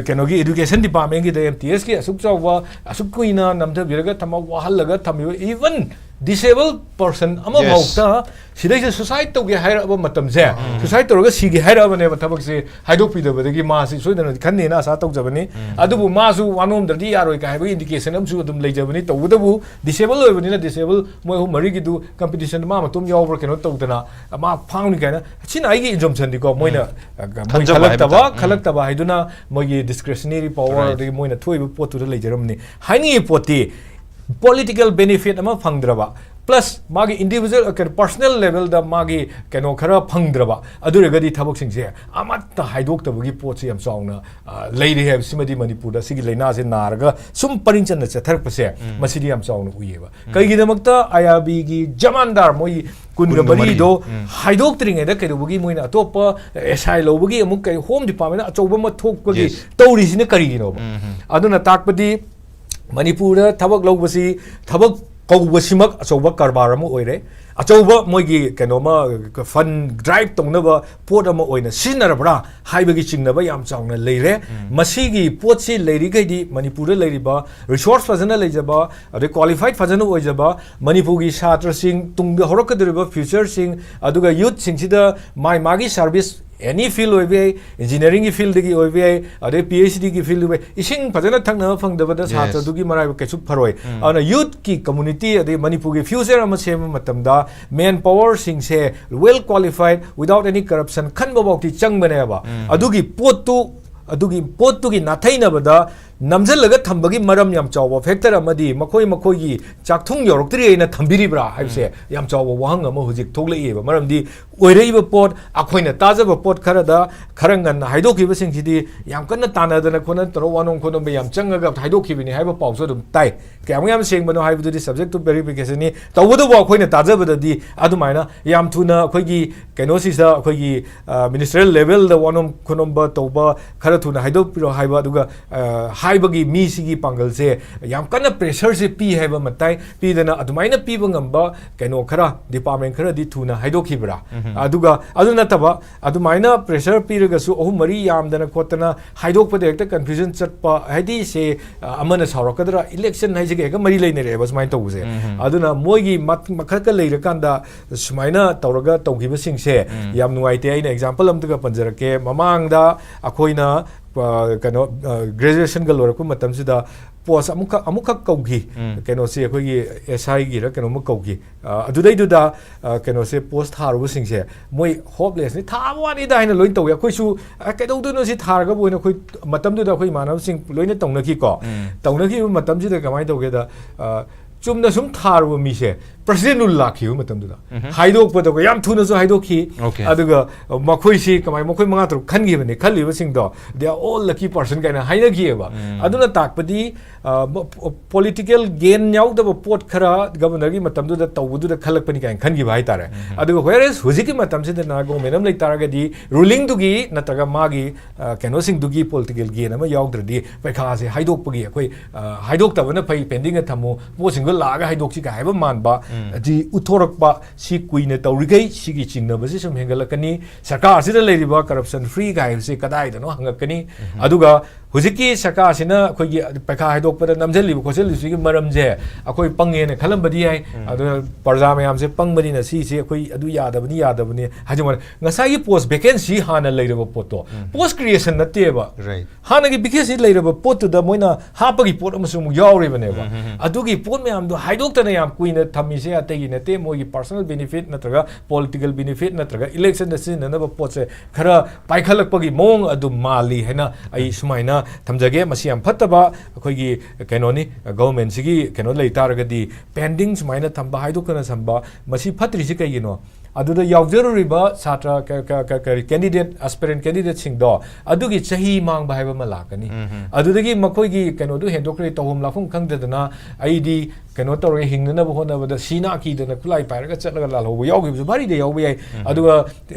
ꯀꯩꯅꯣꯒꯤ ꯏꯗꯨꯀꯦꯁꯟ ꯗꯤꯄꯥꯔꯠꯃꯦꯟꯒꯤꯗ ꯑꯦꯝ ꯇꯤ ꯑꯦꯁꯀꯤ ꯑꯁꯨꯛ ꯆꯥꯎꯕ ꯑꯁꯨꯛ ꯀꯨꯏꯅ ꯅꯝꯊꯕꯤꯔꯒ ꯊꯝꯃ ꯋꯥꯍꯜꯂꯒ ꯊꯝꯃꯤꯕ even disabled person ꯑꯃꯐꯥꯎꯗ ꯁꯤꯗꯩꯁꯤꯗ ꯁꯨꯁꯥꯏꯠ ꯇꯧꯒꯦ ꯍꯥꯏꯔꯛꯑꯕ ꯃꯇꯝꯁꯦ, ꯁꯨꯁꯥꯏꯠ ꯇꯧꯔꯒ ꯁꯤꯒꯦ ꯍꯥꯏꯔꯛꯑꯕꯅꯦꯕ, ꯊꯕꯛꯁꯦ ꯍꯥꯏꯗꯣꯛꯄꯤꯗꯕꯗꯒꯤ ꯃꯥꯁꯤ ꯁꯣꯏꯗꯅ ꯈꯟꯅꯦꯅ ꯑꯁꯥ ꯇꯧꯖꯕꯅꯤ꯫ ꯑꯗꯨꯕꯨ ꯃꯥꯁꯨ ꯋꯥꯅꯣꯝꯗ꯭ꯔꯗꯤ ꯌꯥꯔꯣꯏ ꯀꯥꯏ ꯍꯥꯏꯕꯒꯤ ꯏꯟꯗꯤꯀꯦꯁꯟ ꯑꯃꯁꯨ ꯑꯗꯨꯝ ꯂꯩꯖꯕꯅꯤ꯫ ꯇꯧꯕꯇꯕꯨ ꯗꯤꯁꯦꯕꯜ ꯑꯣꯏꯕꯅꯤꯅ ꯗꯤꯁꯦꯕꯜ ꯃꯣꯏ ꯑꯍꯨꯝ ꯃꯔꯤꯒꯤꯗꯨ ꯀꯝꯄꯤꯇꯤꯁꯟꯗ ꯃꯥ ꯃꯇꯣꯝ ꯌꯥꯎꯕ꯭ꯔꯥ ꯀꯩꯅꯣ ꯇꯧꯗꯅ ꯃꯥ ꯐꯥꯎꯅꯤ ꯀꯥꯏꯅ, ꯁꯤꯅ ꯑꯩꯒꯤ ꯏꯟꯖꯝꯁꯟꯗꯤꯀꯣ, ꯃꯣꯏꯅ ꯃꯣꯏ ꯈꯜꯂꯛꯇꯕ, ꯈꯜꯂꯛꯇꯕ ꯍꯥꯏꯗꯨꯅ ꯃꯣꯏꯒꯤ ꯗꯤꯁꯀ꯭ꯔꯦꯁꯅꯔꯤ ꯄꯋꯥꯔ ꯑꯗꯒꯤ ꯃꯣꯏꯅ ꯊꯣꯛꯏꯕ ꯄꯣꯠꯇꯨꯗ ꯂꯩꯖꯔꯝꯅꯤ꯫ ꯍꯥꯏꯅꯤꯡꯉꯤ ꯄꯣꯠꯇꯤ ꯄꯣꯂꯤꯇꯤꯀꯦꯜ ꯕꯦꯅꯤꯐꯤꯠ ꯑꯃ ꯐꯪꯗ꯭ꯔꯕ, ꯄ꯭ꯂꯁ ꯃꯥꯒꯤ ꯏꯟꯗꯤꯕꯤꯖꯨꯋꯦꯜ ꯀꯩꯅꯣ ꯄꯔꯁꯅꯦꯜ ꯂꯦꯚꯦꯜꯗ ꯃꯥꯒꯤ ꯀꯩꯅꯣ ꯈꯔ ꯐꯪꯗ꯭ꯔꯕ, ꯑꯗꯨ ꯑꯣꯏꯔꯒꯗꯤ ꯊꯕꯛꯁꯤꯡꯁꯦ ꯑꯃꯠꯇ ꯍꯥꯏꯗꯣꯛꯇꯕꯒꯤ ꯄꯣꯠꯁꯤ ꯌꯥꯝ ꯆꯥꯎꯅ ꯂꯩꯔꯦ ꯍꯥꯏꯕꯁꯤꯃꯗꯤ ꯃꯅꯤꯄꯨꯔꯗ ꯁꯤꯒꯤ ꯂꯥꯏꯅꯥꯁꯦ ꯅꯥꯔꯒ ꯁꯨꯝ ꯄꯔꯤꯡ ꯆꯟꯅ ꯆꯠꯊꯔꯛꯄꯁꯦ, ꯃꯁꯤꯗꯤ ꯌꯥꯝ ꯆꯥꯎꯅ ꯎꯏꯌꯦꯕ꯫ ꯀꯩꯒꯤꯗꯃꯛꯇ ꯑꯥꯏ ꯑꯥꯔ ꯕꯤꯒꯤ ꯖꯃꯥꯟꯗꯥꯔ ꯃꯣꯏ ꯀꯨꯟꯒ ꯃꯔꯤꯗꯣ ꯍꯥꯏꯗꯣꯛꯇ꯭ꯔꯤꯉꯩꯗ ꯀꯩꯗꯧꯕꯒꯤ ꯃꯣꯏꯅ ꯑꯇꯣꯞꯄ ꯑꯦꯁ ꯑꯥꯏ ꯂꯧꯕꯒꯤ ꯑꯃꯨꯛ ꯀꯩ ꯍꯣꯝ ꯗꯤꯄꯥꯔꯠꯃꯦꯟ ꯑꯆꯧꯕ ꯑꯃ ꯊꯣꯛꯄꯒꯤ ꯇꯧꯔꯤꯁꯤꯅ ꯀꯔꯤꯒꯤꯅꯣꯕ? ꯑꯗꯨꯅ ꯇꯥꯛꯄꯗꯤ ꯃꯅꯤꯄꯨꯔꯗ ꯊꯕꯛ ꯂꯧꯕꯁꯤ, ꯊꯕꯛ ꯀꯧꯕꯁꯤꯃꯛ ꯑꯆꯧꯕ ꯀꯔꯕꯥꯔ ꯑꯃ ꯑꯣꯏꯔꯦ꯫ ꯑꯆꯧꯕ ꯃꯣꯏꯒꯤ ꯀꯩꯅꯣꯃ ꯐꯟ ꯗ꯭ꯔꯥꯏꯚ ꯇꯧꯅꯕ ꯄꯣꯠ ꯑꯃ ꯑꯣꯏꯅ ꯁꯤꯖꯤꯟꯅꯔꯕ꯭ꯔꯥ ꯍꯥꯏꯕꯒꯤ ꯆꯤꯡꯅꯕ ꯌꯥꯝ ꯆꯥꯎꯅ ꯂꯩꯔꯦ꯫ ꯃꯁꯤꯒꯤ ꯄꯣꯠꯁꯤ ꯂꯩꯔꯤꯈꯩꯗꯤ ꯃꯅꯤꯄꯨꯔꯗ ꯂꯩꯔꯤꯕ ꯔꯤꯁꯣꯔꯁ ꯐꯖꯅ ꯂꯩꯖꯕ, ꯑꯗꯩ ꯀ꯭ꯋꯥꯂꯤꯐꯥꯏꯠ ꯐꯖꯅ ꯑꯣꯏꯖꯕ ꯃꯅꯤꯄꯨꯔꯒꯤ ꯁꯥꯇ꯭ꯔꯁꯤꯡ, ꯇꯨꯡꯗ ꯍꯧꯔꯛꯀꯗꯧꯔꯤꯕ ꯐ꯭ꯌꯨꯆꯔꯁꯤꯡ, ꯑꯗꯨꯒ ꯌꯨꯠꯁꯤꯡꯁꯤꯗ ꯃꯥꯏ ꯃꯥꯒꯤ ꯁꯥꯔꯚꯤꯁ ꯑꯦꯅꯤ ꯐꯤꯜ ꯑꯣꯏꯕ ꯌꯥꯏ, ꯏꯟꯖꯤꯅꯤꯌꯥꯔꯤꯡꯒꯤ ꯐꯤꯜꯗꯒꯤ ꯑꯣꯏꯕ ꯌꯥꯏ, ꯑꯗꯩ ꯄꯤ ꯑꯩꯆ ꯗꯤꯒꯤ ꯐꯤꯜ ꯑꯣꯏꯕ ꯌꯥꯏ, ꯏꯁꯤꯡ ꯐꯖꯅ ꯊꯛꯅꯕ ꯐꯪꯗꯕꯗ ꯁꯥꯇ꯭ꯔꯗꯨꯒꯤ ꯃꯔꯥꯏꯕꯛ ꯀꯩꯁꯨ ꯐꯔꯣꯏ꯫ ꯑꯗꯨꯅ ꯌꯨꯠꯀꯤ ꯀꯝꯃꯨꯅꯤꯇꯤ ꯑꯗꯩ ꯃꯅꯤꯄꯨꯔꯒꯤ ꯐ꯭ꯌꯨꯆꯔ ꯑꯃ ꯁꯦꯝꯕ ꯃꯇꯝꯗ ꯃꯦꯟ ꯄꯋꯥꯔꯁꯤꯡꯁꯦ ꯋꯦꯜ ꯀ꯭ꯋꯥꯂꯤꯐꯥꯏꯠ, ꯋꯤꯗꯥꯎꯠ ꯑꯦꯅꯤ ꯀꯔꯞꯁꯟ ꯈꯟꯕ ꯐꯥꯎꯗꯤ ꯆꯪꯕꯅꯦꯕ꯫ ꯑꯗꯨꯒꯤ ꯄꯣꯠꯇꯨ, ꯑꯗꯨꯒꯤ ꯄꯣꯠꯇꯨꯒꯤ ꯅꯥꯊꯩꯅꯕꯗ ꯅꯝꯁꯤꯜꯂꯒ ꯊꯝꯕꯒꯤ ꯃꯔꯝ ꯌꯥꯝ ꯆꯥꯎꯕ ꯐꯦꯛꯇꯔ ꯑꯃꯗꯤ ꯃꯈꯣꯏ ꯃꯈꯣꯏꯒꯤ ꯆꯥꯛꯊꯨꯡ ꯌꯧꯔꯛꯇ꯭ꯔꯤ ꯍꯥꯏꯅ ꯊꯝꯕꯤꯔꯤꯕ꯭ꯔꯥ ꯍꯥꯏꯕꯁꯦ ꯌꯥꯝ ꯆꯥꯎꯕ ꯋꯥꯍꯪ ꯑꯃ ꯍꯧꯖꯤꯛ ꯊꯣꯛꯂꯛꯏꯕ꯫ ꯃꯔꯝꯗꯤ ꯑꯣꯏꯔꯛꯏꯕ ꯄꯣꯠ, ꯑꯩꯈꯣꯏꯅ ꯇꯥꯖꯕ ꯄꯣꯠ ꯈꯔꯗ ꯈꯔ ꯉꯟꯅ ꯍꯥꯏꯗꯣꯛꯈꯤꯕꯁꯤꯡꯁꯤꯗꯤ ꯌꯥꯝ ꯀꯟꯅ ꯇꯥꯟꯅꯗꯅ ꯈꯣꯠꯅ ꯇꯧꯔꯒ ꯋꯥꯅꯣꯝ ꯈꯣꯠꯅꯣꯝꯕ ꯌꯥꯝ ꯆꯪꯉꯒ ꯍꯥꯏꯗꯣꯛꯈꯤꯕꯅꯤ ꯍꯥꯏꯕ ꯄꯥꯎꯁꯨ ꯑꯗꯨꯝ ꯇꯥꯏ꯫ ꯀꯌꯥꯃꯨꯛ ꯌꯥꯝ ꯁꯦꯡꯕꯅꯣ ꯍꯥꯏꯕꯗꯨꯗꯤ subject to verification ꯅꯤ꯫ ꯇꯧꯕꯇꯕꯨ ꯑꯩꯈꯣꯏꯅ ꯇꯥꯖꯕꯗꯗꯤ ꯑꯗꯨꯃꯥꯏꯅ ꯌꯥꯝ ꯊꯨꯅ ꯑꯩꯈꯣꯏꯒꯤ ꯀꯩꯅꯣꯁꯤꯗ ꯑꯩꯈꯣꯏꯒꯤ ministerial level ꯗ ꯋꯥꯅꯣꯝ ꯈꯣꯠꯅꯣꯝꯕ ꯇꯧꯕ ꯈꯔ ꯊꯨꯅ ꯍꯥꯏꯗꯣꯛꯄꯤꯔꯣ ꯍꯥꯏꯕ, ꯑꯗꯨꯒ ꯍꯥꯏꯕꯒꯤ ꯃꯤꯁꯤꯒꯤ ꯄꯥꯡꯒꯜꯁꯦ ꯌꯥꯝ ꯀꯟꯅ pressure ꯁꯦ ꯄꯤ ꯍꯥꯏꯕ ꯑꯃ ꯇꯥꯏ꯫ ꯄꯤꯗꯅ ꯑꯗꯨꯃꯥꯏꯅ ꯄꯤꯕ ꯉꯝꯕ ꯀꯩꯅꯣ ꯈꯔ, department ꯈꯔꯗꯤ ꯊꯨꯅ ꯍꯥꯏꯗꯣꯛꯈꯤꯕ꯭ꯔꯥ? ꯑꯗꯨꯒ ꯑꯗꯨ ꯅꯠꯇꯕ ꯑꯗꯨꯃꯥꯏꯅ pressure ꯄꯤꯔꯒꯁꯨ ꯑꯍꯨꯝ ꯃꯔꯤ ꯌꯥꯝꯗꯅ ꯈꯣꯠꯇꯅ ꯍꯥꯏꯗꯣꯛꯄꯗ ꯍꯦꯛꯇ confusion ꯆꯠꯄ, ꯍꯥꯏꯗꯤ ꯁꯦ, ꯑ, ꯑꯃꯅ ꯁꯥꯎꯔꯛꯀꯗ꯭ꯔꯥ, election ꯍꯥꯏꯁꯤꯒ ꯍꯦꯛꯇ ꯃꯔꯤ ꯂꯩꯅꯔꯛꯑꯦꯕ ꯁꯨꯃꯥꯏꯅ ꯇꯧꯕꯁꯦ꯫ ꯑꯗꯨꯅ ꯃꯣꯏꯒꯤ ꯃꯠ-, ꯃꯈꯛꯀ ꯂꯩꯔꯀꯥꯟꯗ ꯁꯨꯃꯥꯏꯅ ꯇꯧꯔꯒ ꯇꯧꯈꯤꯕꯁꯤꯡꯁꯦ ꯌꯥꯝ ꯅꯨꯡꯉꯥꯏꯇꯦ꯫ ꯑꯩꯅ example ꯑꯃꯇꯒ ꯄꯟꯖꯔꯛꯀꯦ꯫ ꯃꯃꯥꯡꯗ ꯑꯩꯈꯣꯏꯅ, ꯑ, ꯀꯩꯅꯣ, ꯑ, graduation ꯒ ꯂꯣꯏꯔꯛꯄ ꯃꯇꯝꯁꯤꯗ post ꯑꯃꯨꯛꯈꯛ, ꯑꯃꯨꯛꯈꯛ ꯀꯧꯈꯤ꯫ ꯀꯩꯅꯣꯁꯦ ꯑꯩꯈꯣꯏꯒꯤ S I ꯒꯤꯔ ꯀꯩꯅꯣꯝꯃ ꯀꯧꯈꯤ꯫ ꯑ, ꯑꯗꯨꯗꯩꯗꯨꯗ, ꯑ, ꯀꯩꯅꯣꯁꯦ post ꯊꯥꯔꯨꯕꯁꯤꯡꯁꯦ ꯃꯣꯏ hopeless ꯅꯤ, ꯊꯥꯕ ꯋꯥꯅꯤꯗ ꯍꯥꯏꯅ ꯂꯣꯏ ꯇꯧꯋꯤ꯫ ꯑꯩꯈꯣꯏꯁꯨ, "ꯑ, ꯀꯩꯗꯧꯗꯣꯏꯅꯣ ꯁꯤ ꯊꯥꯔꯒꯕꯨ?" ꯍꯥꯏꯅ ꯑꯩꯈꯣꯏ ꯃꯇꯝꯗꯨꯗ ꯑꯩꯈꯣꯏ ꯏꯃꯥꯟꯅꯕꯁꯤꯡ ꯂꯣꯏꯅ ꯇꯧꯅꯈꯤꯀꯣ꯫ ꯇꯧꯅꯈꯤꯕ ꯃꯇꯝꯁꯤꯗ ꯀꯃꯥꯏꯅ ꯇꯧꯒꯦꯗ, ꯑ, ꯆꯨꯝꯅ ꯁꯨꯝ ꯊꯥꯔꯨꯕ ꯃꯤꯁꯦ president rule ꯂꯥꯛꯈꯤꯕ ꯃꯇꯝꯗꯨꯗ ꯍꯥꯏꯗꯣꯛꯄꯗꯀꯣ ꯌꯥꯝ ꯊꯨꯅꯁꯨ ꯍꯥꯏꯗꯣꯛꯈꯤ꯫ Okay. ꯑꯗꯨꯒ, ꯑ, ꯃꯈꯣꯏꯁꯤ ꯀꯃꯥꯏ, ꯃꯈꯣꯏ ꯃꯉꯥ ꯇꯔꯨꯛ ꯈꯟꯈꯤꯕꯅꯤ, ꯈꯜꯂꯤꯕꯁꯤꯡꯗꯣ "They are all lucky person" ꯀꯥꯏꯅ ꯍꯥꯏꯅꯈꯤꯑꯕ꯫ ꯑꯗꯨꯅ ꯇꯥꯛꯄꯗꯤ, ꯑ, ꯃ-, ꯄꯣ-, political gain ꯌꯥꯎꯗꯕ ꯄꯣꯠ ꯈꯔ governor ꯒꯤ ꯃꯇꯝꯗꯨꯗ ꯇꯧꯕꯗꯨꯗ ꯈꯜꯂꯛꯄꯅꯤ ꯀꯥꯏꯅ ꯈꯟꯈꯤꯕ ꯍꯥꯏꯇꯥꯔꯦ꯫ ꯑꯗꯨꯒ whereas ꯍꯧꯖꯤꯛꯀꯤ ꯃꯇꯝꯁꯤꯗꯅ government ꯑꯃ ꯂꯩ ꯇꯥꯔꯒꯗꯤ ruling ꯗꯨꯒꯤ ꯅꯠꯇ꯭ꯔꯒ ꯃꯥꯒꯤ, ꯑ, ꯀꯩꯅꯣꯁꯤꯡꯗꯨꯒꯤ political gain ꯑꯃ ꯌꯥꯎꯗ꯭ꯔꯗꯤ ꯄꯩꯈꯥꯁꯦ ꯍꯥꯏꯗꯣꯛꯄꯒꯤ ꯑꯩꯈꯣꯏ, ꯑ, ꯍꯥꯏꯗꯣꯛꯇꯕꯅ ꯐꯩ, pending ꯗ ꯊꯝꯃꯨ, ꯄꯣꯠꯁꯤꯡꯗꯣ ꯂꯥꯛꯑꯒ ꯍꯥꯏꯗꯣꯛꯁꯤ ꯀꯥꯏ ꯍꯥꯏꯕ ꯃꯥꯟꯕ ꯑꯁꯤ ꯎꯠꯊꯣꯔꯛꯄ꯫ ꯁꯤ ꯀꯨꯏꯅ ꯇꯧꯔꯤꯈꯩ ꯁꯤꯒꯤ ꯆꯤꯡꯅꯕꯁꯤ ꯁꯨꯝ ꯍꯦꯟꯒꯠꯂꯛꯀꯅꯤ꯫ ꯁꯔꯀꯥꯔꯁꯤꯗ ꯂꯩꯔꯤꯕ corruption free ꯀꯥꯏ ꯍꯥꯏꯕꯁꯤ ꯀꯗꯥꯏꯗꯅꯣ ꯍꯪꯉꯛꯀꯅꯤ꯫ ꯑꯗꯨꯒ ꯍꯧꯖꯤꯛꯀꯤ ꯁꯔꯀꯥꯔꯁꯤꯅ ꯑꯩꯈꯣꯏꯒꯤ ꯄꯩꯈꯥ ꯍꯥꯏꯗꯣꯛꯄꯗ ꯅꯝꯁꯤꯜꯂꯤꯕ ꯈꯣꯠꯆꯜꯂꯤꯕꯁꯤꯒꯤ ꯃꯔꯝꯁꯦ ꯑꯩꯈꯣꯏ ꯄꯪꯉꯦꯅ ꯈꯜꯂꯝꯕꯗꯤ ꯌꯥꯏ꯫ ꯑꯗꯨꯅ ꯄ꯭ꯔꯖꯥ ꯃꯌꯥꯝꯁꯦ ꯄꯪꯕꯅꯤꯅ ꯁꯤꯁꯦ ꯑꯩꯈꯣꯏ ꯑꯗꯨ ꯌꯥꯗꯕꯅꯤ, ꯌꯥꯗꯕꯅꯤ ꯍꯥꯏꯖꯕ ꯋꯥꯅꯤ꯫ ꯉꯁꯥꯏꯒꯤ post vacancy ꯍꯥꯟꯅ ꯂꯩꯔꯕ ꯄꯣꯠꯇꯣ, post creation ꯅꯠꯇꯦꯕ꯫ Right. ꯍꯥꯟꯅꯒꯤ vacancy ꯂꯩꯔꯕ ꯄꯣꯠꯇꯨꯗ ꯃꯣꯏꯅ ꯍꯥꯞꯄꯒꯤ ꯄꯣꯠ ꯑꯃꯁꯨ ꯑꯃꯨꯛ ꯌꯥꯎꯔꯤꯕꯅꯦꯕ꯫ ꯑꯗꯨꯒꯤ ꯄꯣꯠ ꯃꯌꯥꯝꯗꯣ ꯍꯥꯏꯗꯣꯛꯇꯅ ꯌꯥꯝ ꯀꯨꯏꯅ ꯊꯝꯃꯤꯁꯦ ꯑꯇꯩꯒꯤ ꯅꯠꯇꯦ, ꯃꯣꯏꯒꯤ personal benefit ꯅꯠꯇ꯭ꯔꯒ political benefit ꯅꯠꯇ꯭ꯔꯒ election ꯗ ꯁꯤꯖꯤꯟꯅꯅꯕ ꯄꯣꯠꯁꯦ ꯈꯔ ꯄꯥꯏꯈꯠꯂꯛꯄꯒꯤ ꯃꯑꯣꯡ ꯑꯗꯨ ꯃꯥꯜꯂꯤ ꯍꯥꯏꯅ ꯑꯩ ꯁꯨꯃꯥꯏꯅ ꯊꯝꯖꯒꯦ꯫ ꯃꯁꯤ ꯌꯥꯝ ꯐꯠꯇꯕ ꯑꯩꯈꯣꯏꯒꯤ ꯀꯩꯅꯣꯅꯤ꯫ ꯒꯚꯔꯟꯃꯦꯟꯁꯤꯒꯤ ꯀꯩꯅꯣ ꯂꯩ ꯇꯥꯔꯒꯗꯤ, ꯄꯦꯟꯗꯤꯡ ꯁꯨꯃꯥꯏꯅ ꯊꯝꯕ, ꯍꯥꯏꯗꯣꯛꯇꯅ ꯊꯝꯕ, ꯃꯁꯤ ꯐꯠꯇ꯭ꯔꯤꯁꯤ ꯀꯩꯒꯤꯅꯣ? ꯑꯗꯨꯗ ꯌꯥꯎꯖꯔꯨꯔꯤꯕ ꯁꯥꯇ꯭ꯔ ꯀ- ꯀ- ꯀ- ꯀꯔꯤ, ꯀꯦꯟꯗꯤꯗꯦꯠ, ꯑꯦꯁꯄꯤꯔꯦꯟ ꯀꯦꯟꯗꯤꯗꯦꯠꯁꯤꯡꯗꯣ, ꯑꯗꯨꯒꯤ ꯆꯍꯤ ꯃꯥꯡꯕ ꯍꯥꯏꯕ ꯑꯃ ꯂꯥꯛꯀꯅꯤ꯫ ꯑꯗꯨꯗꯒꯤ ꯃꯈꯣꯏꯒꯤ ꯀꯩꯅꯣꯗꯨ ꯍꯦꯟꯗꯣꯛꯈ꯭ꯔꯦ, ꯇꯧꯐꯝ ꯂꯥꯛꯐꯝ ꯈꯪꯗꯗꯅ ꯑꯩꯗꯤ ꯀꯩꯅꯣ ꯇꯧꯔꯒ ꯍꯤꯡꯅꯅꯕ ꯍꯣꯠꯅꯕꯗ ꯁꯤ ꯅꯥ ꯀꯤꯗꯅ ꯈꯨꯠꯂꯥꯏ ꯄꯥꯏꯔꯒ ꯆꯠꯂꯒ ꯂꯥꯜꯍꯧꯕ ꯌꯥꯎꯈꯤꯕꯁꯨ ꯚꯥꯔꯤꯗ ꯌꯥꯎꯕ ꯌꯥꯏ꯫ ꯑꯗꯨꯒ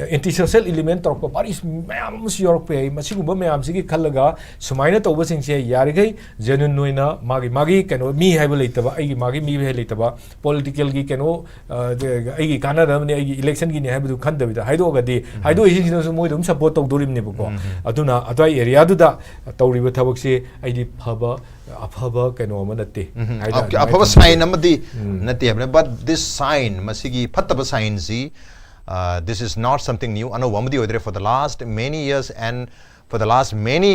ꯑꯦꯟꯇꯤ ꯁꯣꯁꯦꯜ ꯏꯂꯤꯃꯦꯟ ꯇꯧꯔꯛꯄ ꯚꯥꯔꯤ ꯃꯌꯥꯝ ꯑꯃꯁꯨ ꯌꯥꯎꯔꯛꯄ ꯌꯥꯏ꯫ ꯃꯁꯤꯒꯨꯝꯕ ꯃꯌꯥꯝꯁꯤꯒꯤ ꯈꯜꯂꯒ ꯁꯨꯃꯥꯏꯅ ꯇꯧꯕꯁꯤꯡꯁꯦ ꯌꯥꯔꯤꯈꯩ ꯖꯦꯅꯨꯏꯟ ꯑꯣꯏꯅ ꯃꯥꯒꯤ, ꯃꯥꯒꯤ ꯀꯩꯅꯣ, ꯃꯤ ꯍꯥꯏꯕ ꯂꯩꯇꯕ, ꯑꯩꯒꯤ ꯃꯥꯒꯤ ꯃꯤ ꯍꯥꯏꯕ ꯂꯩꯇꯕ, ꯄꯣꯂꯤꯇꯤꯀꯦꯜꯒꯤ ꯀꯩꯅꯣ, ꯑ, ꯑꯩꯒꯤ ꯀꯥꯟꯅꯅꯕꯅꯤ, ꯑꯩꯒꯤ ꯏꯂꯦꯛꯁꯟꯒꯤꯅꯤ ꯍꯥꯏꯕꯗꯨ ꯈꯟꯗꯕꯤꯗ ꯍꯥꯏꯗꯣꯛꯑꯒꯗꯤ, ꯍꯥꯏꯗꯣꯛꯏꯁꯤꯡꯁꯤꯅꯁꯨ ꯃꯣꯏꯗ ꯑꯗꯨꯝ ꯁꯞꯄꯣꯔꯠ ꯇꯧꯗꯣꯔꯤꯕꯅꯦꯕꯀꯣ꯫ ꯑꯗꯨꯅ ꯑꯗꯨꯋꯥꯏ ꯑꯦꯔꯤꯌꯥꯗꯨꯗ ꯇꯧꯔꯤꯕ ꯊꯕꯛꯁꯤ ꯑꯩꯗꯤ ꯐꯕ, ꯑꯐꯕ ꯀꯩꯅꯣ ꯑꯃ ꯅꯠꯇꯦ ꯍꯥꯏꯅ ꯑꯐ-, ꯑꯗꯨꯃꯥꯏꯅ ꯑꯐꯕ ꯊꯝꯖꯒꯦ꯫ ꯁꯥꯏꯟ ꯑꯃꯗꯤ ꯅꯠꯇꯦ ꯍꯥꯏꯕꯅꯦ꯫ But this sign, ꯃꯁꯤꯒꯤ ꯐꯠꯇꯕ ꯁꯥꯏꯟꯁꯤ, uh, this is not something new, ꯑꯅꯧꯕ ꯑꯃꯗꯤ ꯑꯣꯏꯗ꯭ꯔꯦ꯫ For the last many years and for the last many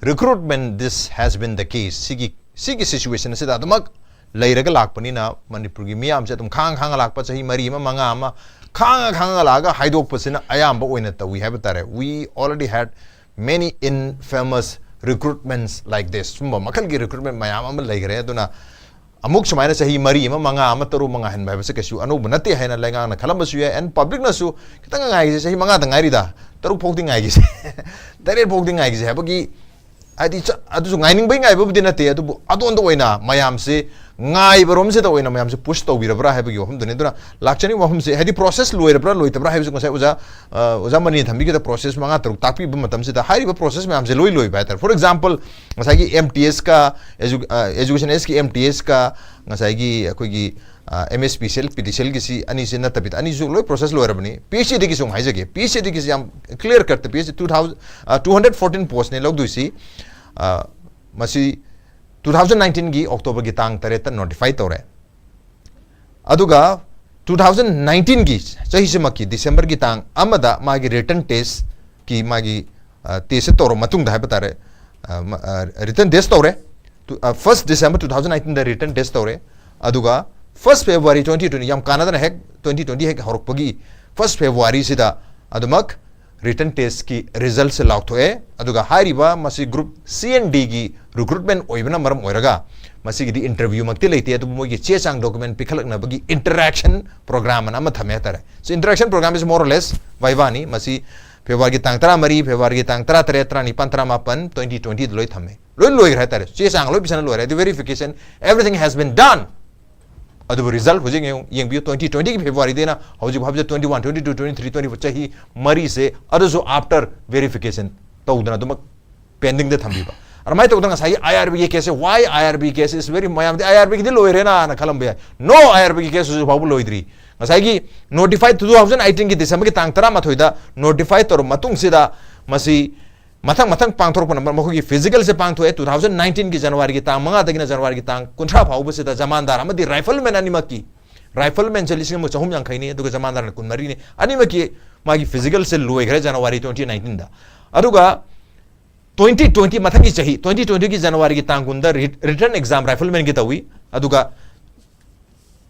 recruitment, this has been the case. ꯁꯤꯒꯤ, ꯁꯤꯒꯤ ꯁꯤꯆꯨꯋꯦꯁꯟ ꯑꯁꯤꯗ ꯑꯗꯨꯃꯛ ꯂꯩꯔꯒ ꯂꯥꯛꯄꯅꯤꯅ, ꯃꯅꯤꯄꯨꯔꯒꯤ ꯃꯤꯌꯥꯝꯁꯦ ꯑꯗꯨꯝ ꯈꯥꯡ ꯈꯥꯡꯉ ꯂꯥꯛꯄ, ꯆꯍꯤ ꯃꯔꯤ ꯑꯃ, ꯃꯉꯥ ꯑꯃ ꯈꯥꯡꯉ ꯈꯥꯡꯉ ꯂꯥꯛꯑꯒ ꯍꯥꯏꯗꯣꯛꯄꯁꯤꯅ ꯑꯌꯥꯝꯕ ꯑꯣꯏꯅ ꯇꯧꯏ ꯍꯥꯏꯕ ꯇꯥꯔꯦ꯫ We already had many infamous recruitments like this. ꯁꯨꯝꯕ ꯃꯈꯜꯒꯤ ꯔꯤꯀ꯭ꯔꯨꯠꯃꯦꯟ ꯃꯌꯥꯝ ꯑꯃ ꯂꯩꯈ꯭ꯔꯦ꯫ ꯑꯗꯨꯅ ꯑꯃꯨꯛ ꯁꯨꯃꯥꯏꯅ ꯆꯍꯤ ꯃꯔꯤ ꯑꯃ, ꯃꯉꯥ ꯑꯃ, ꯇꯔꯨꯛ ꯑꯃ ꯉꯥꯏꯍꯟꯕ ꯍꯥꯏꯕꯁꯦ ꯀꯩꯁꯨ ꯑꯅꯧꯕ ꯅꯠꯇꯦ ꯍꯥꯏꯅ ꯂꯩꯉꯥꯛꯅ ꯈꯜꯂꯝꯕꯁꯨ ꯌꯥꯏ꯫ And ꯄꯕ꯭ꯂꯤꯛꯅꯁꯨ "ꯈꯤꯇꯪ ꯉꯥꯏꯈꯤꯁꯦ, ꯆꯍꯤ ꯃꯉꯥꯗ ꯉꯥꯏꯔꯤꯗ, ꯇꯔꯨꯛ ꯐꯥꯎꯗꯤ ꯉꯥꯏꯈꯤꯁꯦ, ꯇꯔꯦꯠ ꯐꯥꯎꯗꯤ ꯉꯥꯏꯈꯤꯁꯦ" ꯍꯥꯏꯕꯒꯤ, ꯍꯥꯏꯗꯤ, ꯆ-, ꯑꯗꯨꯁꯨ ꯉꯥꯏꯅꯤꯡꯕꯩ ꯉꯥꯏꯕꯕꯨꯗꯤ ꯅꯠꯇꯦ, ꯑꯗꯨꯕꯨ ꯑꯗꯣꯟꯗ ꯑꯣꯏꯅ ꯃꯌꯥꯝꯁꯦ ꯉꯥꯏꯕꯔꯣꯝꯁꯤꯗ ꯑꯣꯏꯅ ꯃꯌꯥꯝꯁꯦ ꯄꯨꯁ ꯇꯧꯕꯤꯔꯕ꯭ꯔꯥ ꯍꯥꯏꯕꯒꯤ ꯋꯥꯐꯝꯗꯨꯅꯤ꯫ ꯑꯗꯨꯅ ꯂꯥꯛꯆꯅꯤꯡꯕ ꯋꯥꯐꯝꯁꯦ, ꯍꯥꯏꯗꯤ, ꯄ꯭ꯔꯣꯁꯦꯁ ꯂꯣꯏꯔꯕ꯭ꯔꯥ ꯂꯣꯏꯗꯕ꯭ꯔꯥ ꯍꯥꯏꯕꯁꯤ ꯉꯁꯥꯏ ꯑꯣꯖꯥ, ꯑ, ꯑꯣꯖꯥ ꯃꯅꯤꯅ ꯊꯝꯕꯤꯈꯤꯕꯗ ꯄ꯭ꯔꯣꯁꯦꯁ ꯃꯉꯥ ꯇꯔꯨꯛ ꯇꯥꯛꯄꯤꯕ ꯃꯇꯝꯁꯤꯗ ꯍꯥꯏꯔꯤꯕ ꯄ꯭ꯔꯣꯁꯦꯁ ꯃꯌꯥꯝꯁꯦ ꯂꯣꯏ ꯂꯣꯏꯕ ꯍꯥꯏꯇꯥꯔꯦ꯫ For example, ꯉꯁꯥꯏꯒꯤ ꯑꯦꯝ ꯇꯤ ꯑꯦꯁꯀ, ꯑꯦꯖꯨ-, ꯑ, ꯑꯦꯖꯨꯀꯦꯁꯟ ꯑꯦꯁꯀꯤ ꯑꯦꯝ ꯇꯤ ꯑꯦꯁꯀ ꯉꯁꯥꯏꯒꯤ ꯑꯩꯈꯣꯏꯒꯤ, ꯑ, M S P C L, ꯄꯤ ꯗꯤ ꯁꯤ ꯑꯦꯜꯒꯤꯁꯤ ꯑꯅꯤꯁꯤ ꯅꯠꯇꯕꯤꯗ ꯑꯅꯤꯁꯨ ꯂꯣꯏ ꯄ꯭ꯔꯣꯁꯦꯁ ꯂꯣꯏꯔꯕꯅꯤ꯫ ꯄꯤ ꯑꯩꯆ ꯗꯤꯒꯤꯁꯨ ꯑꯃꯨꯛ ꯍꯥꯏꯖꯒꯦ꯫ ꯄꯤ ꯑꯩꯆ ꯗꯤꯒꯤꯁꯤ ꯌꯥꯝ ꯀ꯭ꯂꯤꯌꯥꯔ ꯀꯠꯇ, P H D two thousand, uh, two hundred fourteen ꯄꯣꯁꯅꯦ ꯂꯧꯗꯣꯏꯁꯤ꯫ ꯑ, ꯃꯁꯤ two thousand nineteenꯒꯤ ꯑꯣꯛꯇꯣꯕꯔꯒꯤ ꯇꯥꯡ ꯇꯔꯦꯠꯇ ꯅꯣꯇꯤꯐꯥꯏ ꯇꯧꯔꯦ꯫ ꯑꯗꯨꯒ two thousand nineteenꯒꯤ ꯆꯍꯤꯁꯤꯃꯛꯀꯤ ꯗꯤꯁꯦꯝꯕꯔꯒꯤ ꯇꯥꯡ ꯑꯃꯗ ꯃꯥꯒꯤ ꯔꯤꯇꯟ ꯇꯦꯁꯀꯤ ꯃꯥꯒꯤ, ꯑ, ꯇꯦꯁꯁꯦ ꯇꯧꯔꯕ ꯃꯇꯨꯡꯗ ꯍꯥꯏꯕ ꯇꯥꯔꯦ, ꯑ, ꯃ-, ꯑ, ꯔꯤꯇꯟ ꯇꯦꯁ ꯇꯧꯔꯦ꯫ ꯇꯨ-, uh, first December two thousand nineteenꯗ ꯔꯤꯇꯟ ꯇꯦꯁ ꯇꯧꯔꯦ꯫ ꯑꯗꯨꯒ first February twenty twenty, ꯌꯥꯝ ꯀꯥꯟꯅꯗꯅ ꯍꯦꯛ twenty twenty ꯍꯦꯛ ꯍꯧꯔꯛꯄꯒꯤ first Februaryꯁꯤꯗ ꯑꯗꯨꯃꯛ ꯔꯤꯇꯟ ꯇꯦꯁꯀꯤ ꯔꯤꯖꯜꯁꯦ ꯂꯥꯎꯊꯣꯛꯑꯦ꯫ ꯑꯗꯨꯒ ꯍꯥꯏꯔꯤꯕ ꯃꯁꯤ ꯒ꯭ꯔꯨꯞ ꯁꯤ ꯑꯦꯟ ꯗꯤꯒꯤ ꯔꯤꯀ꯭ꯔꯨꯠꯃꯦꯟ ꯑꯣꯏꯕꯅ ꯃꯔꯝ ꯑꯣꯏꯔꯒ ꯃꯁꯤꯒꯤꯗꯤ ꯏꯟꯇꯔꯚ꯭ꯌꯨꯃꯛꯇꯤ ꯂꯩꯇꯦ, ꯑꯗꯨꯕꯨ ꯃꯣꯏꯒꯤ ꯆꯦ ꯆꯥꯡ ꯗꯣꯀꯨꯃꯦꯟ ꯄꯤꯈꯠꯂꯛꯅꯕꯒꯤ ꯏꯟꯇꯔꯦꯛꯁꯟ ꯄ꯭ꯔꯣꯒ꯭ꯔꯥꯝ ꯑꯅ ꯑꯃ ꯊꯝꯃꯦ ꯍꯥꯏꯇꯥꯔꯦ꯫ So interaction program is more or less ꯚꯥꯏꯚꯥꯅꯤ꯫ ꯃꯁꯤ ꯐꯦꯕ꯭ꯔꯨꯋꯥꯔꯤꯒꯤ ꯇꯥꯡ ꯇꯔꯥꯃꯔꯤ, ꯐꯦꯕ꯭ꯔꯨꯋꯥꯔꯤꯒꯤ ꯇꯥꯡ ꯇꯔꯥꯇꯔꯦꯠ, ꯇꯔꯥꯅꯤꯄꯥꯟ, ꯇꯔꯥꯃꯥꯄꯟ, ꯇ꯭ꯋꯦꯟꯇꯤ ꯇ꯭ꯋꯦꯟꯇꯤꯗ ꯂꯣꯏ ꯊꯝꯃꯦ, ꯂꯣꯏ ꯂꯣꯏꯈ꯭ꯔꯦ ꯍꯥꯏꯇꯥꯔꯦ꯫ ꯆꯦ ꯆꯥꯡ ꯂꯣꯏ ꯄꯤꯁꯟꯅ ꯂꯣꯏꯔꯦ꯫ The verification, everything has been done꯫ ꯑꯗꯨꯕꯨ ꯔꯤꯖꯜ ꯍꯧꯖꯤꯛ ꯌꯦꯡꯉꯨ-, ꯌꯦꯡꯕꯤꯌꯨ, ꯇ꯭ꯋꯦꯟꯇꯤ ꯇ꯭ꯋꯦꯟꯇꯤꯒꯤ ꯐꯦꯕ꯭ꯔꯨꯋꯥꯔꯤꯗꯩꯅ ꯍꯧꯖꯤꯛ ꯐꯥꯎꯕꯁꯦ twenty one, twenty two, twenty three, twenty four, ꯆꯍꯤ ꯃꯔꯤꯁꯦ, ꯑꯗꯨꯁꯨ after verification ꯇꯧꯗꯅ ꯑꯗꯨꯃꯛ ꯄꯦꯟꯗꯤꯡꯗ ꯊꯝꯕꯤꯕ꯫ ꯑꯗꯨꯃꯥꯏꯅ ꯇꯧꯗꯅ ꯉꯁꯥꯏꯒꯤ ꯑꯥꯏ R ꯕꯤꯒꯤ ꯀꯦꯁꯁꯦ, why IRB case is very, ꯃꯌꯥꯝꯗꯤ ꯑꯥꯏ ꯑꯥꯔ ꯕꯤꯒꯤꯗꯤ ꯂꯣꯏꯔꯦꯅ ꯈꯜꯂꯝꯕ ꯌꯥꯏ꯫ No, ꯑꯥꯏ ꯑꯥꯔ ꯕꯤꯒꯤ ꯀꯦꯁ ꯍꯧꯖꯤꯛ ꯐꯥꯎꯕ ꯂꯣꯏꯗ꯭ꯔꯤ꯫ ꯉꯁꯥꯏꯒꯤ ꯅꯣꯇꯤꯐꯥꯏ, ꯇꯨ ꯊꯥꯎꯖꯟ ꯑꯩꯇꯤꯟꯒꯤ ꯗꯤꯁꯦꯝꯕꯔꯒꯤ ꯇꯥꯡ ꯇꯔꯥꯃꯥꯊꯣꯏꯗ ꯅꯣꯇꯤꯐꯥꯏ ꯇꯧꯔꯕ ꯃꯇꯨꯡꯁꯤꯗ ꯃꯁꯤ ꯃꯊꯪ ꯃꯊꯪ ꯄꯥꯡꯊꯣꯔꯛꯄꯅ ꯃꯈꯣꯏꯒꯤ ꯐꯤꯖꯤꯀꯦꯜꯁꯦ ꯄꯥꯡꯊꯣꯛꯑꯦ꯫ ꯇꯨ ꯊꯥꯎꯖꯟ ꯅꯥꯏꯟꯇꯤꯟꯒꯤ ꯖꯅꯋꯥꯔꯤꯒꯤ ꯇꯥꯡ ꯃꯉꯥꯗꯒꯤꯅ ꯖꯅꯋꯥꯔꯤꯒꯤ ꯇꯥꯡ ꯀꯨꯟꯊ꯭ꯔꯥ ꯐꯥꯎꯕꯁꯤꯗ ꯖꯃꯥꯟꯗꯥꯔ ꯑꯃꯗꯤ ꯔꯥꯏꯐꯜꯃꯦꯟ ꯑꯅꯤꯃꯛꯀꯤ, ꯔꯥꯏꯐꯜꯃꯦꯟꯁꯦ ꯂꯤꯁꯤꯡ ꯑꯃ ꯆꯍꯨꯝ ꯌꯥꯡꯈꯩꯅꯤ, ꯑꯗꯨꯒ ꯖꯃꯥꯟꯗꯥꯔꯅ ꯀꯨꯟꯃꯔꯤꯅꯤ꯫ ꯑꯅꯤꯃꯛꯀꯤ ꯃꯥꯒꯤ ꯐꯤꯖꯤꯀꯦꯜꯁꯦ ꯂꯣꯏꯈ꯭ꯔꯦ ꯖꯅꯋꯥꯔꯤ ꯇ꯭ꯋꯦꯟꯇꯤ ꯅꯥꯏꯟꯇꯤꯟꯗ꯫ ꯑꯗꯨꯒ ꯇ꯭ꯋꯦꯟꯇꯤ ꯇ꯭ꯋꯦꯟꯇꯤ, ꯃꯊꯪꯒꯤ ꯆꯍꯤ ꯇ꯭ꯋꯦꯟꯇꯤ ꯇ꯭ꯋꯦꯟꯇꯤꯒꯤ ꯖꯅꯋꯥꯔꯤꯒꯤ ꯇꯥꯡ ꯀꯨꯟꯗ ꯔꯤ-, ꯔꯤꯇꯟ ꯑꯦꯛꯖꯥꯝ ꯔꯥꯏꯐꯜꯃꯦꯟꯒꯤ ꯇꯧꯏ꯫ ꯑꯗꯨꯒ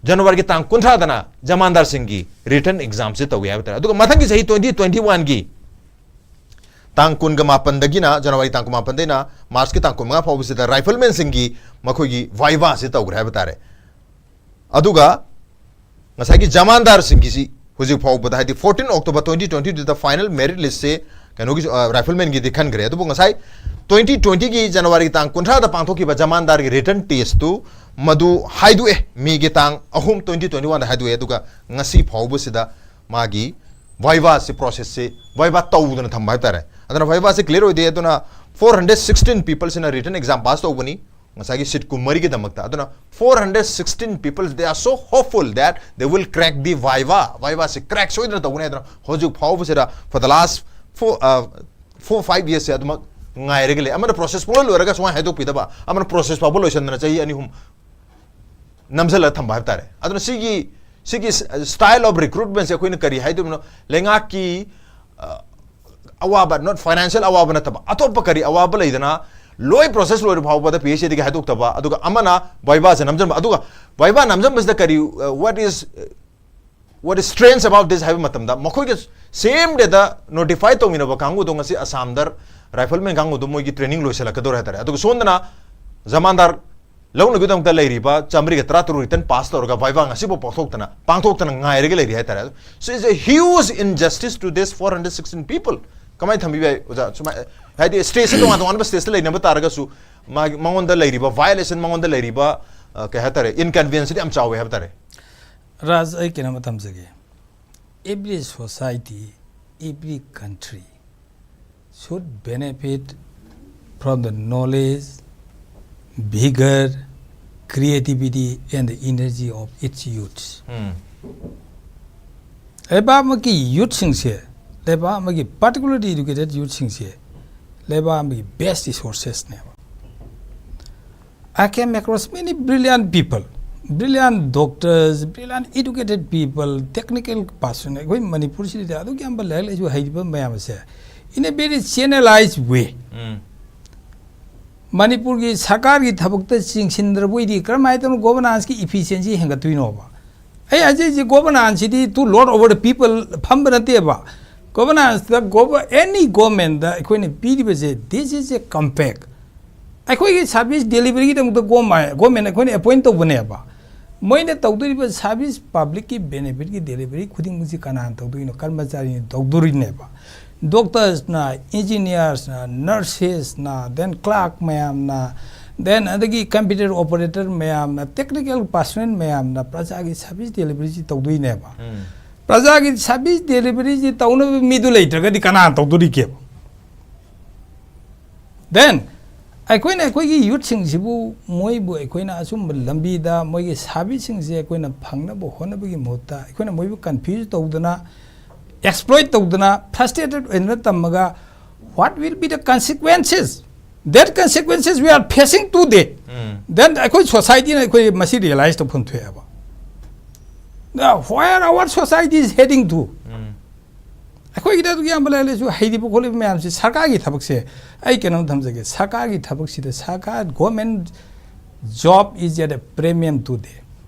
ꯖꯅꯋꯥꯔꯤꯒꯤ ꯇꯥꯡ ꯀꯨꯟꯊ꯭ꯔꯥꯗꯅ ꯖꯃꯥꯟꯗꯥꯔꯁꯤꯡꯒꯤ ꯔꯤꯇꯟ ꯑꯦꯛꯖꯥꯝꯁꯦ ꯇꯧꯏ ꯍꯥꯏꯕ ꯇꯥꯔꯦ꯫ ꯑꯗꯨꯒ ꯃꯊꯪꯒꯤ ꯆꯍꯤ ꯇ꯭ꯋꯦꯟꯇꯤ ꯇ꯭ꯋꯦꯟꯇꯤ ꯋꯥꯟꯒꯤ ꯇꯥꯡ ꯀꯨꯟꯒ ꯃꯥꯄꯟꯗꯒꯤꯅ, ꯖꯅꯋꯥꯔꯤ ꯇꯥꯡ ꯀꯨꯟꯃꯥꯄꯟꯗꯩꯅ ꯃꯥꯔꯆꯀꯤ ꯇꯥꯡ ꯀꯨꯟꯃꯉꯥ ꯐꯥꯎꯕꯁꯤꯗ ꯔꯥꯏꯐꯜꯃꯦꯟꯁꯤꯡꯒꯤ ꯃꯈꯣꯏꯒꯤ ꯚꯥꯏꯚꯥꯁꯦ ꯇꯧꯈ꯭ꯔꯦ ꯍꯥꯏꯕ ꯇꯥꯔꯦ꯫ ꯑꯗꯨꯒ ꯉꯁꯥꯏꯒꯤ ꯖꯃꯥꯟꯗꯥꯔꯁꯤꯡꯒꯤꯁꯤ ꯍꯧꯖꯤꯛ ꯐꯥꯎꯕꯗ, ꯍꯥꯏꯗꯤ ꯐꯣꯔꯇꯤꯟ ꯑꯣꯛꯇꯣꯕꯔ ꯇ꯭ꯋꯦꯟꯇꯤ ꯇ꯭ꯋꯦꯟꯇꯤ ꯇꯨꯗ ꯐꯥꯏꯅꯦꯜ ꯃꯦꯔꯤꯠ ꯂꯤꯁꯁꯦ ꯀꯩꯅꯣꯒꯤ, ꯑ, ꯔꯥꯏꯐꯜꯃꯦꯟꯒꯤꯗꯤ ꯈꯟꯈ꯭ꯔꯦ꯫ ꯑꯗꯨꯕꯨ ꯉꯁꯥꯏ ꯇ꯭ꯋꯦꯟꯇꯤ ꯇ꯭ꯋꯦꯟꯇꯤꯒꯤ ꯖꯅꯋꯥꯔꯤꯒꯤ ꯇꯥꯡ ꯀꯨꯟꯊ꯭ꯔꯥꯗ ꯄꯥꯡꯊꯣꯛꯈꯤꯕ ꯖꯃꯥꯟꯗꯥꯔꯒꯤ ꯔꯤꯇꯟ ꯇꯦꯁꯇꯨ ꯃꯗꯨ ꯍꯥꯏꯗꯣꯛꯑꯦ, ꯃꯦꯒꯤ ꯇꯥꯡ ꯑꯍꯨꯝ, ꯇ꯭ꯋꯦꯟꯇꯤ ꯇ꯭ꯋꯦꯟꯇꯤ ꯋꯥꯟꯗ ꯍꯥꯏꯗꯣꯛꯑꯦ꯫ ꯑꯗꯨꯒ ꯉꯁꯤ ꯐꯥꯎꯕꯁꯤꯗ ꯃꯥꯒꯤ ꯚꯥꯏꯚꯥꯁꯤ ꯄ꯭ꯔꯣꯁꯦꯁꯁꯤ, ꯚꯥꯏꯚꯥ ꯇꯧꯗꯅ ꯊꯝꯕ ꯍꯥꯏꯕ ꯇꯥꯔꯦ꯫ ꯑꯗꯨꯅ ꯚꯥꯏꯚꯥꯁꯤ ꯀ꯭ꯂꯤꯌꯥꯔ ꯑꯣꯏꯗꯦ꯫ ꯑꯗꯨꯅ ꯐꯣꯔ ꯍꯟꯗ꯭ꯔꯦꯠ ꯁꯤꯛꯁꯇꯤꯟ ꯄꯤꯄꯜꯁꯤꯅ ꯔꯤꯇꯟ ꯑꯦꯛꯖꯥꯝ ꯄꯥꯁ ꯇꯧꯕꯅꯤ ꯉꯁꯥꯏꯒꯤ ꯁꯤꯠ ꯀꯨꯟꯃꯔꯤꯒꯤꯗꯃꯛꯇ꯫ ꯑꯗꯨꯅ four hundred sixteen people, they are so hopeful that they will crack the viva, ꯚꯥꯏꯚꯥꯁꯤ ꯀ꯭ꯔꯦꯛ ꯁꯣꯏꯗꯅ ꯇꯧꯒꯅꯤ ꯍꯥꯏꯗꯅ ꯍꯧꯖꯤꯛ ꯐꯥꯎꯕꯁꯤꯗ for the last four, uh, four five yearsꯁꯦ ꯑꯗꯨꯃꯛ ꯉꯥꯏꯔꯒ ꯂꯩ꯫ ꯑꯃꯅ ꯄ꯭ꯔꯣꯁꯦꯁ ꯄꯨꯡꯂꯣꯏ ꯂꯣꯏꯔꯒ ꯁꯨꯃꯥꯏꯅ ꯍꯥꯏꯗꯣꯛꯄꯤꯗꯕ, ꯑꯃꯅ ꯄ꯭ꯔꯣꯁꯦꯁ ꯐꯥꯎꯕ ꯂꯣꯏꯁꯤꯟꯗꯅ ꯆꯍꯤ ꯑꯅꯤ ꯑꯍꯨꯝ ꯅꯝꯁꯤꯜꯂꯒ ꯊꯝꯕ ꯍꯥꯏꯕ ꯇꯥꯔꯦ꯫ ꯑꯗꯨꯅ ꯁꯤꯒꯤ, ꯁꯤꯒꯤ style of recruitmentꯁꯦ ꯑꯩꯈꯣꯏꯅ ꯀꯔꯤ ꯍꯥꯏꯗꯣꯏꯅꯣ? ꯂꯩꯉꯥꯛꯀꯤ, ꯑ, ꯑꯋꯥꯕ, not financial ꯑꯋꯥꯕ ꯅꯠꯇꯕ, ꯑꯇꯣꯞꯄ ꯀꯔꯤ ꯑꯋꯥꯕ ꯂꯩꯗꯅ, ꯂꯣꯏ ꯄ꯭ꯔꯣꯁꯦꯁ ꯂꯣꯏꯔ ꯐꯥꯎꯕꯗ ꯄꯤ ꯑꯩꯆ ꯗꯤꯒꯤ ꯍꯥꯏꯗꯣꯛꯇꯕ, ꯑꯗꯨꯒ ꯑꯃꯅ ꯚꯥꯏꯚꯥꯁꯦ ꯅꯝꯁꯤꯟꯕ, ꯑꯗꯨꯒ ꯚꯥꯏꯚꯥ ꯅꯝꯁꯤꯟꯕꯁꯤꯗ ꯀꯔꯤ, ꯑ, what is, ꯑ, What is strange about this ꯍꯥꯏꯕ ꯃꯇꯝꯗ, ꯃꯈꯣꯏꯒ same day ꯗ notify ꯇꯧꯃꯤꯟꯅꯕ ꯀꯥꯡꯕꯨꯗꯣ ꯉꯁꯤ ꯑꯁꯥꯝꯗ rifleman ꯀꯥꯡꯕꯨꯗꯣ ꯃꯣꯏꯒꯤ training ꯂꯣꯏꯁꯤꯜꯂꯛꯀꯗꯧꯔꯦ ꯍꯥꯏꯇꯥꯔꯦ꯫ ꯑꯗꯨꯒ ꯁꯣꯝꯗꯅ ꯖꯃꯥꯟꯗꯥꯔ ꯂꯧꯅꯕꯒꯤꯗꯃꯛꯇ ꯂꯩꯔꯤꯕ ꯆꯥꯃꯔꯤꯒ ꯇꯔꯥꯇꯔꯨꯛ return pass ꯇꯧꯔꯒ viva ꯉꯁꯤꯐꯥꯎ ꯄꯥꯡꯊꯣꯛꯇꯅ ꯄꯥꯡꯊꯣꯛꯇꯅ ꯉꯥꯏꯔꯒ ꯂꯩꯔꯤ ꯍꯥꯏꯇꯥꯔꯦ꯫ So it's a huge injustice to this four hundred sixteen people. ꯀꯃꯥꯏꯅ ꯊꯝꯕꯤꯕ ꯌꯥꯏ ꯑꯣꯖꯥ? ꯁꯨꯃꯥꯏ, ꯍꯥꯏꯗꯤ state ꯁꯦ ꯇꯣꯉꯥꯟ ꯇꯣꯉꯥꯟꯕ state ꯇ ꯂꯩꯅꯕ ꯇꯥꯔꯒꯁꯨ, ꯃꯥꯒꯤ, ꯃꯉꯣꯟꯗ ꯂꯩꯔꯤꯕ violation, ꯃꯉꯣꯟꯗ ꯂꯩꯔꯤꯕ, ꯑ, ꯀꯩ ꯍꯥꯏꯇꯥꯔꯦ, inconvenience ꯗꯤ ꯌꯥꯝ ꯆꯥꯎꯋꯦ ꯍꯥꯏꯕ ꯇꯥꯔꯦ꯫ ꯔꯥꯖ, ꯑꯩ ꯀꯩꯅꯣꯝꯃ ꯊꯝꯖꯒꯦ꯫ Every society, every country should benefit from the knowledge, vigor, creativity and the energy of its youths. ꯎꯝ꯫ ꯂꯩꯕꯥꯛ ꯑꯃꯒꯤ youth ꯁꯤꯡꯁꯦ, ꯂꯩꯕꯥꯛ ꯑꯃꯒꯤ particularly educated youth ꯁꯤꯡꯁꯦ ꯂꯩꯕꯥꯛ ꯑꯃꯒꯤ best resources ꯅꯦꯕ꯫ I came across many brilliant people, brilliant doctors, brilliant educated people, technical person. ꯑꯩꯈꯣꯏ ꯃꯅꯤꯄꯨꯔꯁꯤꯗ ꯑꯗꯨꯛ ꯌꯥꯝꯕ ꯂꯥꯏꯔꯤꯛ ꯂꯥꯏꯁꯨ ꯍꯩꯔꯤꯕ ꯃꯌꯥꯝ ꯑꯁꯦ in a very channelized way. ꯎꯝ꯫ ꯃꯅꯤꯄꯨꯔꯒꯤ ꯁꯔꯀꯥꯔꯒꯤ ꯊꯕꯛꯇ ꯆꯤꯡꯁꯤꯟꯗ꯭ꯔꯕꯣꯏꯗꯤ ꯀꯔꯝꯍꯥꯏꯅ ꯇꯧꯅ governance ꯀꯤ efficiency ꯍꯦꯟꯒꯠꯇꯣꯏꯅꯣꯕ? ꯑꯩ ꯍꯥꯏꯖꯩꯁꯦ, governance CD to lord over the people ꯐꯝꯕ ꯅꯠꯇꯦꯕ꯫ Governance ꯇ gov-, any government ꯇ ꯑꯩꯈꯣꯏꯅ ꯄꯤꯔꯤꯕꯁꯦ, this is a compact. ꯑꯩꯈꯣꯏꯒꯤ service delivery ꯒꯤꯗꯃꯛꯇ government, government ꯑꯩꯈꯣꯏꯅ appoint ꯇꯧꯕꯅꯦꯕ꯫ ꯃꯣꯏꯅ ꯇꯧꯗꯣꯔꯤꯕ service, public ꯀꯤ benefit ꯀꯤ delivery ꯈꯨꯗꯤꯡꯃꯛꯁꯤ ꯀꯅꯥꯅ ꯇꯧꯗꯣꯏꯅꯣ? ꯀꯔꯃꯆꯥꯔꯤꯅ ꯇꯧꯗꯣꯔꯤꯅꯦꯕ꯫ Doctors ꯅ, engineers ꯅ, nurses ꯅ, then clerk ꯃꯌꯥꯝꯅ, then ꯑꯗꯒꯤ computer operator ꯃꯌꯥꯝꯅ, technical personnel ꯃꯌꯥꯝꯅ ꯄ꯭ꯔꯖꯥꯒꯤ service delivery ꯁꯤ ꯇꯧꯗꯣꯏꯅꯦꯕ꯫ ꯎꯝ꯫ ꯄ꯭ꯔꯖꯥꯒꯤ service delivery ꯁꯤ ꯇꯧꯅꯕ ꯃꯤꯗꯨ ꯂꯩꯇ꯭ꯔꯒꯗꯤ ꯀꯅꯥꯅ ꯇꯧꯗꯣꯔꯤꯒꯦꯕ? Then ꯑꯩꯈꯣꯏꯅ ꯑꯩꯈꯣꯏꯒꯤ youth ꯁꯤꯡꯁꯤꯕꯨ, ꯃꯣꯏꯕꯨ ꯑꯩꯈꯣꯏꯅ ꯑꯆꯨꯝꯕ ꯂꯝꯕꯤꯗ ꯃꯣꯏꯒꯤ service ꯁꯤꯡꯁꯦ ꯑꯩꯈꯣꯏꯅ ꯐꯪꯅꯕ ꯍꯣꯠꯅꯕꯒꯤ ꯃꯍꯨꯠꯇ ꯑꯩꯈꯣꯏꯅ ꯃꯣꯏꯕꯨ confuse ꯇꯧꯗꯅ, exploit ꯇꯧꯗꯅ, frustrated ꯑꯣꯏꯅ ꯇꯝꯃꯒ, what will be the consequences? That consequences we are facing today. Um. Then ꯑꯩꯈꯣꯏ society ꯅ ꯑꯩꯈꯣꯏ ꯃꯁꯤ realize ꯇꯧꯐꯝ ꯊꯣꯛꯑꯦꯕ꯫ Now, where our society is heading to? ꯎꯝ꯫ ꯑꯩꯈꯣꯏꯒꯤꯗ ꯑꯗꯨꯛ ꯌꯥꯝꯕ ꯂꯥꯏꯔꯤꯛ ꯂꯥꯏꯁꯨ ꯍꯩꯔꯤꯕ ꯈꯣꯠꯂꯤꯕ ꯃꯌꯥꯝꯁꯤ, ꯁꯔꯀꯥꯔꯒꯤ ꯊꯕꯛꯁꯦ ꯑꯩ ꯀꯩꯅꯣꯝ ꯊꯝꯖꯒꯦ꯫ ꯁꯔꯀꯥꯔꯒꯤ ꯊꯕꯛꯁꯤꯗ, ꯁꯔꯀꯥꯔ, government job is at a premium today.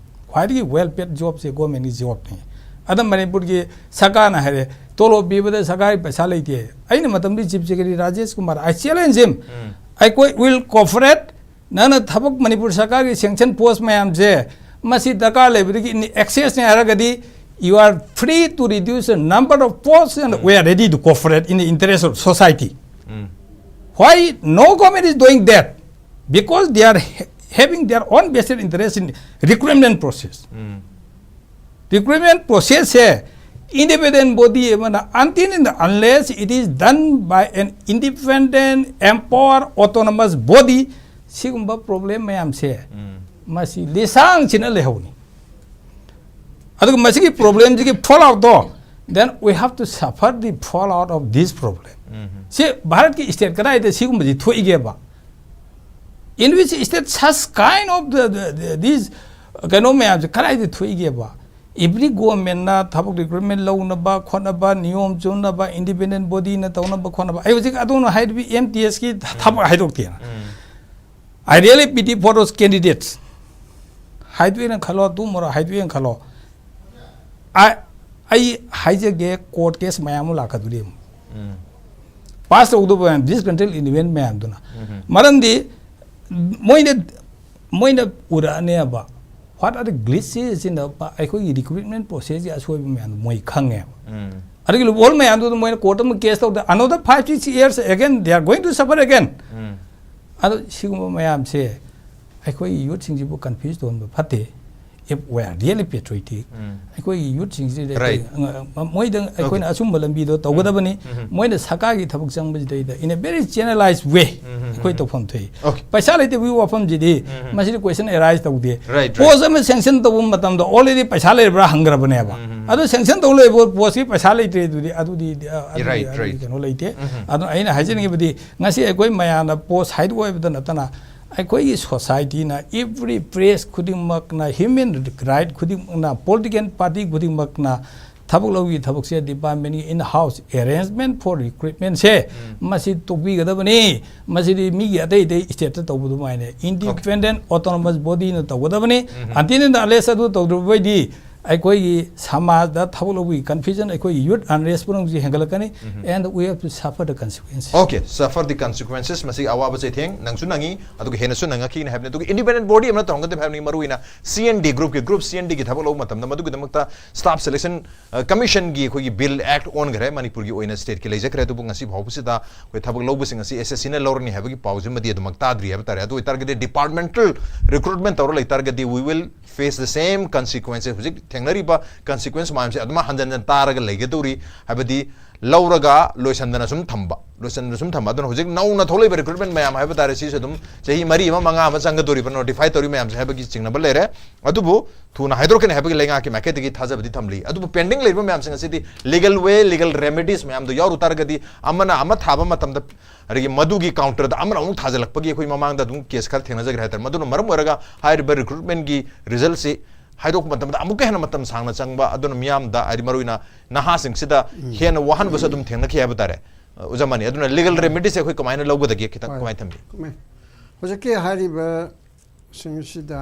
ꯈ꯭ꯋꯥꯏꯗꯒꯤ well paid job ꯁꯦ government ꯀꯤ job ꯅꯤ꯫ ꯑꯗ ꯃꯅꯤꯄꯨꯔꯒꯤ ꯁꯔꯀꯥꯔꯅ ꯍꯥꯏꯔꯦ, "ꯇꯣꯂꯣꯞ ꯄꯤꯕꯗ ꯁꯔꯀꯥꯔꯒꯤ ꯄꯩꯁꯥ ꯂꯩꯇꯦ"꯫ ꯑꯩꯅ ꯃꯇꯝꯗꯨꯒꯤ chief secretary Rajesh Kumar, "I challenge him, ꯑꯩꯈꯣꯏ will cooperate, ꯅꯪꯅ ꯊꯕꯛ ꯃꯅꯤꯄꯨꯔ ꯁꯔꯀꯥꯔꯒꯤ sanction post ꯃꯌꯥꯝꯁꯦ ꯃꯁꯤ ꯗꯔꯀꯥꯔ ꯂꯩꯕꯗꯒꯤ in excess ꯅꯦ ꯍꯥꯏꯔꯒꯗꯤ you are free to reduce the number of posts and we are ready to cooperate in the interest of society." Why no government is doing that? Because they are ha- having their own vested interest in recruitment process. Recruitment process say independent body ꯑꯃꯅ, until and unless it is done by an independent, empowered, autonomous body, ꯁꯤꯒꯨꯝꯕ problem ꯃꯌꯥꯝꯁꯦ ꯃꯁꯤ ꯂꯤꯁꯥꯡ ꯁꯤꯟꯅ ꯂꯩꯍꯧꯅꯤ꯫ ꯑꯗꯨꯒ ꯃꯁꯤꯒꯤ problem ꯁꯤꯒꯤ fallout to, then we have to suffer the fallout of this problem. ꯁꯤ ꯚꯥꯔꯠꯀꯤ state ꯀꯗꯥꯏꯗ ꯁꯤꯒꯨꯝꯕꯁꯤ ꯊꯣꯛꯏꯒꯦꯕ? In which state such kind of the, the, the, these ꯀꯩꯅꯣ ꯃꯌꯥꯝꯁꯦ ꯀꯗꯥꯏꯗ ꯊꯣꯛꯏꯒꯦꯕ? Every government ꯅ ꯊꯕꯛ recruitment ꯂꯧꯅꯕ ꯈꯣꯠꯅꯕ, ꯅꯤꯌꯣꯝ ꯆꯨꯝꯅꯕ, independent body ꯅ ꯇꯧꯅꯕ ꯈꯣꯠꯅꯕ, ꯑꯩ ꯍꯧꯖꯤꯛ ꯑꯗꯣꯝꯅ ꯍꯥꯏꯔꯤꯕ M T S ꯀꯤ ꯊꯕꯛ ꯍꯥꯏꯗꯣꯛꯇꯦꯅ꯫ I really pity for those candidates. ꯍꯥꯏꯗꯣꯛꯑꯦꯅ ꯈꯜꯂꯣ, ꯇꯨꯝꯃꯔꯣ, ꯍꯥꯏꯗꯣꯛꯑꯦꯅ ꯈꯜꯂꯣ꯫ ꯑ- ꯑꯩ ꯍꯥꯏꯖꯒꯦ, court case ꯃꯌꯥꯝ ꯑꯃ ꯂꯥꯛꯀꯗꯣꯔꯤ ꯑꯃꯨꯛ꯫ Pass ꯇꯧꯗꯕ ꯃꯌꯥꯝ, disgruntled individual ꯃꯌꯥꯝꯗꯨꯅ꯫ ꯃꯔꯝꯗꯤ ꯃꯣꯏꯅ ꯃꯣꯏꯅ ꯎꯔꯛꯑꯅꯦꯕ, what are the glitches in the ꯑꯩꯈꯣꯏꯒꯤ recruitment process ꯀꯤ ꯑꯁꯣꯏꯕ ꯃꯌꯥꯝꯗꯣ ꯃꯣꯏ ꯈꯪꯉꯦꯕ꯫ ꯑꯗꯨꯒꯤ loophole ꯃꯌꯥꯝꯗꯨꯗ ꯃꯣꯏꯅ court ꯑꯃ case ꯇꯧꯗ, another five six years again they are going to suffer again. ꯑꯗꯣ ꯁꯤꯒꯨꯝꯕ ꯃꯌꯥꯝꯁꯦ ꯑꯩꯈꯣꯏꯒꯤ youth ꯁꯤꯡꯁꯤꯕꯨ confuse ꯇꯧꯍꯟꯕ ꯐꯠꯇꯦ꯫ If we are really patriotic, ꯑꯩꯈꯣꯏꯒꯤ youth ꯁꯤꯡꯁꯤꯗ Right. ꯑꯩꯈꯣꯏ, ꯑ, ꯃꯣꯏꯗ ꯑꯩꯈꯣꯏꯅ ꯑꯆꯨꯝꯕ ꯂꯝꯕꯤꯗꯣ ꯇꯧꯒꯗꯕꯅꯤ꯫ ꯃꯣꯏꯅ ꯁꯔꯀꯥꯔꯒꯤ ꯊꯕꯛ ꯆꯪꯕꯁꯤꯗꯩꯗ in a very generalized way ꯑꯩꯈꯣꯏ ꯇꯧꯐꯝ ꯊꯣꯛꯏ꯫ Okay. ꯄꯩꯁꯥ ꯂꯩꯇꯕꯒꯤ ꯋꯥꯐꯝꯁꯤꯗꯤ ꯃꯁꯤꯗꯤ question arise ꯇꯧꯗꯦ꯫ Right, right. Post ꯑꯃ sanction ꯇꯧꯕ ꯃꯇꯝꯗ already ꯄꯩꯁꯥ ꯂꯩꯔꯕ꯭ꯔꯥ ꯍꯪꯈ꯭ꯔꯕꯅꯦꯕ꯫ ꯑꯗꯣ sanction ꯇꯧ ꯂꯩꯕ post ꯀꯤ ꯄꯩꯁꯥ ꯂꯩꯇ꯭ꯔꯦ ꯑꯗꯨꯗꯤ, ꯑꯗꯨꯗꯤ, ꯑ, ꯑꯗꯨꯗꯤ, Right, ꯑꯗꯨꯗꯤ right. ꯀꯩꯅꯣ ꯂꯩꯇꯦ꯫ ꯑꯗꯨꯅ ꯑꯩꯅ ꯍꯥꯏꯖꯅꯤꯡꯉꯤꯕꯗꯤ ꯉꯁꯤ ꯑꯩꯈꯣꯏ ꯃꯌꯥꯝꯅ post ꯍꯥꯏꯗꯣꯛ ꯑꯣꯏꯕꯗ ꯅꯠꯇꯅ ꯑꯩꯈꯣꯏꯒꯤ society ꯅ, every press ꯈꯨꯗꯤꯡꯃꯛꯅ, human right ꯈꯨꯗꯤꯡꯃꯛꯅ, political party ꯈꯨꯗꯤꯡꯃꯛꯅ ꯊꯕꯛ ꯂꯧꯕꯒꯤ ꯊꯕꯛꯁꯦ department ꯀꯤ in house arrangement for recruitment ꯁꯦ ꯃꯁꯤ ꯇꯣꯛꯄꯤꯒꯗꯕꯅꯤ꯫ ꯃꯁꯤꯗꯤ ꯃꯤꯒꯤ ꯑꯇꯩ ꯑꯇꯩ state ꯇ ꯇꯧꯕ ꯑꯗꯨꯃꯥꯏꯅ independent autonomous body ꯅ ꯇꯧꯒꯗꯕꯅꯤ꯫ Until and unless ꯑꯗꯨ ꯇꯧꯗ꯭ꯔꯕꯗꯤ ꯑꯩꯈꯣꯏꯒꯤ ꯁꯃꯥꯖꯗ ꯊꯕꯛ ꯂꯧꯕꯒꯤ confusion, ꯑꯩꯈꯣꯏꯒꯤ youth unrest ꯄꯨꯝꯅꯃꯛꯁꯤ ꯍꯦꯟꯒꯠꯂꯛꯀꯅꯤ, and we have to suffer the consequences. Okay, suffer the consequences. ꯃꯁꯤ ꯑꯋꯥꯕ ꯆꯩꯊꯦꯡ ꯅꯪꯁꯨ ꯅꯪꯉꯤ, ꯑꯗꯨꯒ ꯍꯦꯟꯅꯁꯨ ꯅꯪꯉꯛꯈꯤꯅꯤ ꯍꯥꯏꯕꯅꯤ꯫ ꯑꯗꯨꯒ independent body ꯑꯃꯅ ꯇꯧꯔꯝꯒꯗꯕ ꯍꯥꯏꯕꯅꯤ, ꯃꯔꯨꯑꯣꯏꯅ C and D group ꯀꯤ, group C and D ꯒꯤ ꯊꯕꯛ ꯂꯧꯕ ꯃꯇꯝꯗ ꯃꯗꯨꯒꯤꯗꯃꯛꯇ staff selection commission ꯒꯤ ꯑꯩꯈꯣꯏꯒꯤ bill act ꯑꯣꯟꯈ꯭ꯔꯦ ꯃꯅꯤꯄꯨꯔꯒꯤ ꯑꯣꯏꯅ, state ꯀꯤ ꯂꯩꯖꯈ꯭ꯔꯦ꯫ ꯑꯗꯨꯕꯨ ꯉꯁꯤ ꯐꯥꯎꯕꯁꯤꯗ ꯑꯩꯈꯣꯏ ꯊꯕꯛ ꯂꯧꯕꯁꯤꯡ ꯑꯁꯤ S S C ꯅ ꯂꯧꯔꯅꯤ ꯍꯥꯏꯕꯒꯤ ꯄꯥꯎꯁꯤꯃꯗꯤ ꯑꯗꯨꯃꯛ ꯇꯥꯗ꯭ꯔꯤ ꯍꯥꯏꯕ ꯇꯥꯔꯦ꯫ ꯑꯗꯨ ꯑꯣꯏꯇꯥꯔꯒꯗꯤ departmental recruitment ꯇꯧꯔ ꯂꯩꯇꯥꯔꯒꯗꯤ we will face the same consequences. ꯍꯧꯖꯤꯛ ꯊꯦꯡꯅꯔꯤꯕ consequence ꯃꯌꯥꯝꯁꯦ ꯑꯗꯨꯃꯛ ꯍꯟꯖꯟ ꯍꯟꯖꯟ ꯇꯥꯔꯒ ꯂꯩꯒꯗꯧꯔꯤ꯫ ꯍꯥꯏꯕꯗꯤ ꯂꯧꯔꯒ ꯂꯣꯏꯁꯟꯗꯅ ꯁꯨꯝ ꯊꯝꯕ, ꯂꯣꯏꯁꯟꯗꯅ ꯁꯨꯝ ꯊꯝꯕ꯫ ꯑꯗꯨꯅ ꯍꯧꯖꯤꯛ ꯅꯧꯅ ꯊꯣꯛꯂꯛꯏꯕ recruitment ꯃꯌꯥꯝ ꯍꯥꯏꯕ ꯇꯥꯔꯦ, ꯁꯤꯁꯨ ꯑꯗꯨꯝ ꯆꯍꯤ ꯃꯔꯤ ꯑꯃ, ꯃꯉꯥ ꯑꯃ ꯆꯪꯒꯗꯧꯔꯤꯕ notify ꯇꯧꯔꯤ ꯃꯌꯥꯝꯁꯦ ꯍꯥꯏꯕꯒꯤ ꯆꯤꯡꯅꯕ ꯂꯩꯔꯦ꯫ ꯑꯗꯨꯕꯨ ꯊꯨꯅ ꯍꯥꯏꯗꯣꯔꯛꯀꯅꯤ ꯍꯥꯏꯕꯒꯤ ꯂꯩꯉꯥꯛꯀꯤ ꯃꯥꯏꯀꯩꯗꯒꯤ ꯊꯥꯖꯕꯗꯤ ꯊꯝꯂꯤ꯫ ꯑꯗꯨꯕꯨ pending ꯂꯩꯔꯤꯕ ꯃꯌꯥꯝꯁꯤꯡ ꯑꯁꯤꯗꯤ legal way, legal remedies ꯃꯌꯥꯝꯗꯣ ꯌꯥꯎꯔꯨ ꯇꯥꯔꯒꯗꯤ, ꯑꯃꯅ ꯑꯃ ꯊꯥꯕ ꯃꯇꯝꯗ, ꯑꯗꯒꯤ ꯃꯗꯨꯒꯤ counter ꯗ ꯑꯃꯅ ꯑꯃꯨꯛ ꯊꯥꯖꯤꯜꯂꯛꯄꯒꯤ ꯑꯩꯈꯣꯏ ꯃꯃꯥꯡꯗ ꯑꯗꯨꯝ case ꯈꯔ ꯊꯦꯡꯅꯖꯈ꯭ꯔꯦ ꯍꯥꯏꯇꯥꯔꯦ꯫ ꯃꯗꯨꯅ ꯃꯔꯝ ꯑꯣꯏꯔꯒ ꯍꯥꯏꯔꯤꯕ recruitment ꯀꯤ result ꯁꯤ ꯍꯥꯏꯗꯣꯛꯄ ꯃꯇꯝꯗ ꯑꯃꯨꯛꯀ ꯍꯦꯟꯅ ꯃꯇꯝ ꯁꯥꯡꯅ ꯆꯪꯕ, ꯑꯗꯨꯅ ꯃꯤꯌꯥꯝꯗ, ꯍꯥꯏꯗꯤ ꯃꯔꯨꯑꯣꯏꯅ ꯅꯍꯥꯁꯤꯡꯁꯤꯗ ꯍꯦꯟꯅ ꯋꯥꯍꯟꯕꯁꯨ ꯑꯗꯨꯝ ꯊꯦꯡꯅꯈꯤ ꯍꯥꯏꯕ ꯇꯥꯔꯦ꯫ ꯑ, ꯑꯣꯖꯥ ꯃꯅꯤ, ꯑꯗꯨꯅ legal remedies ꯁꯦ ꯑꯩꯈꯣꯏ ꯀꯃꯥꯏꯅ ꯂꯧꯒꯗꯒꯦ, ꯈꯤꯇꯪ ꯍꯣꯏ꯫ ꯀꯃꯥꯏꯅ ꯊꯝꯕꯤ? ꯆꯨꯝꯃꯦ꯫ ꯍꯧꯖꯤꯛꯀꯤ ꯍꯥꯏꯔꯤꯕꯁꯤꯡꯁꯤꯗ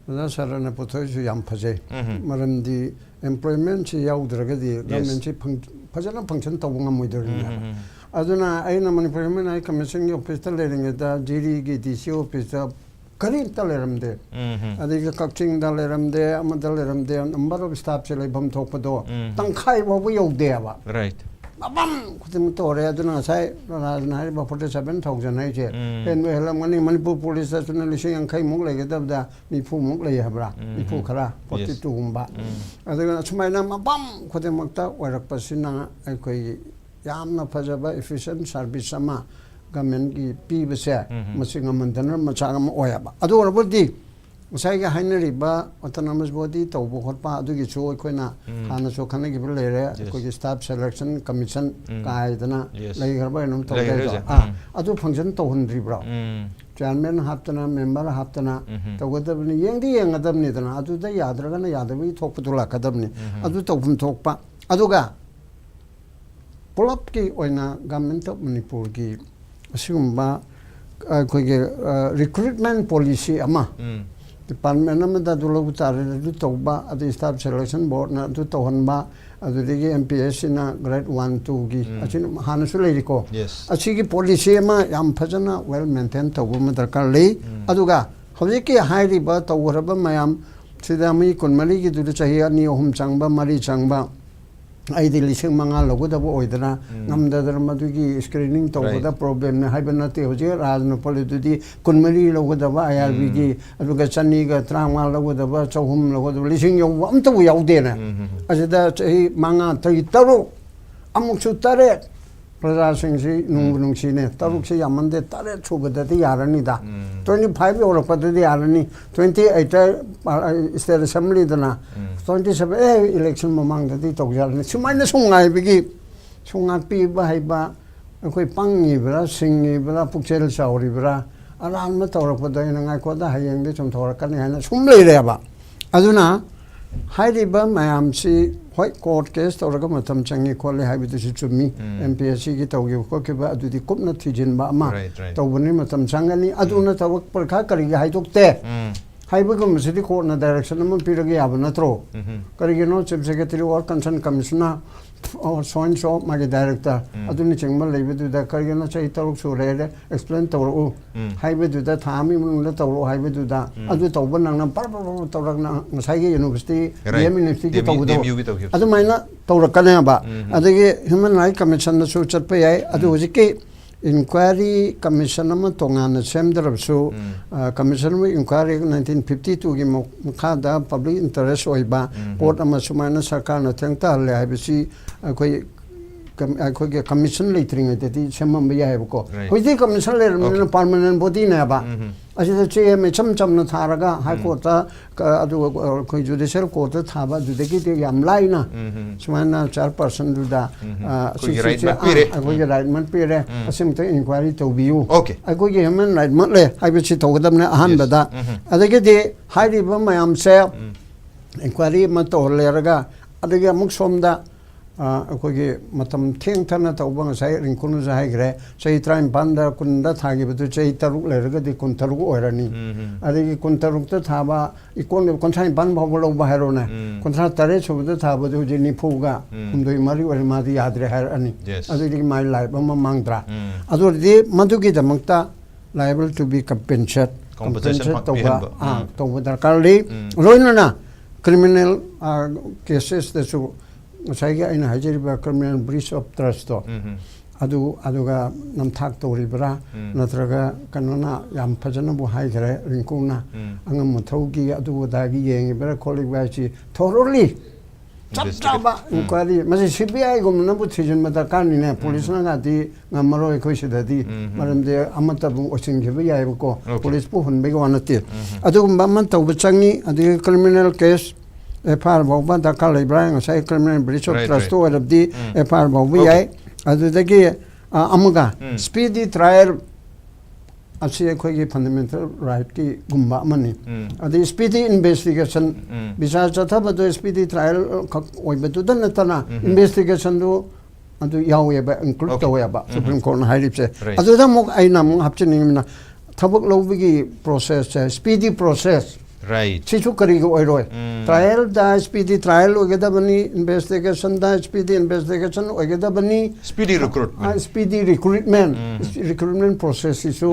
ꯑꯣꯖꯥ ꯁꯥꯔꯅ ꯄꯨꯊꯣꯛꯏꯁꯨ ꯌꯥꯝ ꯐꯖꯩ꯫ ꯎꯝ꯫ ꯃꯔꯝꯗꯤ employment ꯁꯤ ꯌꯥꯎꯗ꯭ꯔꯒꯗꯤ government ꯁꯤ ꯐꯪ-, ꯐꯖꯅ function ꯇꯧꯕ ꯉꯝꯃꯣꯏꯗꯧꯔꯤꯅꯦꯕ꯫ ꯎꯝ, ꯎꯝ, ꯎꯝ꯫ ꯑꯗꯨꯅ ꯑꯩꯅ Manipur Human Rights Commission ꯒꯤ office ꯇ ꯂꯩꯔꯤꯉꯩꯗ ꯖꯤꯔꯤꯒꯤ D C office ꯇ ꯀꯔꯤꯝꯇ ꯂꯩꯔꯝꯗꯦ꯫ ꯎꯝ, ꯎꯝ꯫ ꯑꯗꯒꯤ ꯀꯛꯆꯤꯡꯗ ꯂꯩꯔꯝꯗꯦ, ꯑꯃꯗ ꯂꯩꯔꯝꯗꯦ, number of staff ꯁꯦ ꯂꯩꯐꯝ ꯊꯣꯛꯄꯗꯣ ꯎꯝ꯫ ꯇꯪꯈꯥꯏ ꯐꯥꯎꯕ ꯌꯧꯗꯦꯕ꯫ Right. ꯃꯐꯝ ꯈꯨꯗꯤꯡꯃꯛ ꯇꯧꯔꯦ꯫ ꯑꯗꯨꯅ ꯉꯁꯥꯏ ꯔꯥꯖꯅ ꯍꯥꯏꯔꯤꯕ forty seven thousand ꯍꯥꯏꯁꯦ ꯎꯝ꯫ ꯍꯦꯟꯕ ꯍꯦꯜꯂꯝꯒꯅꯤ꯫ ꯃꯅꯤꯄꯨꯔ police ꯇꯁꯨꯅ ꯂꯤꯁꯤꯡ ꯌꯥꯡꯈꯩꯃꯨꯛ ꯂꯩꯒꯗꯕꯗ ꯅꯤꯐꯨꯃꯨꯛ ꯂꯩ ꯍꯥꯏꯕ꯭ꯔꯥ? ꯎꯝ꯫ ꯅꯤꯐꯨ ꯈꯔ, Yes. forty two ꯒꯨꯝꯕ꯫ ꯎꯝ꯫ ꯑꯗꯨꯒ ꯑꯁꯨꯃꯥꯏꯅ ꯃꯐꯝ ꯈꯨꯗꯤꯡꯃꯛꯇ ꯑꯣꯏꯔꯛꯄꯁꯤꯅ ꯑꯩꯈꯣꯏꯒꯤ ꯌꯥꯝꯅ ꯐꯖꯕ efficient service ꯑꯃ government ꯀꯤ ꯄꯤꯕꯁꯦ, ꯎꯝ꯫ ꯃꯁꯤ ꯉꯝꯍꯟꯗꯅ ꯃꯆꯥꯛ ꯑꯃ ꯑꯣꯏꯌꯦꯕ꯫ ꯑꯗꯨ ꯑꯣꯏꯔꯕꯗꯤ ꯉꯁꯥꯏꯒꯤ ꯍꯥꯏꯅꯔꯤꯕ autonomous body ꯇꯧꯕ ꯈꯣꯠꯄ ꯑꯗꯨꯒꯤꯁꯨ ꯑꯩꯈꯣꯏꯅ ꯎꯝ꯫ ꯍꯥꯟꯅꯁꯨ ꯈꯟꯅꯈꯤꯕ ꯂꯩꯔꯦ꯫ Yes. ꯑꯩꯈꯣꯏꯒꯤ staff selection commission ꯎꯝ꯫ ꯀꯥꯏꯗꯅ Yes. ꯂꯩꯈ꯭ꯔꯕ ꯀꯩꯅꯣꯝ ꯂꯩꯈ꯭ꯔꯦ ꯇꯧꯗꯣꯏꯗꯣ꯫ ꯍꯧꯖꯤꯛ꯫ ꯑꯥ, ꯎꯝ꯫ ꯑꯗꯨ function ꯇꯧꯍꯟꯗ꯭ꯔꯤꯕ꯭ꯔꯣ? ꯎꯝ꯫ Chairman ꯍꯥꯞꯇꯅ, member ꯍꯥꯞꯇꯅ ꯎꯝ꯫ ꯇꯧꯒꯗꯕꯅꯤ꯫ ꯌꯦꯡꯗꯤ ꯌꯦꯡꯒꯗꯕꯅꯤꯗꯅ, ꯑꯗꯨꯗ ꯌꯥꯗ꯭ꯔꯒꯅ ꯌꯥꯗꯕꯒꯤ ꯊꯣꯛꯄꯗꯨ ꯂꯥꯛꯀꯗꯕꯅꯤ꯫ ꯎꯝ꯫ ꯑꯗꯨ ꯇꯧꯐꯝ ꯊꯣꯛꯄ꯫ ꯑꯗꯨꯒ ꯄꯨꯂꯞꯀꯤ ꯑꯣꯏꯅ Government of ꯃꯅꯤꯄꯨꯔꯒꯤ ꯑꯁꯤꯒꯨꯝꯕ ꯑꯩꯈꯣꯏꯒꯤ, ꯑ, recruitment policy ꯑꯃ ꯎꯝ꯫ ꯗꯤꯄꯥꯔꯠꯃꯦꯟ ꯑꯃꯗ ꯑꯗꯨ ꯂꯧꯕ ꯇꯥꯔꯦ, ꯑꯗꯨ ꯇꯧꯕ, ꯑꯗꯨ ꯁ꯭ꯇꯥꯐ ꯁꯦꯂꯦꯛꯁꯟ ꯕꯣꯔꯗꯅ ꯑꯗꯨ ꯇꯧꯍꯟꯕ, ꯑꯗꯨꯗꯒꯤ ꯑꯦꯝ ꯄꯤ ꯑꯦꯁ ꯁꯤꯅ ꯒ꯭ꯔꯦꯗ ꯋꯥꯟ ꯇꯨꯒꯤ, ꯑꯁꯤꯅ ꯍꯥꯟꯅꯁꯨ ꯂꯩꯔꯤꯀꯣ꯫ Yes. ꯑꯁꯤꯒꯤ ꯄꯣꯂꯤꯁꯤ ꯑꯃ ꯌꯥꯝ ꯐꯖꯅ ꯋꯦꯜ ꯃꯦꯟꯇꯦꯟ ꯇꯧꯕ ꯑꯃ ꯗꯔꯀꯥꯔ ꯂꯩ꯫ ꯑꯗꯨꯒ ꯍꯧꯖꯤꯛꯀꯤ ꯍꯥꯏꯔꯤꯕ ꯇꯧꯈ꯭ꯔꯕ ꯃꯌꯥꯝ ꯁꯤꯗ ꯃꯤ ꯀꯨꯟꯃꯔꯤꯒꯤꯗꯨꯗ ꯆꯍꯤ ꯑꯅꯤ ꯑꯍꯨꯝ ꯆꯪꯕ, ꯃꯔꯤ ꯆꯪꯕ, ꯑꯩꯗꯤ ꯂꯤꯁꯤꯡ ꯃꯉꯥ ꯂꯧꯒꯗꯕ ꯑꯣꯏꯗꯅ ꯉꯝꯗꯗꯅ ꯃꯗꯨꯒꯤ ꯁ꯭ꯀ꯭ꯔꯤꯅꯤꯡ ꯇꯧꯕꯗ Right. ꯄ꯭ꯔꯣꯕ꯭ꯂꯦꯝꯅꯦ ꯍꯥꯏꯕ ꯅꯠꯇꯦ꯫ ꯍꯧꯖꯤꯛ ꯔꯥꯖꯅ ꯄꯣꯜꯂꯤꯗꯨꯗꯤ ꯀꯨꯟꯃꯔꯤ ꯂꯧꯒꯗꯕ ꯑꯥꯏ ꯑꯥꯔ ꯕꯤꯒꯤ, ꯑꯗꯨꯒ ꯆꯅꯤꯒ ꯇꯔꯥꯃꯉꯥ ꯂꯧꯒꯗꯕ, ꯆꯍꯨꯝ ꯂꯧꯒꯗꯕ, ꯂꯤꯁꯤꯡ ꯌꯧꯕ ꯑꯝꯇꯕꯨ ꯌꯥꯎꯗꯦꯅꯦ꯫ ꯑꯁꯤꯗ ꯆꯍꯤ ꯃꯉꯥ, ꯆꯍꯤ ꯇꯔꯨꯛ, ꯑꯃꯨꯛꯁꯨ ꯇꯔꯦꯠ, ꯄ꯭ꯔꯖꯥꯁꯤꯡꯁꯤ ꯅꯨꯡꯕꯨ ꯅꯨꯡꯁꯤꯅꯦ꯫ ꯇꯔꯨꯛꯁꯤ ꯌꯥꯝꯃꯟꯗꯦ, ꯇꯔꯦꯠ ꯁꯨꯕꯗꯗꯤ ꯌꯥꯔꯅꯤꯗ꯫ ꯇ꯭ꯋꯦꯟꯇꯤ ꯐꯥꯏꯚ ꯌꯧꯔꯛꯄꯗꯗꯤ ꯌꯥꯔꯅꯤ꯫ ꯇ꯭ꯋꯦꯟꯇꯤ ꯑꯩꯠꯇ ꯁ꯭ꯇꯦꯠ ꯑꯦꯁꯦꯝꯕ꯭ꯂꯤꯗꯅ, ꯇ꯭ꯋꯦꯟꯇꯤ ꯁꯚꯦꯟ, ꯑꯦ, ꯏꯂꯦꯛꯁꯟ ꯃꯃꯥꯡꯗꯗꯤ ꯇꯧꯖꯔꯅꯤ꯫ ꯁꯨꯃꯥꯏꯅ ꯁꯨꯝ ꯉꯥꯏꯕꯒꯤ, ꯁꯨꯝ ꯉꯥꯛꯄꯤꯕ ꯍꯩꯕ, ꯑꯩꯈꯣꯏ ꯄꯪꯉꯤꯕ꯭ꯔꯥ, ꯁꯤꯡꯉꯤꯕ꯭ꯔꯥ, ꯄꯨꯛꯆꯦꯜ ꯆꯥꯎꯔꯤꯕ꯭ꯔꯥ, ꯑꯔꯥꯟꯕ ꯇꯧꯔꯛꯄꯗ ꯑꯩꯅ ꯉꯥꯏꯈꯣꯗ, ꯍꯌꯦꯡꯗꯤ ꯆꯨꯝꯊꯣꯔꯛꯀꯅꯤ ꯍꯥꯏꯅ ꯁꯨꯝ ꯂꯩꯔꯦꯕ꯫ ꯑꯗꯨꯅ ꯍꯥꯏꯔꯤꯕ ꯃꯌꯥꯝꯁꯤ, ꯍꯣꯏ, ꯀꯣꯔꯠ ꯀꯦꯁ ꯇꯧꯔꯒ ꯃꯇꯝ ꯆꯪꯉꯤ ꯈꯣꯠꯂꯤ ꯍꯥꯏꯕꯗꯨꯁꯨ ꯆꯨꯝꯃꯤ꯫ ꯑꯦꯝ ꯄꯤ ꯑꯦꯁ ꯁꯤꯒꯤ ꯇꯧꯈꯤꯕ ꯈꯣꯠꯈꯤꯕ ꯑꯗꯨꯗꯤ ꯀꯨꯞꯅ ꯊꯤꯖꯤꯟꯕ ꯑꯃ Right, right. ꯇꯧꯕꯅꯤ, ꯃꯇꯝ ꯆꯪꯒꯅꯤ꯫ ꯑꯗꯨ ꯅꯠꯇꯕ ꯄꯔꯤꯈꯥ ꯀꯔꯤꯒꯤ ꯍꯥꯏꯗꯣꯛꯇꯦ ꯍꯥꯏꯕꯒꯨꯝꯕꯁꯤꯗꯤ ꯀꯣꯔꯠꯅ ꯗꯥꯏꯔꯦꯛꯁꯟ ꯑꯃ ꯄꯤꯔꯒ ꯌꯥꯕ ꯅꯠꯇ꯭ꯔꯣ? ꯀꯔꯤꯒꯤꯅꯣ Chief Secretary or Concerned Commissioner or so and so, ꯃꯥꯒꯤ ꯗꯥꯏꯔꯦꯛꯇꯔ ꯑꯗꯨꯅꯆꯤꯡꯕ ꯂꯩꯕꯗꯨꯗ ꯀꯔꯤꯒꯤꯅꯣ ꯆꯍꯤ ꯇꯔꯨꯛ ꯁꯨꯔꯦ, ꯑꯦꯛꯁꯄ꯭ꯂꯦꯟ ꯇꯧꯔꯛꯎ ꯍꯥꯏꯕꯗꯨꯗ, ꯊꯥ ꯑꯃꯒꯤ ꯃꯅꯨꯡꯗ ꯇꯧꯔꯛꯎ ꯍꯥꯏꯕꯗꯨꯗ, ꯑꯗꯨ ꯇꯧꯕ ꯅꯪꯅ ꯄꯔ ꯄꯔ ꯄꯔ ꯇꯧꯔꯛꯅ ꯉꯁꯥꯏꯒꯤ ꯌꯨꯅꯤꯚꯔꯁꯤꯇꯤ, Right. ꯗꯤ ꯑꯦꯝ ꯌꯨꯅꯤꯚꯔꯁꯤꯇꯤꯒꯤ ꯗꯤ ꯑꯦꯝ ꯌꯨ, ꯇꯧꯕꯗꯣ, ꯗꯤ ꯑꯦꯝ ꯌꯨꯒꯤ ꯇꯧꯈꯤꯕꯗꯣ꯫ ꯑꯗꯨꯃꯥꯏꯅ ꯇꯧꯔꯛꯀꯅꯦꯕ꯫ ꯑꯗꯒꯤ Human Rights Commissionꯗꯁꯨ ꯆꯠꯄ ꯌꯥꯏ꯫ ꯑꯗꯨ ꯍꯧꯖꯤꯛꯀꯤ ꯏꯟꯀ꯭ꯋꯥꯏꯔꯤ ꯀꯃꯤꯁꯟ ꯑꯃ ꯇꯣꯉꯥꯟꯅ ꯁꯦꯝꯗ꯭ꯔꯕꯁꯨ, ꯑ, Commission of Inquiry nineteen fifty twoꯒꯤ ꯃ-, ꯃꯈꯥꯗ ꯄꯕ꯭ꯂꯤꯛ ꯏꯟꯇꯔꯦꯁ ꯑꯣꯏꯕ ꯄꯣꯠ ꯑꯃ ꯁꯨꯃꯥꯏꯅ ꯁꯔꯀꯥꯔꯅ ꯊꯦꯡꯊꯍꯜꯂꯦ ꯍꯥꯏꯕꯁꯤ ꯑꯩꯈꯣꯏ ꯀꯝ-, ꯑꯩꯈꯣꯏꯒꯤ ꯀꯃꯤꯁꯟ ꯂꯩꯇ꯭ꯔꯤꯉꯩꯗꯗꯤ ꯁꯦꯝꯃꯝꯕ ꯌꯥꯏꯑꯕꯀꯣ꯫ Right. ꯍꯧꯖꯤꯛꯇꯤ ꯀꯃꯤꯁꯟ ꯂꯩꯔꯕꯅꯤꯅ permanent bodyꯅꯦꯕ꯫ ꯑꯁꯤꯗ ꯆꯦ ꯑꯃ ꯏꯆꯝ ꯆꯝꯅ ꯊꯥꯔꯒ ꯍꯥꯏ ꯀꯣꯔꯠꯇ, ꯀ-, ꯑꯗꯨꯒ ꯑꯩꯈꯣꯏ ꯖꯨꯗꯤꯁꯤꯌꯦꯜ ꯀꯣꯔꯠꯇ ꯊꯥꯕ, ꯑꯗꯨꯗꯒꯤꯗꯤ ꯌꯥꯝ ꯂꯥꯏꯅ ꯁꯨꯃꯥꯏꯅ ꯆꯤꯌꯔꯄꯔꯁꯟꯗꯨꯗ, ꯑ, ꯑꯩꯈꯣꯏꯒꯤ ꯁꯤ, ꯔꯥꯏꯠ ꯁꯤ, ꯃꯠ ꯑ, ꯄꯤꯔꯦ꯫ ꯑꯩꯈꯣꯏꯒꯤ ꯔꯥꯏꯠ ꯃꯠ ꯄꯤꯔꯦ, ꯑꯁꯤꯃꯛꯇ ꯏꯟꯀ꯭ꯋꯥꯏꯔꯤ ꯇꯧꯕꯤꯌꯨ꯫ Okay. ꯑꯩꯈꯣꯏꯒꯤ ꯍ꯭ꯌꯨꯃꯦꯟ ꯔꯥꯏꯠ ꯃꯠ ꯂꯩ ꯍꯥꯏꯕꯁꯤ ꯇꯧꯒꯗꯕꯅꯦ ꯑꯍꯥꯟꯕꯗ꯫ ꯑꯗꯒꯤꯗꯤ ꯍꯥꯏꯔꯤꯕ ꯃꯌꯥꯝꯁꯦ ꯏꯟꯀ꯭ꯋꯥꯏꯔꯤ ꯑꯃ ꯇꯧꯍꯜꯂꯦꯔꯒ, ꯑꯗꯒꯤ ꯑꯃꯨꯛ ꯁꯣꯝꯗ ꯑꯩꯈꯣꯏꯒꯤ ꯃꯇꯝ ꯊꯦꯡꯊꯅ ꯇꯧꯕ, ꯉꯁꯥꯏ ꯔꯤꯡꯀꯨꯅꯁꯨ ꯍꯥꯏꯈ꯭ꯔꯦ, ꯆꯍꯤ ꯇꯔꯥꯅꯤꯄꯥꯟꯗ ꯀꯨꯟꯗ ꯊꯥꯈꯤꯕꯗꯨ ꯆꯍꯤ ꯇꯔꯨꯛ ꯂꯩꯔꯒꯗꯤ ꯀꯨꯟꯇꯔꯨꯛ ꯑꯣꯏꯔꯅꯤ꯫ ꯑꯗꯒꯤ ꯀꯨꯟꯇꯔꯨꯛꯇ ꯊꯥꯕ ꯏꯀꯣꯟ ꯀꯨꯟꯊ꯭ꯔꯥ ꯅꯤꯄꯥꯟ ꯐꯥꯎꯕ ꯂꯧꯕ ꯍꯥꯏꯔꯣꯅꯦ, ꯀꯨꯟꯊ꯭ꯔꯥ ꯇꯔꯦꯠ ꯁꯨꯕꯗ ꯊꯥꯕꯗꯨ ꯍꯧꯖꯤꯛ ꯅꯤꯐꯨꯒ ꯍꯨꯝꯗꯣꯏ ꯃꯔꯤ ꯑꯣꯏꯔꯦ, ꯃꯥꯗꯤ ꯌꯥꯗ꯭ꯔꯦ ꯍꯥꯏꯔꯛꯑꯅꯤ꯫ ꯑꯗꯨꯗꯒꯤ ꯃꯥꯏ ꯂꯥꯏꯐ ꯑꯃ ꯃꯥꯡꯗ꯭ꯔꯥ? ꯑꯗꯨ ꯑꯣꯏꯔꯗꯤ ꯃꯗꯨꯒꯤꯗꯃꯛꯇ liable to be compensate, compensation ꯇꯧꯕ, ꯇꯧꯕ ꯗꯔꯀꯥꯔ ꯂꯩ꯫ ꯂꯣꯏꯅꯅ ꯀ꯭ꯔꯤꯃꯤꯅꯦꯜ ꯀꯦꯁꯦꯁꯇꯁꯨ ꯉꯁꯥꯏꯒꯤ ꯑꯩꯅ ꯍꯥꯏꯖꯔꯤꯕ criminal breach of trustꯇꯣ, ꯑꯗꯨ ꯑꯗꯨꯒ ꯅꯝꯊꯥꯛ ꯇꯧꯔꯤꯕ꯭ꯔꯥ, ꯅꯠꯇ꯭ꯔꯒ ꯀꯩꯅꯣꯅ ꯌꯥꯝ ꯐꯖꯅꯕꯨ ꯍꯥꯏꯈ꯭ꯔꯦ ꯔꯤꯡꯀꯨꯅ, ꯑꯉꯝ ꯃꯊꯧꯒꯤ ꯑꯗꯨ ꯑꯗꯥꯒꯤ ꯌꯦꯡꯉꯤꯕ꯭ꯔꯥ ꯈꯣꯠꯂꯤꯕ꯭ꯔꯥ ꯍꯥꯏꯁꯤ ꯊꯣꯔꯣꯂꯤ ꯆꯞ ꯆꯥꯕ ꯏꯟꯀ꯭ꯋꯥꯏꯔꯤ꯫ ꯃꯁꯤ ꯁꯤ ꯕꯤ ꯑꯥꯏꯒꯨꯝꯕꯅꯕꯨ ꯊꯤꯖꯤꯟꯕ ꯗꯔꯀꯥꯔꯅꯤꯅꯦ꯫ ꯄꯨꯂꯤꯁꯅꯒꯗꯤ ꯉꯝꯃꯔꯣꯏ ꯑꯩꯈꯣꯏ ꯁꯤꯗꯗꯤ, ꯃꯔꯝꯗꯤ ꯑꯃꯠꯇꯕꯨ ꯑꯣꯏꯁꯤꯟꯈꯤꯕ ꯌꯥꯏꯑꯕꯀꯣ꯫ ꯄꯨꯂꯤꯁꯄꯨ ꯍꯨꯟꯕꯒꯤ ꯋꯥ ꯅꯠꯇꯦ꯫ ꯑꯗꯨꯒꯨꯝꯕ ꯑꯃ ꯇꯧꯕ ꯆꯪꯉꯤ꯫ ꯑꯗꯒꯤ criminal case, F I R ꯐꯥꯎꯕ ꯗꯔꯀꯥꯔ ꯂꯩꯕ꯭ꯔꯥ? ꯉꯁꯥꯏ criminal breach of trust ꯑꯣꯏꯔꯕꯗꯤ F I R ꯐꯥꯎꯕ ꯌꯥꯏ꯫ ꯑꯗꯨꯗꯒꯤ ꯑꯃꯒ speedy trial ꯑꯁꯤ ꯑꯩꯈꯣꯏꯒꯤ fundamental rightꯀꯤꯒꯨꯝꯕ ꯑꯃꯅꯤ꯫ ꯑꯗꯩ speedy investigation, ꯚꯤꯁꯥ ꯆꯠꯊꯕꯗꯣ speedy trial ꯈꯛ ꯑꯣꯏꯕꯗꯨꯗ ꯅꯠꯇꯅ investigationꯗꯨ ꯑꯗꯨ ꯌꯥꯎꯋꯦꯕ, include ꯇꯧꯋꯦꯕ Supreme Courtꯅ ꯍꯥꯏꯔꯤꯕꯁꯦ꯫ ꯑꯗꯨꯗ ꯑꯃꯨꯛ ꯑꯩꯅ ꯑꯃꯨꯛ ꯍꯥꯞꯆꯤꯟꯅꯤꯡꯉꯤꯕꯅ, ꯊꯕꯛ ꯂꯧꯕꯒꯤ processꯁꯦ, speedy process, ꯁꯤꯁꯨ ꯀꯔꯤꯒꯤ ꯑꯣꯏꯔꯣꯏ? Trialꯗ speedy trial ꯑꯣꯏꯒꯗꯕꯅꯤ, investigationꯗ speedy investigation ꯑꯣꯏꯒꯗꯕꯅꯤ꯫ Speedy recruitment, speedy recruitment, recruitment processꯁꯤꯁꯨ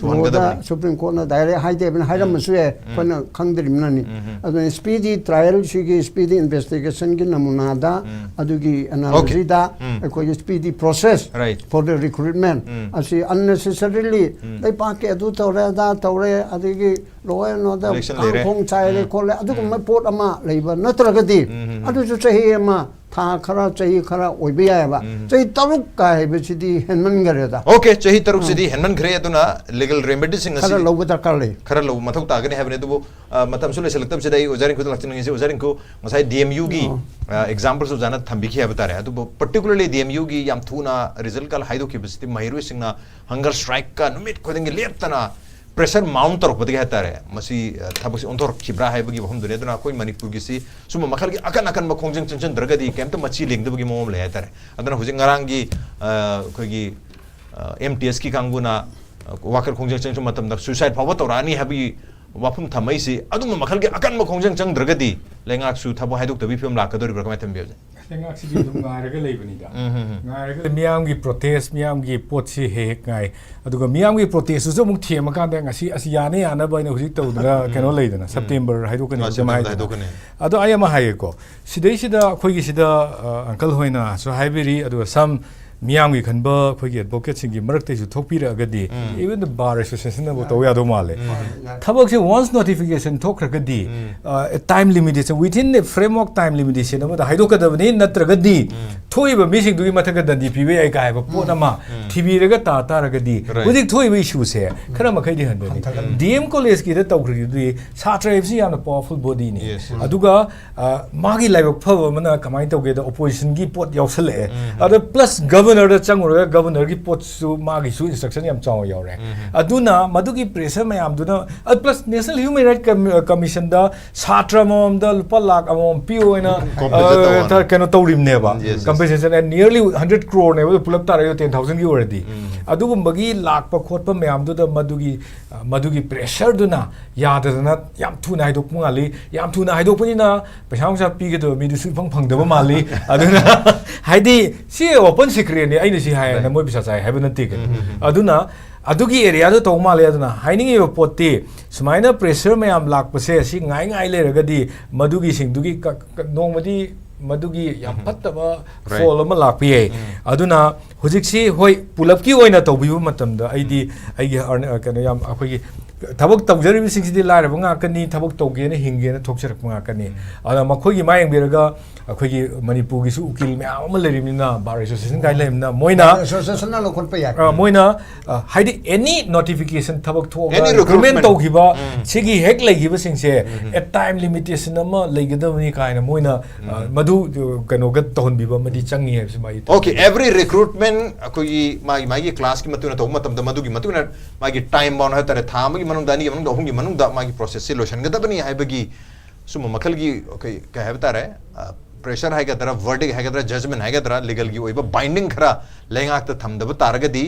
ꯂꯣꯗ Supreme Courtꯅ direct ꯍꯥꯏꯗꯦꯕꯅ ꯍꯥꯏꯔꯝꯃꯁꯨ ꯌꯥꯏ, ꯑꯩꯈꯣꯏꯅ ꯈꯪꯗ꯭ꯔꯤꯕꯅꯅꯤ꯫ ꯑꯗꯨꯅ speedy trialꯁꯤꯒꯤ, speedy investigationꯒꯤ ꯅꯃꯨꯅꯥꯗ, ꯑꯗꯨꯒꯤ analogyꯗ ꯑꯩꯈꯣꯏꯒꯤ speedy process for the recruitment ꯑꯁꯤ unnecessarily ꯂꯩꯄꯥꯛꯀꯤ ꯑꯗꯨ ꯇꯧꯔꯦ, ꯑꯗꯥ ꯇꯧꯔꯦ, ꯑꯗꯒꯤ law and order ꯀꯥꯡꯈꯣꯡ ꯆꯥꯏꯔꯦ ꯈꯣꯠꯂꯦ, ꯑꯗꯨꯒꯨꯝꯕ ꯄꯣꯠ ꯑꯃ ꯂꯩꯕ ꯅꯠꯇ꯭ꯔꯒꯗꯤ, ꯑꯗꯨꯁꯨ ꯆꯍꯤ ꯑꯃ, ꯊꯥ ꯈꯔ, ꯆꯍꯤ ꯈꯔ ꯑꯣꯏꯕ ꯌꯥꯏꯑꯕ꯫ ꯆꯍꯤ ꯇꯔꯨꯛ ꯀꯥꯏ ꯍꯥꯏꯕꯁꯤꯗꯤ ꯍꯦꯟꯃꯟꯈꯔꯦꯗ꯫ Okay, ꯆꯍꯤ ꯇꯔꯨꯛꯁꯤꯗꯤ ꯍꯦꯟꯃꯟꯈ꯭ꯔꯦ, ꯑꯗꯨꯅ legal remedyꯁꯤꯡ ꯑꯁꯤ ꯈꯔ ꯂꯧꯕ ꯗꯔꯀꯥꯔ ꯂꯩ꯫ ꯈꯔ ꯂꯧꯕ ꯃꯊꯧ ꯇꯥꯒꯅꯤ ꯍꯥꯏꯕꯅꯤ꯫ ꯑꯗꯨꯕꯨ ꯃꯇꯝꯁꯨ ꯂꯩꯁꯤꯜꯂꯛꯇꯕꯁꯤꯗ ꯑꯩ ꯑꯣꯖꯥ ꯔꯤꯡꯀꯨꯗ ꯂꯥꯛꯆꯅꯤꯡꯉꯤꯁꯤ꯫ ꯑꯣꯖꯥ ꯔꯤꯡꯀꯨ, ꯉꯁꯥꯏ D M Uꯒꯤ exampleꯁꯨ ꯑꯣꯖꯥꯅ ꯊꯝꯕꯤꯈꯤ ꯍꯥꯏꯕ ꯇꯥꯔꯦ꯫ ꯑꯗꯨꯕꯨ particularly D M Uꯒꯤ ꯌꯥꯝ ꯊꯨꯅ result ꯀꯥꯜ ꯍꯥꯏꯗꯣꯛꯈꯤꯕꯁꯤꯗꯤ ꯃꯍꯩꯔꯣꯏꯁꯤꯡꯅ hunger strikeꯀ ꯅꯨꯃꯤꯠ ꯈꯨꯗꯤꯡꯒꯤ ꯂꯦꯞꯇꯅ pressure mount ꯇꯧꯔꯛꯄꯗꯒꯤ ꯍꯥꯏꯇꯥꯔꯦ, ꯃꯁꯤ, ꯑ, ꯊꯕꯛꯁꯤ ꯑꯣꯟꯊꯣꯔꯛꯈꯤꯕ꯭ꯔꯥ ꯍꯥꯏꯕꯒꯤ ꯋꯥꯐꯝꯗꯨꯅꯤ꯫ ꯑꯗꯨꯅ ꯑꯩꯈꯣꯏ ꯃꯅꯤꯄꯨꯔꯒꯤꯁꯤ ꯁꯨꯝꯕ ꯃꯈꯜꯒꯤ ꯑꯀꯟ ꯑꯀꯟꯕ ꯈꯣꯡꯖꯪ ꯆꯪꯁꯤꯟꯗ꯭ꯔꯒꯗꯤ ꯀꯩꯝꯇ ꯃꯆꯤ ꯂꯦꯡꯗꯕꯒꯤ ꯃꯑꯣꯡ ꯑꯃ ꯂꯩ ꯍꯥꯏꯇꯥꯔꯦ꯫ ꯑꯗꯨꯅ ꯍꯧꯖꯤꯛ ꯉꯔꯥꯡꯒꯤ, ꯑ, ꯑꯩꯈꯣꯏꯒꯤ, ꯑ, ꯑꯦꯝ ꯇꯤ ꯑꯦꯁꯀꯤ ꯀꯥꯡꯕꯨꯅ, ꯑ, ꯋꯥꯀꯠ ꯈꯣꯡꯖꯪ ꯆꯪꯁꯤꯟꯕ ꯃꯇꯝꯗ suicide ꯐꯥꯎꯕ ꯇꯧꯔꯛꯑꯅꯤ ꯍꯥꯏꯕꯒꯤ ꯋꯥꯐꯝ ꯊꯝꯃꯛꯏꯁꯤ ꯑꯗꯨꯝꯕ ꯃꯈꯜꯒꯤ ꯑꯀꯟꯕ ꯈꯣꯡꯖꯪ ꯆꯪꯗ꯭ꯔꯒꯗꯤ ꯂꯩꯉꯥꯛꯁꯨ ꯊꯕꯛ ꯍꯥꯏꯗꯣꯛꯇꯕꯒꯤ ꯐꯤꯕꯝ ꯂꯥꯛꯀꯗꯧꯔꯤꯕ꯭ꯔꯥ? ꯀꯃꯥꯏꯅ ꯊꯝꯕꯤꯌꯨ? ꯂꯩꯉꯥꯛꯁꯤꯗꯤ ꯑꯗꯨꯝ ꯉꯥꯏꯔꯒ ꯂꯩꯕꯅꯤꯗ꯫ ꯎꯝ, ꯎꯝ, ꯎꯝ꯫ ꯉꯥꯏꯔꯒ ꯂꯩ-, ꯃꯤꯌꯥꯝꯒꯤ protest, ꯃꯤꯌꯥꯝꯒꯤ ꯄꯣꯠꯁꯤ ꯍꯦꯛ ꯍꯦꯛ ꯉꯥꯏ꯫ ꯑꯗꯨꯒ ꯃꯤꯌꯥꯝꯒꯤ protestꯇꯨꯁꯨ ꯑꯃꯨꯛ ꯊꯦꯝꯃꯀꯥꯟꯗ ꯉꯁꯤ ꯑꯁꯤ ꯌꯥꯅ ꯌꯥꯅꯕ ꯑꯩꯅ ꯍꯧꯖꯤꯛ ꯇꯧꯗꯅ ꯎꯝ꯫ ꯀꯩꯅꯣ ꯂꯩꯗꯅ, ꯎꯝ꯫ September ꯍꯥꯏꯗꯣꯛꯀꯅꯤ ꯑꯥ, ꯑꯗꯨꯝ September ꯍꯥꯏꯗꯅ꯫ ꯍꯥꯏꯗꯣꯛꯀꯅꯤ꯫ ꯑꯗꯣ ꯑꯩ ꯑꯃ ꯍꯥꯏꯒꯦꯀꯣ꯫ ꯁꯤꯗꯩꯁꯤꯗ ꯑꯩꯈꯣꯏꯒꯤ ꯁꯤꯗ, ꯑ, uncle ꯍꯣꯏꯅꯁꯨ ꯍꯥꯏꯕꯤꯔꯤ, ꯑꯗꯨꯒ some ꯃꯤꯌꯥꯝꯒꯤ ꯈꯟꯕ ꯑꯩꯈꯣꯏꯒꯤ advocateꯁꯤꯡꯒꯤ ꯃꯔꯛꯇꯩꯁꯨ ꯊꯣꯛꯄꯤꯔꯛꯑꯒꯗꯤ, ꯎꯝ꯫ Even the bar associationꯅꯕꯨ ꯇꯧ ꯌꯥꯗꯧ ꯃꯥꯜꯂꯦ꯫ ꯎꯝ꯫ ꯊꯕꯛꯁꯦ once notification ꯊꯣꯛꯈ꯭ꯔꯒꯗꯤ, ꯎꯝ꯫ ꯑ, time limitation, within the framework time limitation ꯑꯃꯗ ꯍꯥꯏꯗꯣꯛꯀꯗꯕꯅꯤ, ꯅꯠꯇ꯭ꯔꯒꯗꯤ ꯎꯝ꯫ ꯊꯣꯛꯏꯕ ꯃꯤꯁꯤꯡꯗꯨꯒꯤ ꯃꯊꯛꯇ ꯗꯟꯗꯤ ꯄꯤꯕ ꯌꯥꯏ ꯀꯥꯏ ꯍꯥꯏꯕ ꯄꯣꯠ ꯎꯝ꯫ ꯑꯃ ꯎꯝ꯫ ꯊꯤꯕꯤꯔꯒ ꯇꯥ ꯇꯥꯔꯒꯗꯤ, Right. ꯍꯧꯖꯤꯛ ꯊꯣꯛꯏꯕ issueꯁꯦ ꯈꯔ ꯃꯈꯩꯗꯤ ꯍꯟꯊꯅꯤ꯫ ꯍꯟꯊꯒꯅꯤ꯫ D M collegeꯀꯤꯗ ꯇꯧꯈ꯭ꯔꯤꯗꯨꯗꯤ ꯁꯥꯇ꯭ꯔ ꯍꯥꯏꯕꯁꯤ ꯌꯥꯝꯅ powerful bodyꯅꯤ꯫ Yes, yes. ꯑꯗꯨꯒ ꯑ, ꯃꯥꯒꯤ ꯂꯥꯏꯕꯛ ꯐꯕ ꯑꯃꯅ ꯀꯃꯥꯏꯅ ꯇꯧꯒꯦꯗ, oppositionꯒꯤ ꯄꯣꯠ ꯌꯥꯎꯁꯜꯂꯛꯑꯦ꯫ ꯎꯝ꯫ ꯑꯗ plus governorꯗ ꯆꯪꯉꯨꯔꯒ governorꯒꯤ ꯄꯣꯠꯁꯨ ꯃꯥꯒꯤꯁꯨ instruction ꯌꯥꯝ ꯆꯥꯎꯅ ꯌꯥꯎꯔꯦ꯫ ꯎꯝ꯫ ꯑꯗꯨꯅ ꯃꯗꯨꯒꯤ pressure ꯃꯌꯥꯝꯗꯨꯅ, ꯑ, plus National Human Rights Com-, Commissionꯗ ꯁꯥꯇ꯭ꯔ ꯑꯃꯃꯝꯗ ꯂꯨꯄꯥ ꯂꯥꯈ ꯑꯃꯃꯝ ꯄꯤꯌꯣ ꯍꯥꯏꯅ, Compensate ꯑ, ꯇꯧꯔꯅꯤ꯫ ꯀꯩꯅꯣ ꯇꯧꯔꯤꯕꯅꯦꯕ꯫ Yes, yes. Compensation and nearly hundred croreꯅꯦꯕ, ꯑꯗꯨ ꯄꯨꯂꯞ ꯇꯥꯔꯒ ten thousandꯒꯤ ꯑꯣꯏꯔꯗꯤ꯫ ꯎꯝ꯫ ꯑꯗꯨꯒꯨꯝꯕꯒꯤ ꯂꯥꯛꯄ ꯈꯣꯠꯄ ꯃꯌꯥꯝꯗꯨꯗ ꯃꯗꯨꯒꯤ, ꯑ, ꯃꯗꯨꯒꯤ pressureꯗꯨꯅ ꯌꯥꯗꯗꯅ ꯌꯥꯝ ꯊꯨꯅ ꯍꯥꯏꯗꯣꯛꯄ ꯃꯥꯜꯂꯤ꯫ ꯌꯥꯝ ꯊꯨꯅ ꯍꯥꯏꯗꯣꯛꯄꯅꯤꯅ ꯄꯩꯁꯥ ꯅꯨꯡꯁꯥ ꯄꯤꯒꯗꯕ ꯃꯤꯗꯨꯁꯨ ꯏꯐꯪ ꯐꯪꯗꯕ ꯃꯥꯜꯂꯤ꯫ ꯑꯗꯨꯅ ꯍꯥꯏꯗꯤ ꯁꯤ open secretꯅꯤ, ꯑꯩꯅ ꯁꯤ ꯍꯥꯏꯌꯦꯅ Right. ꯃꯣꯏ ꯄꯩꯁꯥ ꯆꯥꯏ ꯍꯥꯏꯕ ꯅꯠꯇꯦ ꯀꯩꯅꯣ꯫ ꯎꯝ, ꯎꯝ, ꯎꯝ꯫ ꯑꯗꯨꯅ ꯑꯗꯨꯒꯤ areaꯗꯨ ꯇꯧ ꯃꯥꯜꯂꯦ꯫ ꯑꯗꯨꯅ ꯍꯥꯏꯅꯤꯡꯉꯤꯕ ꯄꯣꯠꯇꯤ ꯁꯨꯃꯥꯏꯅ pressure ꯃꯌꯥꯝ ꯂꯥꯛꯄꯁꯦ ꯁꯤ ꯉꯥꯏ ꯉꯥꯏ ꯂꯩꯔꯒꯗꯤ ꯃꯗꯨꯒꯤꯁꯤꯡꯗꯨꯒꯤ ꯀ-, ꯀ-, ꯅꯣꯡꯃꯗꯤ ꯃꯗꯨꯒꯤ ꯌꯥꯝ ꯎꯝ꯫ ꯐꯠꯇꯕ Right. fall ꯑꯃ ꯂꯥꯛꯄ ꯌꯥꯏ꯫ ꯎꯝ꯫ ꯑꯗꯨꯅ ꯍꯧꯖꯤꯛꯁꯤ ꯍꯣꯏ ꯄꯨꯂꯞꯀꯤ ꯑꯣꯏꯅ ꯇꯧꯕꯤꯕ ꯃꯇꯝꯗ ꯑꯩꯗꯤ ꯎꯝ꯫ ꯑꯩꯒꯤ ꯑꯔ-, ꯀꯩꯅꯣ ꯌꯥꯝ ꯑꯩꯈꯣꯏꯒꯤ ꯊꯕꯛ ꯇꯧꯖꯔꯤꯕꯁꯤꯡꯁꯤꯗꯤ ꯂꯥꯏꯔꯕ ꯉꯥꯛꯀꯅꯤ, ꯊꯕꯛ ꯇꯧꯒꯦꯅ ꯍꯤꯡꯒꯦꯅ ꯊꯣꯛꯆꯔꯛꯄ ꯉꯥꯛꯀꯅꯤ꯫ ꯑꯗꯨꯅ ꯃꯈꯣꯏꯒꯤ ꯃꯥ ꯌꯦꯡꯕꯤꯔꯒ ꯑꯩꯈꯣꯏꯒꯤ ꯃꯅꯤꯄꯨꯔꯒꯤꯁꯨ ꯎꯀꯤꯜ ꯃꯌꯥꯝ ꯑꯃ ꯂꯩꯔꯤꯕꯅꯤꯅ, ꯕꯥꯔ ꯑꯦꯁꯣꯁꯤꯌꯦꯁꯟ ꯀꯥꯏ ꯂꯩꯔꯤꯕꯅꯤꯅ ꯃꯣꯏꯅ ꯑꯦꯁꯣꯁꯤꯌꯦꯁꯟꯅ ꯂꯧꯈꯠꯄ ꯌꯥꯏ꯫ ꯑ, ꯃꯣꯏꯅ ꯑ, ꯍꯥꯏꯗꯤ ꯑꯦꯅꯤ ꯅꯣꯇꯤꯐꯤꯀꯦꯁꯟ ꯊꯕꯛ ꯊꯣꯛꯑꯒ Any ꯔꯤꯀ꯭ꯔꯨꯠꯃꯦꯟ recruitment. ꯇꯧꯈꯤꯕ ꯎꯝ. ꯁꯤꯒꯤ ꯍꯦꯛ ꯂꯩꯈꯤꯕꯁꯤꯡꯁꯦ ꯑꯦ ꯇꯥꯏꯝ ꯂꯤꯃꯤꯇꯦꯁꯟ ꯑꯃ ꯂꯩꯒꯗꯕꯅꯤ ꯀꯥꯏꯅ ꯃꯣꯏꯅ ꯑ, ꯃꯗꯨ ꯑ, ꯀꯩꯅꯣꯒ ꯇꯧꯍꯟꯕꯤꯕ ꯑꯃꯗꯤ ꯆꯪꯉꯤ ꯍꯥꯏꯕꯁꯤ ꯃꯥꯒꯤ Okay, every recruitment ꯑꯩꯈꯣꯏꯒꯤ ꯃꯥꯒꯤ ꯃꯥꯒꯤ ꯀ꯭ꯂꯥꯁꯀꯤ ꯃꯇꯨꯡ ꯏꯟꯅ ꯇꯧꯕ ꯃꯇꯝꯗ ꯃꯗꯨꯒꯤ ꯃꯇꯨꯡ ꯏꯟꯅ ꯃꯥꯒꯤ ꯇꯥꯏꯝ ꯕꯥꯎꯟ ꯍꯥꯏꯇꯥꯔꯦ, ꯊꯥ ꯑꯃꯒꯤ ꯃꯅꯨꯡꯗ, ꯑꯅꯤꯒꯤ ꯃꯅꯨꯡꯗ, ꯑꯍꯨꯝꯒꯤ ꯃꯅꯨꯡꯗ ꯃꯥꯒꯤ ꯄ꯭ꯔꯣꯁꯦꯁꯁꯤ ꯂꯣꯏꯁꯤꯟꯒꯗꯕꯅꯤ ꯍꯥꯏꯕꯒꯤ ꯁꯨꯝꯕ ꯃꯈꯜꯒꯤ ꯑꯩꯈꯣꯏ ꯀꯩ ꯍꯥꯏꯕ ꯇꯥꯔꯦ, ꯄ꯭ꯔꯦꯁꯔ ꯍꯥꯏꯒꯗ꯭ꯔꯥ, ꯚꯔꯗꯤꯛ ꯍꯥꯏꯒꯗ꯭ꯔꯥ, ꯖꯖꯃꯦꯟ ꯍꯥꯏꯒꯗ꯭ꯔꯥ, ꯂꯤꯒꯜꯒꯤ ꯑꯣꯏꯕ ꯕꯥꯏꯟꯗꯤꯡ ꯈꯔ ꯂꯩꯉꯥꯛꯇ ꯊꯝꯗꯕ ꯇꯥꯔꯒꯗꯤ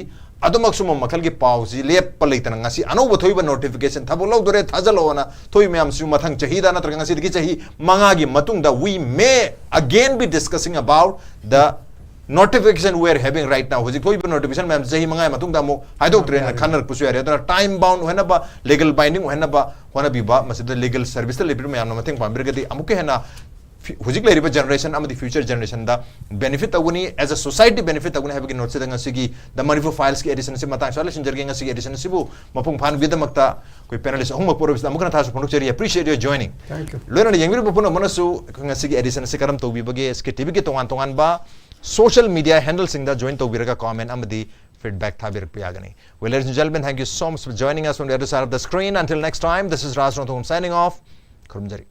ꯑꯗꯨꯃꯛ ꯁꯨꯝꯕ ꯃꯈꯜꯒꯤ ꯄꯥꯎꯁꯤ ꯂꯦꯞꯄ ꯂꯩꯇꯅ ꯉꯁꯤ ꯑꯅꯧꯕ ꯊꯣꯛꯏꯕ ꯅꯣꯇꯤꯐꯤꯀꯦꯁꯟ ꯊꯕꯛ ꯂꯧꯗꯣꯔꯦ ꯊꯥꯖꯤꯜꯂꯛꯑꯣꯅ ꯊꯣꯛꯏ ꯃꯌꯥꯝꯁꯤꯁꯨ ꯃꯊꯪ ꯆꯍꯤꯗ ꯅꯠꯇ꯭ꯔꯒ ꯉꯁꯤꯗꯒꯤ ꯆꯍꯤ ꯃꯉꯥꯒꯤ ꯃꯇꯨꯡꯗ we may again be discussing about the notification we are having right now. ꯍꯧꯖꯤꯛ ꯊꯣꯛꯏꯕ ꯅꯣꯇꯤꯐꯤꯀꯦꯁꯟ ꯃꯌꯥꯝ ꯆꯍꯤ ꯃꯉꯥꯒꯤ ꯃꯇꯨꯡꯗ ꯑꯃꯨꯛ ꯍꯥꯏꯗꯣꯛꯇ꯭ꯔꯦꯅ ꯈꯟꯅꯔꯛꯄꯁꯨ ꯌꯥꯔꯦ꯫ ꯑꯗꯨꯅ ꯇꯥꯏꯝ ꯕꯥꯎꯟ ꯑꯣꯏꯍꯟꯅꯕ, ꯂꯤꯒꯜ ꯕꯥꯏꯟꯗꯤꯡ ꯑꯣꯏꯍꯟꯅꯕ ꯍꯣꯠꯅꯕꯤꯕ, ꯃꯁꯤꯗ ꯂꯤꯒꯜ ꯁꯔꯚꯤꯁꯇ ꯂꯩꯕꯤꯔꯤꯕ ꯃꯌꯥꯝꯅ ꯃꯇꯦꯡ ꯄꯥꯡꯕꯤꯔꯒꯗꯤ ꯑꯃꯨꯛꯀ ꯍꯦꯟꯅ ꯐꯤ- ꯍꯧꯖꯤꯛ ꯂꯩꯔꯤꯕ ꯖꯦꯅꯦꯔꯦꯁꯟ ꯑꯃꯗꯤ ꯐ꯭ꯌꯨꯆꯔ ꯖꯦꯅꯦꯔꯦꯁꯟꯗ ꯕꯦꯅꯤꯐꯤꯠ ꯇꯧꯒꯅꯤ, as a society ꯕꯦꯅꯤꯐꯤꯠ ꯇꯧꯒꯅꯤ ꯍꯥꯏꯕꯒꯤ ꯅꯣꯠꯁꯤꯗ ꯉꯁꯤꯒꯤ ꯗ ꯃꯅꯤꯄꯨꯔ ꯐꯥꯏꯜꯁꯀꯤ ꯑꯦꯗꯤꯁꯟ ꯑꯁꯤ ꯃꯇꯥꯡ ꯑꯁꯤꯗ ꯂꯣꯏꯁꯤꯟꯖꯔꯒꯦ꯫ ꯉꯁꯤꯒꯤ ꯑꯦꯗꯤꯁꯟ ꯑꯁꯤꯕꯨ ꯃꯄꯨꯡ ꯐꯥꯍꯟꯕꯒꯤꯗꯃꯛꯇ ꯑꯩꯈꯣꯏ ꯄꯦꯅꯦꯂꯤꯁ ꯑꯍꯨꯝꯃꯛ ꯄꯨꯔꯕꯁꯤꯗ ꯑꯃꯨꯛ ꯍꯟꯅ ꯊꯥꯖꯁꯨ ꯐꯣꯡꯗꯣꯛꯆꯔꯤ꯫ Appreciate your joining. Thank you. ꯂꯣꯏꯅꯅ ꯌꯦꯡꯕꯤꯔꯤꯕ ꯄꯨꯝꯅꯃꯛꯅꯁꯨ ꯑꯩꯈꯣꯏ ꯉꯁꯤꯒꯤ ꯑꯦꯗꯤꯁꯟ ꯑꯁꯤ ꯀꯔꯝ ꯇꯧꯕꯤꯕꯒꯦ, ꯁ꯭ꯀꯤꯠ ꯇꯤꯚꯤꯒꯤ ꯇꯣꯉꯥꯟ ꯇꯣꯉꯥꯟꯕ ꯁꯣꯁꯤꯌꯦꯜ ꯃꯤꯗꯤꯌꯥ ꯍꯦꯟꯗꯜꯁꯤꯡꯗ ꯖꯣꯏꯟ ꯇꯧꯕꯤꯔꯒ ꯀꯣꯃꯦꯟ ꯑꯃꯗꯤ ꯐꯤꯗꯕꯦꯛ ꯊꯥꯕꯤꯔꯛꯄ ꯌꯥꯒꯅꯤ꯫ Well, ladies and gentlemen, thank you so much for joining us from the other side of the screen. Until next time, this is Raj Rongthong signing off. ꯈꯨꯔꯨꯝꯖꯔꯤ꯫